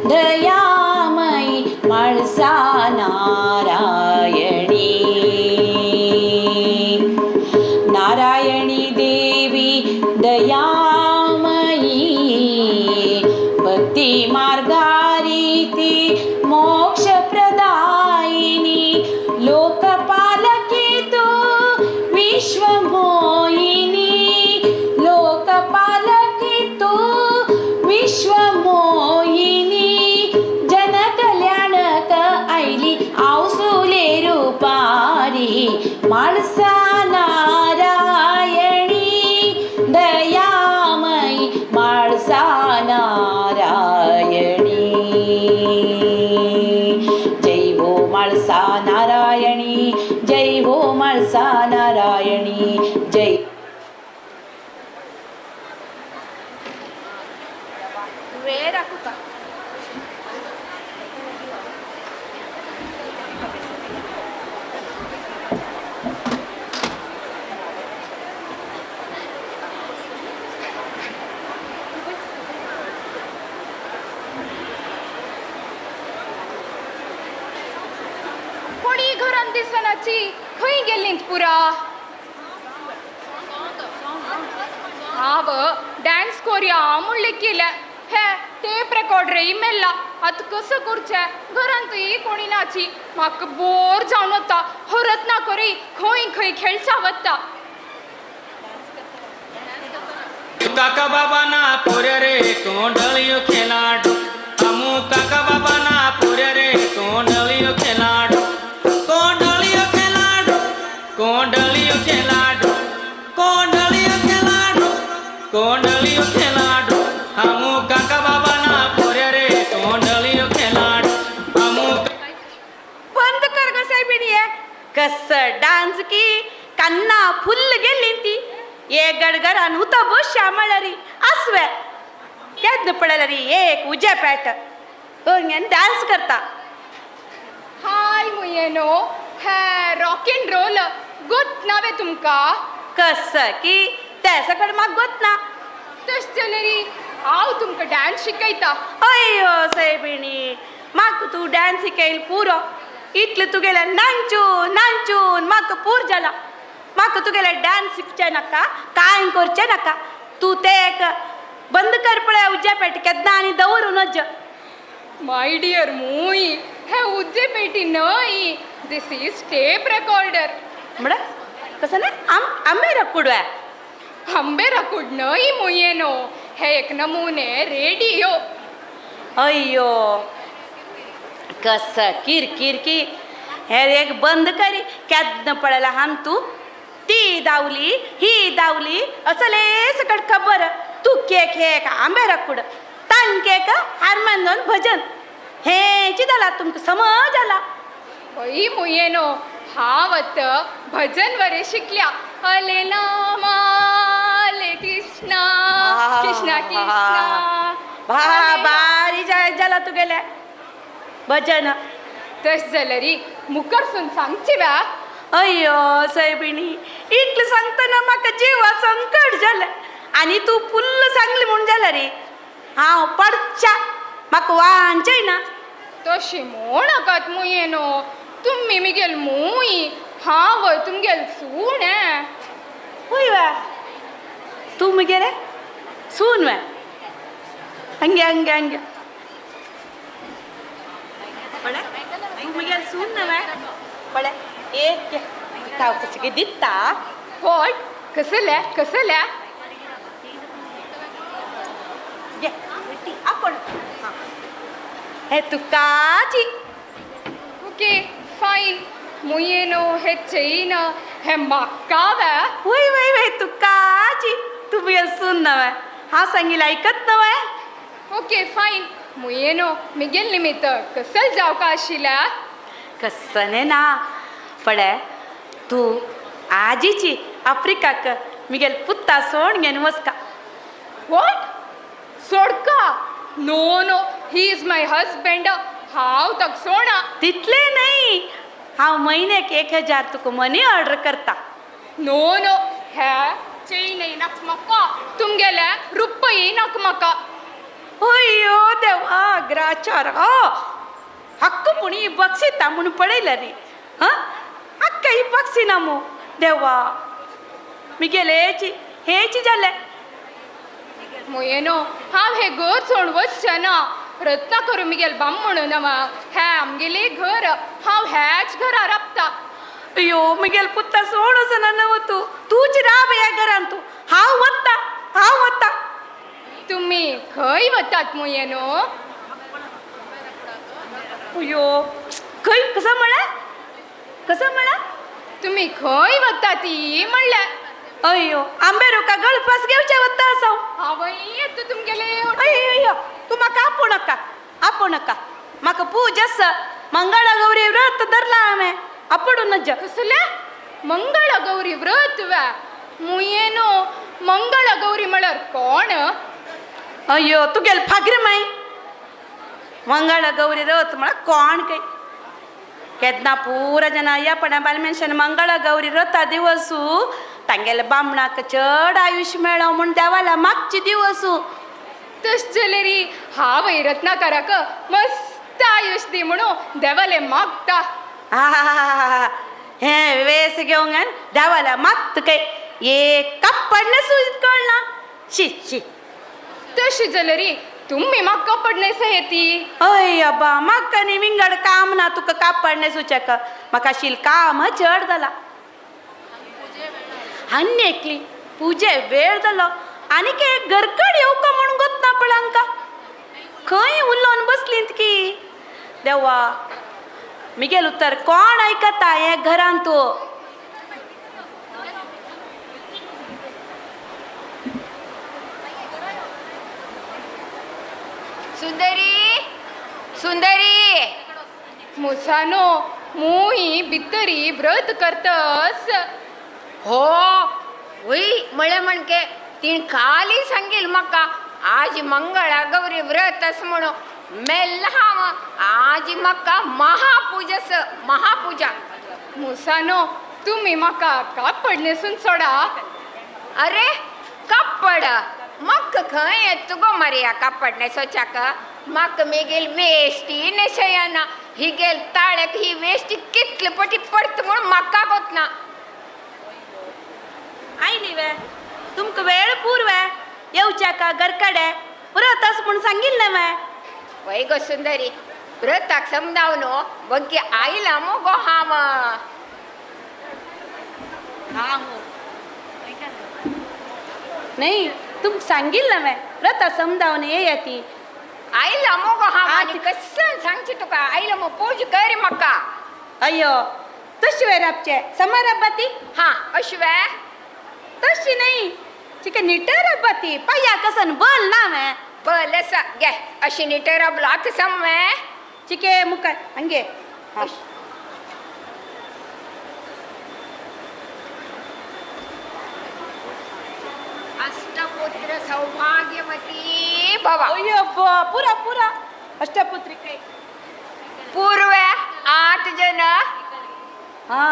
दयामयी म्हाळसा नारायणी, नारायणी देवी दयामयी, भक्ती मार्गारीती मोक्ष प्रदायिनी, लोकपालकी तू विश्वमोहिनी, लोकपालकी तू विश्वमोहिनी, जनकल्याणक आयली आवसुले रुपारी, म्हाळसा नारायणी दयामयी म्हाळसा नारायणी. जय हो म्हाळसा नारायणी, जय हो म्हाळसा नारायणी, जय. कोणी घरान दिसनाची, खंय गेल्लीं पुरा? हांव डान्स कोरया म्हणलें केलें, हे टेप रेकॉर्डर मेल्ला. आतां कसो करचें? घरांत कोणी नाची, म्हाका बोर जावन वता. हो रत्नाकरय खंय खंय खेळचा वता. काका बाबा ना पोऱ्या रे कोंडलियो खेलाडो, अमु काका बाबा ना पोऱ्या रे कोंडलियो खेलाडो, कोंडलियो खेलाडो, कोंडलियो खेलाडो, कोंडलियो खेलाडो, कोंडलियो खेलाडो, अमु काका बाबा ना पोऱ्या रे कोंडलियो खेलाडो, अमु. बंद कर ग साहेबिणी, कसं डान्स की कान्ना फुल्ल गेली ती. एक गडगरान उतो बश्या म्हळ्यारी आसवे केन्ना पळयल्यारी एक उजे पेट डान्स करता. हाय मुयेनो, हे रॉक एंड रोल गोत नावे तुमकां? कसं की ते सकड म्हाका गोत ना. तशें जाल्यार हांव तुमकां डान्स शिकयता. अय्यो सायबिणी, म्हाका तूं डान्स शिकयल पुरो. इतलें तुगेलें नांचून नांचून म्हाका पूर जाला. म्हाका तुगेलें डान्स शिकचें नाका, कांय करचें नाका. तूं तें एक बंद कर पळय उज्या पेटी केन्ना आनी दवरूं नज. My dear मूई, हे उज्जे पेटी न्हय, this is tape recorder. म्हळ्यार कसं न्हय आंबे रकूड. आंबे रकूड न्हय मुयेनो, हे एक नमुने रेडियो. अय्यो कसं किर किर की हे एक बंद करी केन्ना पळयला हाम तूं ती दावली ही दावली असले सकट खबर तू केक हे एक आंबे राखूड तान केक हारमोनियम भजन हेची जाला तुमकां समज आला. हय मुयेनो हांव आतां भजन बरें शिकल्या. अले नामा अले कृष्णा कृष्णा कृष्णा. भा बारी जाला तुगेले भजन. तशें जाल्यार मुखारसून सांगची वा. अय्यो सायबिणी इतलें सांगतना म्हाका जिवा संकट जालें आनी तूं फुल्ल सांगली म्हूण जाल्यार रे हांव पडच्या म्हाका वांचय ना. तशें म्हूण नाकात मुयेनो तुमी मिगेल मूय हांव तुमगेल सून. हय वा तूं मुगेले सून वे हंगे हंगे हंगे तूं मुगेल सून न्हय पळय एक हांव कशें कितें दिता. What कसलें कसलें घे आपोण हे तुकाची. ओके फायन मुयेनो हे चैन हे म्हाका वे. वय वय वय तुकाची तूं मुगेल सून न्हय हांव सांगिल्लें आयकत न्हय. ओके फायन मुयेनो मिगेल निमित्त कसल जावका आशिल्ल्या. कसने ना पळय तूं आजीची आफ्रिकाक मिगेल पुत्ता सोड घेवन वचका. What सोडका? No no he is my husband. हांव ताका सोडना. तितलें न्हय हांव म्हयन्याक 1000 तुका मनी ऑर्डर करता. नो नो हे चेनय नाका म्हाका तुमगेले रुपये नाका म्हाका. अय्यो देवा ग्राचार हक्क म्हूण ही बक्षिता म्हूण पळयलें न्ही. हां हक्क ही बक्षिना मू देवा मिगेले हेची हेची जालें. मुयेनो हांव हें घर सोड वचचें ना. रत्ना करूं मिगेल बामण नवा हें आमगेलें घर हांव ह्याच घरा राबता. अय्यो मिगेल पुत्ता सोड वचना न्हय तूं तूंच राब ह्या घरान तूं हांव वता हांव वता. तुमी खंय वतात मुयेनो? अय्यो खंय कसं म्हळ्यार कसं म्हळ्यार तुमी खंय वतात ती म्हणलें. अय्यो आंबे रोका गळपास घेवचे वता आसा हांवय येता तुमगेले. अय्यो अय्यो तूं म्हाका आपोवं नाका आपोवं नाका म्हाका पूज आसा मंगळा गौरी व्रत धरला हांवें आपोडूं नज. कसलें मंगळा गौरी व्रत वे? मुयेनो मंगळा गौरी म्हळ्यार कोण? अय्यो तुगेल फागरी माई मंगळा गौरी व्रत म्हळ्यार कोण काय केन्ना पुरा जना या पणा बायल मनशान मंगळा गौरी व्रता दिवसू तांगेले बामणाक चड आयुष्य मेळो म्हूण देवाला मागची दिवसू. तशें जाल्यार हांव रत्नाकराक मस्त आयुष्य दी म्हणून देवाले मागता. हें वेस घेवंक देवाला मागता काय एक कापड न्हेसूं कळना. शी शी तशें जाल्यार तुमी म्हाका कापड न्हेसां येती. अय अब्बा म्हाका न्ही विंगड काम ना तुका कापड न्हेसूच्याक म्हाका आशिल्लें काम चड जाला. आनी एकली पुजे वेळ जालो आनीक एक घरकड येवका म्हूण गोतना पळय हांकां खंय उलोवन बसलीं की देवा मिगेल उतर कोण आयकता हें घरांत तूं. सुंदरी सुंदरी मुसानो मुई भितरी व्रत करतस. हो वय म्हळें म्हणके तिणें खाली सांगील म्हाका आज मंगळा गौरी व्रत आसा म्हणून मेल्ला हांव आज म्हाका महापूजा आसा महापूजा. मुसानो तुमी म्हाका कापड न्हेसून सोडा. अरे कापड म्हाका खंय येता गो मारया कापड न्हेसोच्याक म्हाका मेगेल वेश्टी न्हेसयना ही गेल ताळ्याक ही वेश्टी कितले पटी पडटा म्हूण म्हाका गोतना. आयली वे तुमकां वेळ पूर वे येवच्याक घरकडे व्रत आसा म्हूण सांगिल्लें वे. वय गो सुंदरी व्रताक समजावन वग्गी आयला मुगो हांव. न्ही तुमकां सांगिल्लें वे व्रता समजावन येया ती. आयला मुगो हांव आनी कसन सांगची तुका आयला मग पूज कर म्हाका. अय्यो तशी वे राबचे समा राबती. हा अशी वे तशी नाही चिके निटर राबती पाया कसन बल ना वे बल असा गे अशी निटर राबलो आतां सम वे चिके मुका हंगे. अष्टपुत्र सौभाग्यवती भव. अय्यो पुरा पुरा अष्टपुत्रिके पूर्व 8 जन. हा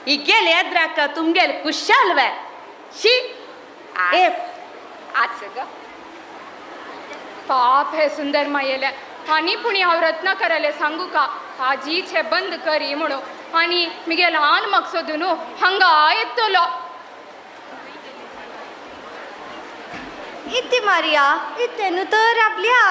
इगेल एद्राक तुमगेल कुशाल वे she ए आस ग पाप हे सुंदर मायेले आनी पुणी हांव रत्नाकराले सांगू का आजीच हे बंद करी म्हणून आनी मिगे ल्हान मकसदून हांगा येतलो. इत्ती मारिया इत्तेनु तर आपल्या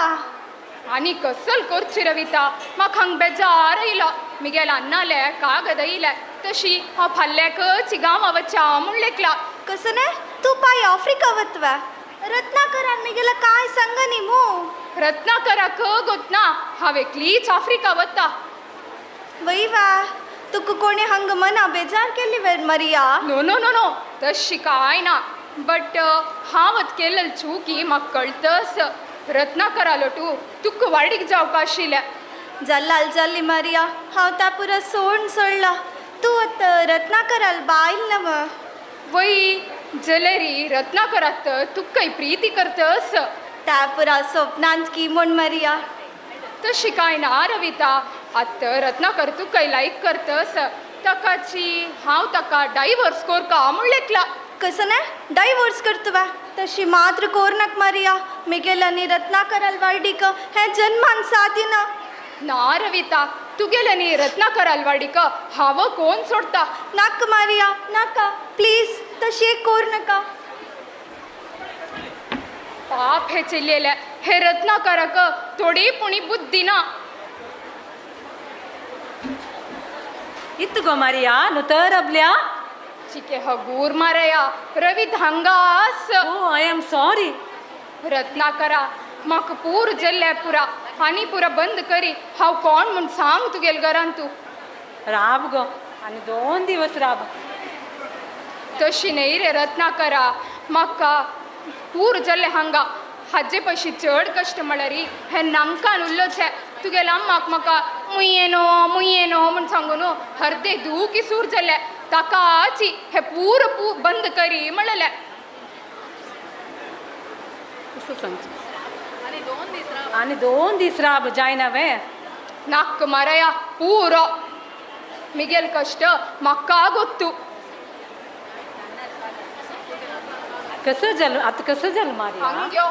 आनी कसल करची रविता म्हाका हांग बेजार येयलो. मिगेल अन्नाले कागद येयले तशी हांव फाल्ल्याकच गांवा वच्चा म्हूण लेखला. कसं न्हय तूं पाय आफ्रिका वतवा रत्नाकरान मिगेला काय सांग न्ही मू. रत्नाकराक गोतना हांव एकलीच आफ्रिका वता. वय वा तुका कोणी हांगा मना बेजार केली वे Maria? No no no no तशी काय ना बट हांव आतां केल्लें चुकी म्हाका कळतस. रत्नाकरालो तूं तुका वाडीक जावपा आशिल्लें. जाल्लाल जाल्ली मारिया हांव ता पुरा सोड सोडला. तूं आतां रत्नाकराल बायल ना म. वय जलेरी रत्नाकरात तुकाय प्रीती करतस. त्या पुरा स्वप्नांत की म्हूण मारिया. तशी काय ना रविता आतां रत्नाकर तुकाय लायक करतस. ताकाची हांव ताका डायवर्स कोरका म्हूण लेखला. कसं न्हय डायवोर्स करतवा तशी मात्र कोर नाक मारिया. मिगेल आनी रत्नाकराल वाडीक हें जन्मान सादी ना. ना रविता तुगेल आनी रत्नाकराल वाडीक हांव कोण सोडता. नाका मारिया नाका प्लीज तशी एक कोर नाका. पाप हे चेल्लेले हे रत्नाकराक थोडी पुणी बुद्धी ना. इत्त गो मारिया नु तर अबल्या चिके हगूर मारया रवी हांगास. ओ I am sorry Ratnakara म्हाका पूर जल्ले पुरा आनी पुरा बंद करी हांव कोण म्हूण सांग तुगेल घरान तूं. राब गो आनी 2 दिवस राब. तशी न्ही रे रत्नाकरा म्हाका पूर जल्ले हांगा हाजे पयशी चड कश्ट म्हळ्यार हे नांकान उरलोचे तुगेल अम्माक म्हाका मुयेनो मुयेनो म्हूण सांगून हर्दे दुखी सूर जाल्ले ताकाची हे पूर पू बंद करी म्हणलें. आनी 2 दीस राब जायना वे. नाक मारया पुरो मिगेल कश्ट म्हाका गोत्तू. कसं जाल आतां कसं जाल मारिया?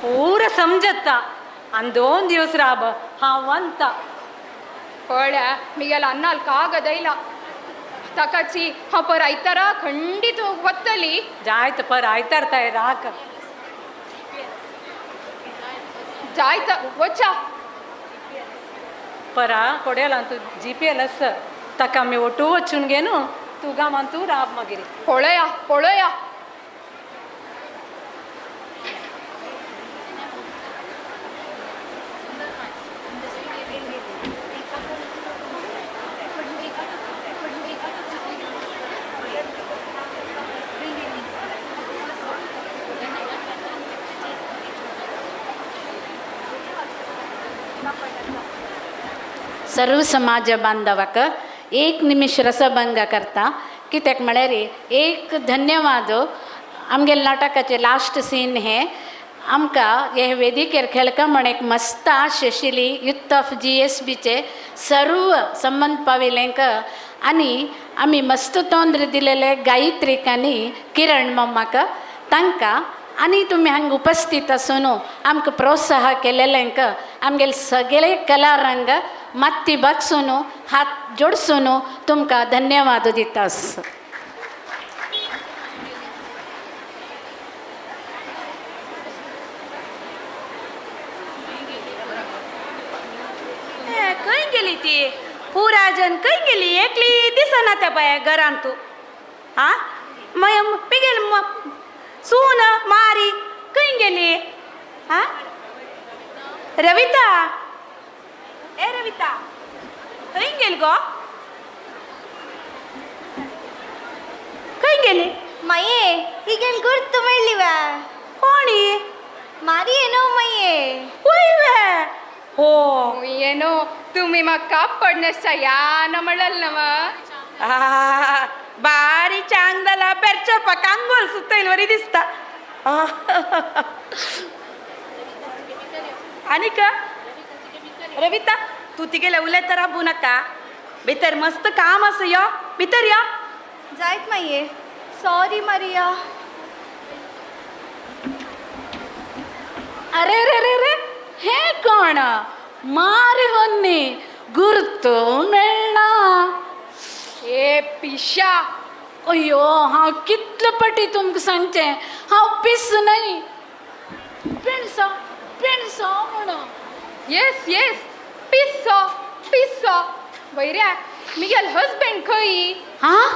पूरा समजता आनी 2 दिवस राब हांव वंता. पळय मिगेल अन्नाल कागद येयला ताकाची हांव पर आयतारा खंडीत वतली. जायत पर आयतार ताय राक जायत वचा परा कोडेला तूं जी पी एल आसा ताका आमी ओटू वचून घे न्हू तूं गांवान तूं राब मागीर. पळया पळया सर्व समाज बांधवाक एक निमिश रसभंग करता कित्याक म्हळ्यार एक धन्यवाद. आमगेले नाटकाचे लास्ट सीन हे आमकां हे वेदिकेर खेळका म्हण एक मस्त आश आशिल्ली युथ ऑफ जी एस बीचे सर्व संबंद पाविल्यांक आनी आमी मस्त तोंद्र दिलेले गायत्रीक आनी किरण मम्माक तांकां आनी तुमी हांगा उपस्थित आसून आमकां प्रोत्साह केलेल्यांक आमगेले सगळे कलारंग मात्ती बगसून हात जोडसून तुमकां धन्यवाद दितास. खंय गेली ती पुराजन खंय गेली एकली दिसना त्या बाय घरान तूं. आ मिगेल सून मारी खंय गेली? हा रविता, ए रविता खंय गेली गो? खंय गेली? मये ही गेल गुर्त मेळ्ळी वे. कोणी? मारी येनो मये. होय वे. हो ಏನೋ तुम्ही म्हाका पडनसा यान म्हणल नव. बारी चांग जाला बेरचोपा कांगोल सुतैल वरी दिसता. आनीक रविता तू तिगेले उलयता राबू नाका, भितर मस्त काम आसा, यो भितर यो. जायत माये, सॉरी मारिया. अरे रे रे रे, हे कोण? मारे होन्नी गुर्तो मेळना. ए पिशा. अय्यो हांव कितले पटी तुमकां सांगचें, हांव पीस न्हय, पिणसो पिणसो म्हणून. येस येस पिस्सो पिस्सो. वैऱ्या मिगेल हजबंड खंय? हां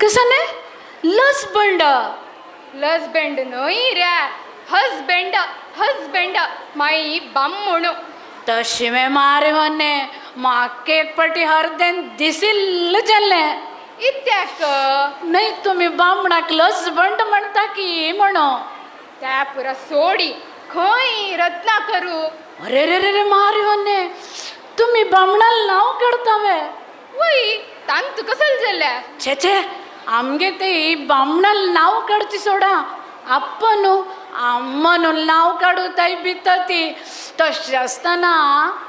कसं न्हय? लसबंड. लसबंड न्हय रे, हजबंड हजबंड माई बामणो. तशी में मारे वने म्हाका एक पटी हरदेन दिसिल्ल जाल्लें. इत्याक? न्हय तुमी बामणाक लसबंड म्हणटा की म्हणो. त्या पुरा सोडी खंय रत्ना करू? अरे रे रे रे मारे वने तुमी बामणाल नांव काडटा वे? वय तांतू कसल जाल्या? छे छे, आमगे ते बामणाल नांव काडची सोडा, आप्पा न्हू अम्मा न्हू नांव काडू ताई भिता ती तशें आसतना.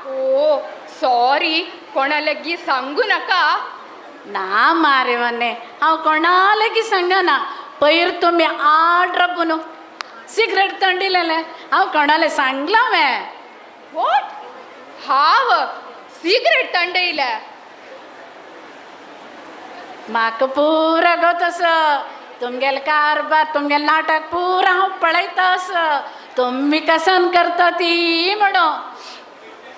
ओ सॉरी, कोणा लेगीत सांगू नाका. ना मारे वने हांव कोणा लेगीत सांगना. पयर तुमी आड राबू न्हू सिगरेट तंडिलेलें, हांव कोणाले सांगलां वे? What? हांव सिगरेट तंडयलें? म्हाका पुरा गोत आसा तुमगेले कारबार, तुमगेलें नाटक पुरा हांव पळयता आसा, तुमी कसन करता ती म्हणून.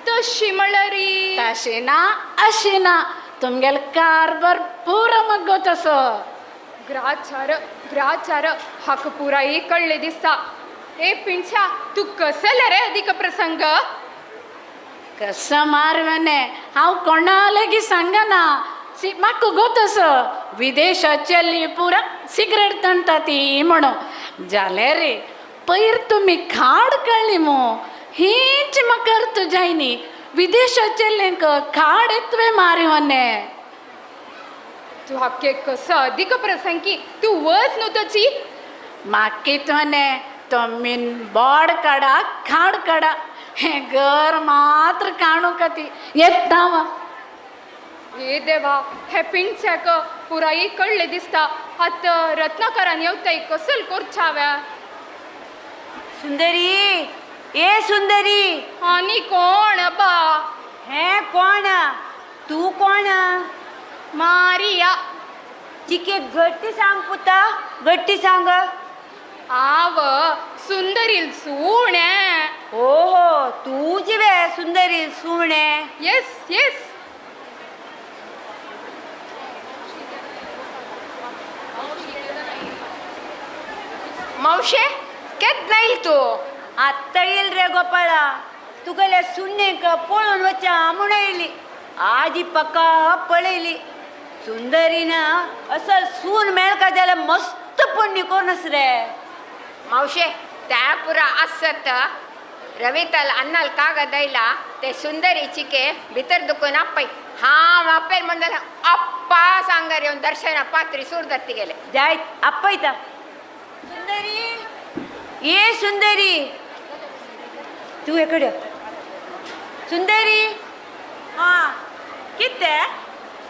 तशी म्हणल्यार? तशें ना अशें ना, तुमगेलो कारबार पुरा म्हाका गोत आसा. ग्राचार ग्राचार, हाका पुराय कळ्ळें दिसता. ए पिंछा तूं कसले रे अधिक प्रसंग? कसो मारवने हांव कोणा लेगीत सांगना. म्हाका गोत आसा विदेशात चली पुरा सिगरेट तणटा ती म्हणून. जालें रे पयर तुमी खाड कळ्ळी मू, हीच म्हाका अर्थ जायनी. विदेशात चल्यांक खाड येतवे मारे वने. तूं हाके कसो अधिक प्रसंगी, तूं वच न्हू तची. म्हाका कितवने तुमी बोड काडा खाड काडा, हें घर मात्र काणूंक ती येता. हे देवा, हे पिंडच्याक पुराय कळ्ळें दिसता. आतां रत्नाकरान येवताय कसल करच्या. सुंदरी, ए सुंदरी. आनी कोण बा? हे कोण? तूं कोण? मारिया. चिके गट्टी सांग पुता, गट्टी सांग. आव सुंदरील सूणे. ओहो तूं जिवे सुंदरील सूणे. Yes yes. मावशे केन्ना येयल तूं? आत्तां येयल रे गोपाळा, तुगेल्या सुनेक पळोवन वचा म्हूण येयली. आजी पका पळयली सुंदरीन असल सून मेळका जाल्यार मस्त पुण्य कोणस रे. मावशे त्या पुरा आसत रविताल अन्नाल कागद आयला ते सुंदरी चिके भितर दुखून आपय. हांव आपयल म्हण जाल्यार अप्पा सांगार येवन दर्शना पात्री सूर गेले. जायत आपयता. सुंदरी, ये सुंदरी तूं हेकडे. सुंदरी हां कितें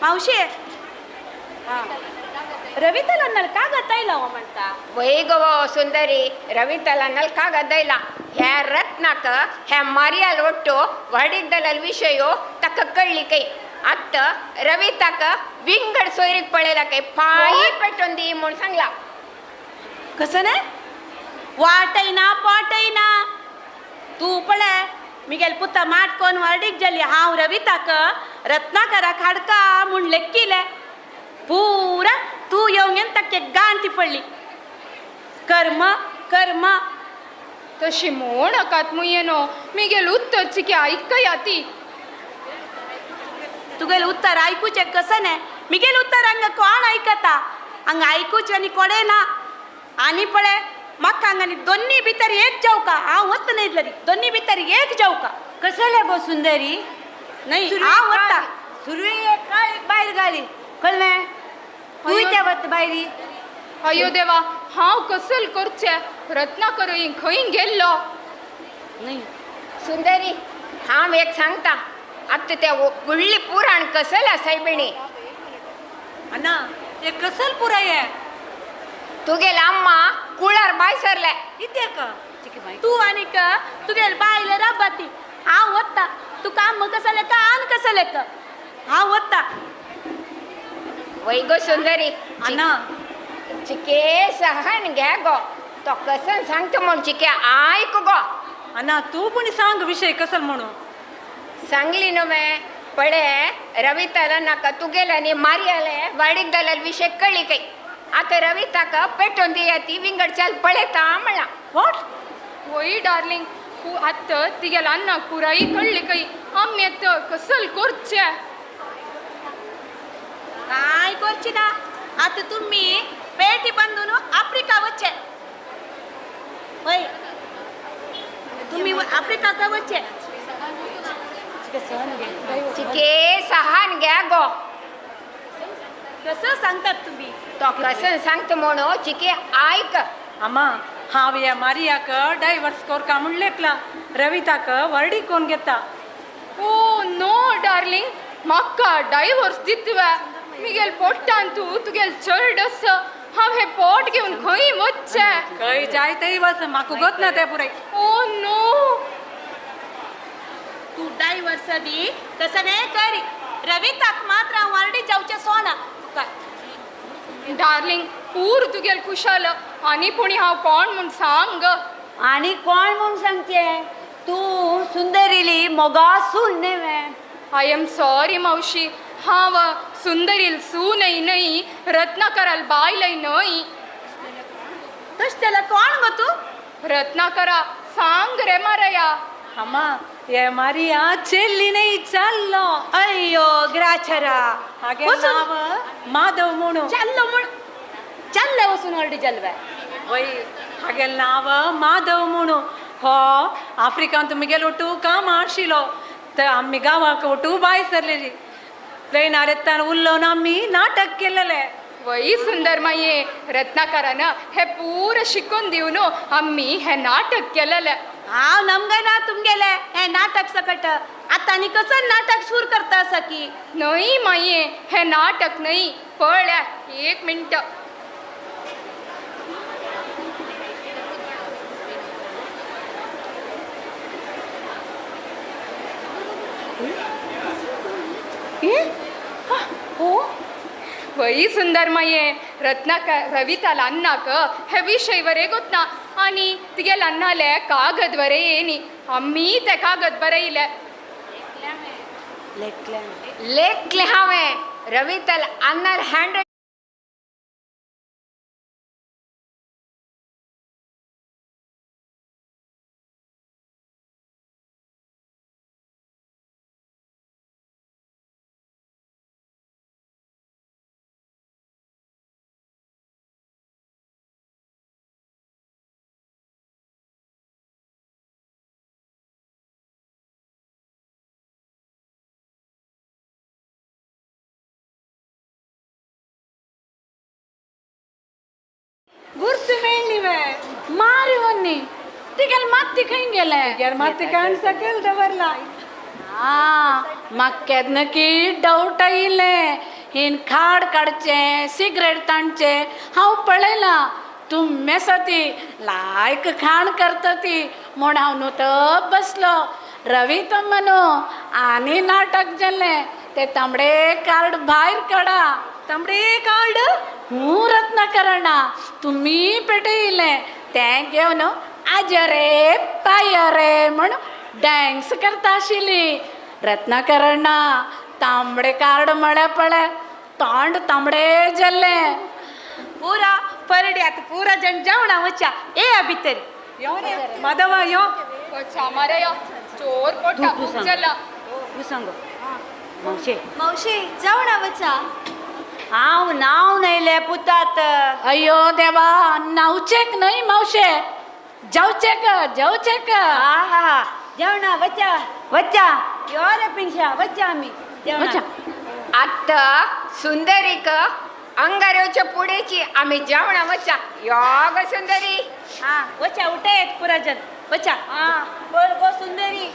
मावशे? हां रविताला नल कागद आयला हो म्हणटा. वय गो सुंदरी, रविताला नल कागद आयला. ह्या रत्नाक ह्या मारियाल ಒಟ್ಟು वाडीक विशयो ताका कळ्ळी कय. आतां रविताक विंगड सोयरीक पळयला काय पांय पेटोवन दी म्हूण सांगला. कसं न्हय? वाटय ना पोटय ना. तूं पळय मिगेल पुता माटकोन वार्डीक जाली. हांव रविताक रत्नाकराक हाडका म्हूण लेखिलें. पुरा तूं येवंक येवन ताके गांठी पडली. कर्म कर्म तशी म्हूण नाकात मुयेनो, मिगेल उत्तर चिके आयकया ती. तुगेलें उत्तर आयकुचें कसं न्ही, मिगेल उत्तर हांगा कोण आयकता? हांगा आयकुचें आनी कोणें ना. आनी पळय म्हाका हांगा आनी दोन्नी भितर एक जावका, हांव वत न्हय इतलें, दोन्नी भितर एक जावका. कसलें गो सुंदरी? न्हय हांव वता. सुरवे एक काळ एक बायल घाली, कळ्ळें? तूंय त्या वत बायली. अयो देवा, हांव कसल करचें? रत्नाकर खंय गेल्लो? न्हय सुंदरी, हांव एक सांगता, आतां तें व्हडलें पुराण कसल आसाय बेणी. अण्णा हे कसल पुराय आहे? तुगेल अम्मा कुळार बाय सरले. कित्याक तूं आनीक तुगेल बायल राबाती. हांव वता, तुका अम्मा कसं लेख आन कसं लेख, हांव वता. वय गो सुंदरी. अण्णा चिके सहन घे गो, तो कसन सांगता म्हूण चिके आयक गो. अण्णा तूं पूण सांग विशय कसल म्हणून. सांगली न्हू मॅ, पळे रविताला नाका तुगेल आनी मारियाले वाडीक जाल्यार विशय कळ्ळी खंय. आतां रविताका पेटोवन दिया ती विंगडच्यान पळयता म्हणलां. What? वय डार्लिंग, आतां तिगेल अन्नाक पुराय कळ्ळी खंय. आमी आतां कसल करचें? काय करची ना, आतां तुमी पेटी बांदून आफ्रिका वचचे. वय तुमी आफ्रिका वचचे. चिके सहान घे गो. कसं सांगतात तुम्ही? तो कसं सांगता म्हणून चिके आयक. अम्मा हांव ह्या मारियाक डायवर्स कोरका म्हूण लेखला, रविताक वर्डी कोण घेता. ओ नो डार्लिंग, म्हाका डायवर्स दितवे? मिगेल पोटान तूं तुगेल चर्ड आसा, हांव हें पोट घेवन खंय वचचें? खंय जाय थंय वच, म्हाका गोत ना तें पुराय. ओ नो, तूं डायवर्स बी तसं न्हय करी, रविताक मात्र हांव वर्डी जावचें सोना तुका. डार्लिंग पूर तुगेल खुशाल, आनी पुणी हांव कोण म्हूण सांग. आनी कोण म्हूण सांगचें? तूं सुंदरीली मोगा सून न्हय वें? I am sorry मावशी, हांव सुंदरील सूनय न्हय, रत्नाकराल बायलय न्हय. तशें जाल्यार कोण गो तूं? रत्नाकरा सांग रे मारया. अम्मा हे मारिया चेल्ली न्हय चल्लो. अय्यो ग्राचरा, हागे नांव माधव म्हणून. चल्लो म्हूण चल्ले वचून ऑलरेडी जलवे. वय हागे नांव माधव म्हणून. हो आफ्रिकांत मिगेल ओटू काम आशिल्लो, तर आमी गांवाक ओटू बाय सरलेली. प्लेनार येतान उल्लोन आमी नाटक केलेलें. वय सुंदर माये, रत्नाकरान हे पूर शिकून दिवन आमी हें नाटक केलेलें. हांव नमगना तुमगेलें हें नाटक सकट. आतां आनी कसं नाटक सूर करता सकी? न्हय माये, हें नाटक न्हय. पळया एक मिनट. वय सुंदर माये, रत्नाकर रविताल अन्नाक हे विशय वरे गोतना आनी तिगेल अन्नाले कागद बरे येनी, आमी ते कागद बरयले. लेखलें हांवें रविताल अन्नाल हँड गुर्त मेळ्ळी वे. मारी वन्नी तिगेल मात्ती खंय गेले? तिगेल मात्ती काण सकयल दवरला. आ म्हाका केन्ना की डावट आयिल्लें, हिन खाड काडचें सिगरेट ताणचें हांव पळयलां. तूं मेसती लायक खाण करता ती म्हूण हांव न्हू बसलो. रवी तो म्हणू आनी नाटक जालें. ते तांबडे कार्ड भायर काडा. तांबडे कार्ड? हूं रत्नाकरणा, तुमी पेटयलें तें घेवन आज्यो रे पायो रे म्हूण डांस करता आशिल्ली. रत्नाकरणा तांबडे कार्ड म्हळ्यार पळय तोंड तांबडे जाल्लें. पुरा परड्यात पुरा जण जेवणा वचा ए भितर यो रे माधवा यो मारे यो चोर पोटा भूक चला तू सांगो मावशे मावशे जेवणा वचा. हांव नाव न्हयले पुतात. अय्यो देवा नावचेक न्हय मावशे जेवचेक जेवचेक. हा हा जेवणा वचा वचा यो रे पिंशा वचा आमी जेवणा. आत्ता सुंदरीक अंगारोच्या पुढेची आम्ही जेवणा वचा यो ग सुंदरी. हा वचा उठे पुरा जण वचा. हा बोल गो सुंदरी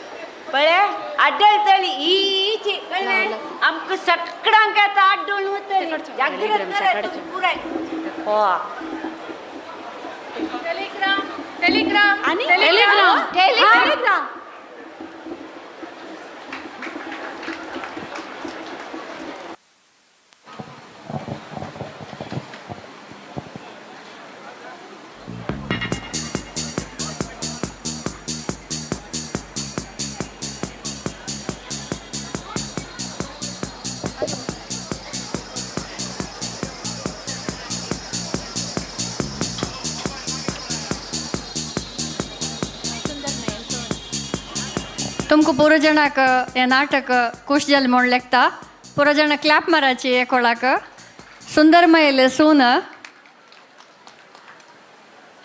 पळे आड्डळतली ईची कळ्ळें आमकां सगळ्यांक आतां आड्डून वतली. जागृत करात तुमी पुराय. हो टेलिग्राम टेलिग्राम आनी टेलिग्राम टेलिग्राम. तुमको पुरो जणाक हे नाटक खुश जालें म्हूण लेखता. पुरो जाणां क्लॅप माराची एकोळाक. सुंदर मयल सून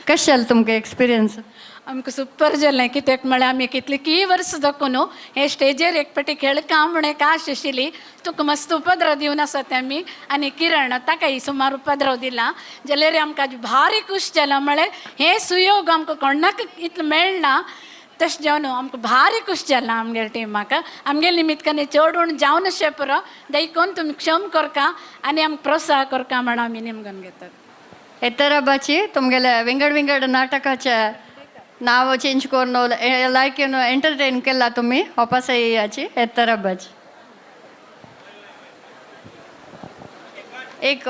कशें जालें तुमकां एक्सपिरियन्स? आमकां सुपर जालें कित्याक म्हळ्यार आमी कितली की वर्स दाखोवन न्हू हे स्टेजीर एक पाटी खेळका म्हूण एक आश आशिल्ली. तुका मस्त उपद्रव दिवन आसा ते आमी आनी किरण ताकाय सुमार उपद्रव दिला जाल्यार आमकां भारी खूश जाला. म्हळ्यार हे सुयोग आमकां कोणाक इतलें मेळना तशें जावन आमकां भारी खूश जालां आमगेले टिमाक. आमगेले निमित्तान चड उण जावन अशें पुरो देखून तुमी क्षम करका आनी आमकां प्रोत्साह करका म्हण आमी निमगन घेतात. एतराबाची तुमगेले विंगड विंगड नाटकाचे नाव चेंज करून लायक एंटरटेन केला तुमी वापस याची एतराबाची एक